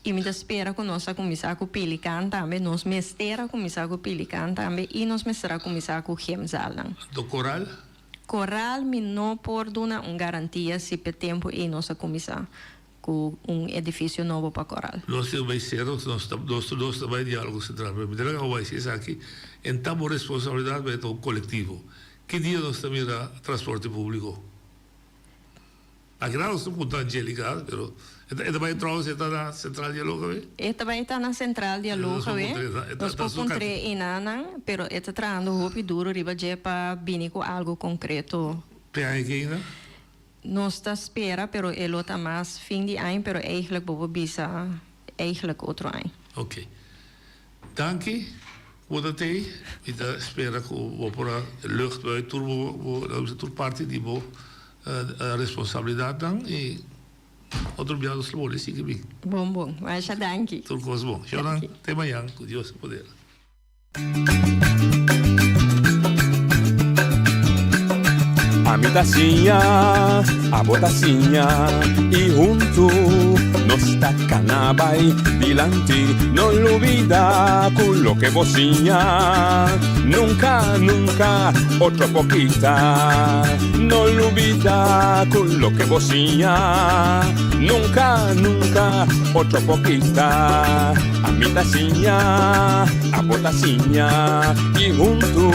I mi ta spera ku nos a kuminsá ku Pelikaan tambe, nos mester a kuminsá ku Pelikaan tambe i nos mester a kuminsá ku gymzaalnan. Anto koral? Koral mi no por duna un garantia si p'e tempu ei nos a kuminsá ku un edifisio nobo pa Koral. Nos tin bai sero, nos ta nos tur dos ta bai Diálogo Sentral, pero mi ta laga bai si esaki en ta bo responsabilidat bai ta un kolektivo. Ki dia nos ta mira transporte públiko? Aki nan nos ta punta Angelica, pero e ta e ta bai trouwens e ta na Central Dialoog awe? E ta bai ta na Central Dialoog awe. Nos por puntr'é enanan, pero e ta trahando hopi duro riba dje pa bini ku algu konkreto. Pe aña ke ainda? Nos ta spera, pero e lo ta mas fin di aña, pero eigenlijk bo por bisa eigenlijk otro aña. Ok. Danki bo ta tei. Mi ta spera ku bo por a lucht bai tur bo bo tur parti di bo responsabilidatnan i otro bia nos lo bolbe sigui bin. Bon bon. Masha danki. Tur kos bon. Shownan te mañan ku Dios su poder. Ami ta siña, abo ta siña y huntu nos ta cana bay dilanti. No lubida cu loke bo siña nunca, nunca otro por kita. No lubida cu loke bo siña nunca, nunca otro por kita. Ami ta siña, abo ta siña y huntu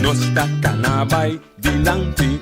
nos ta cana bay dilanti.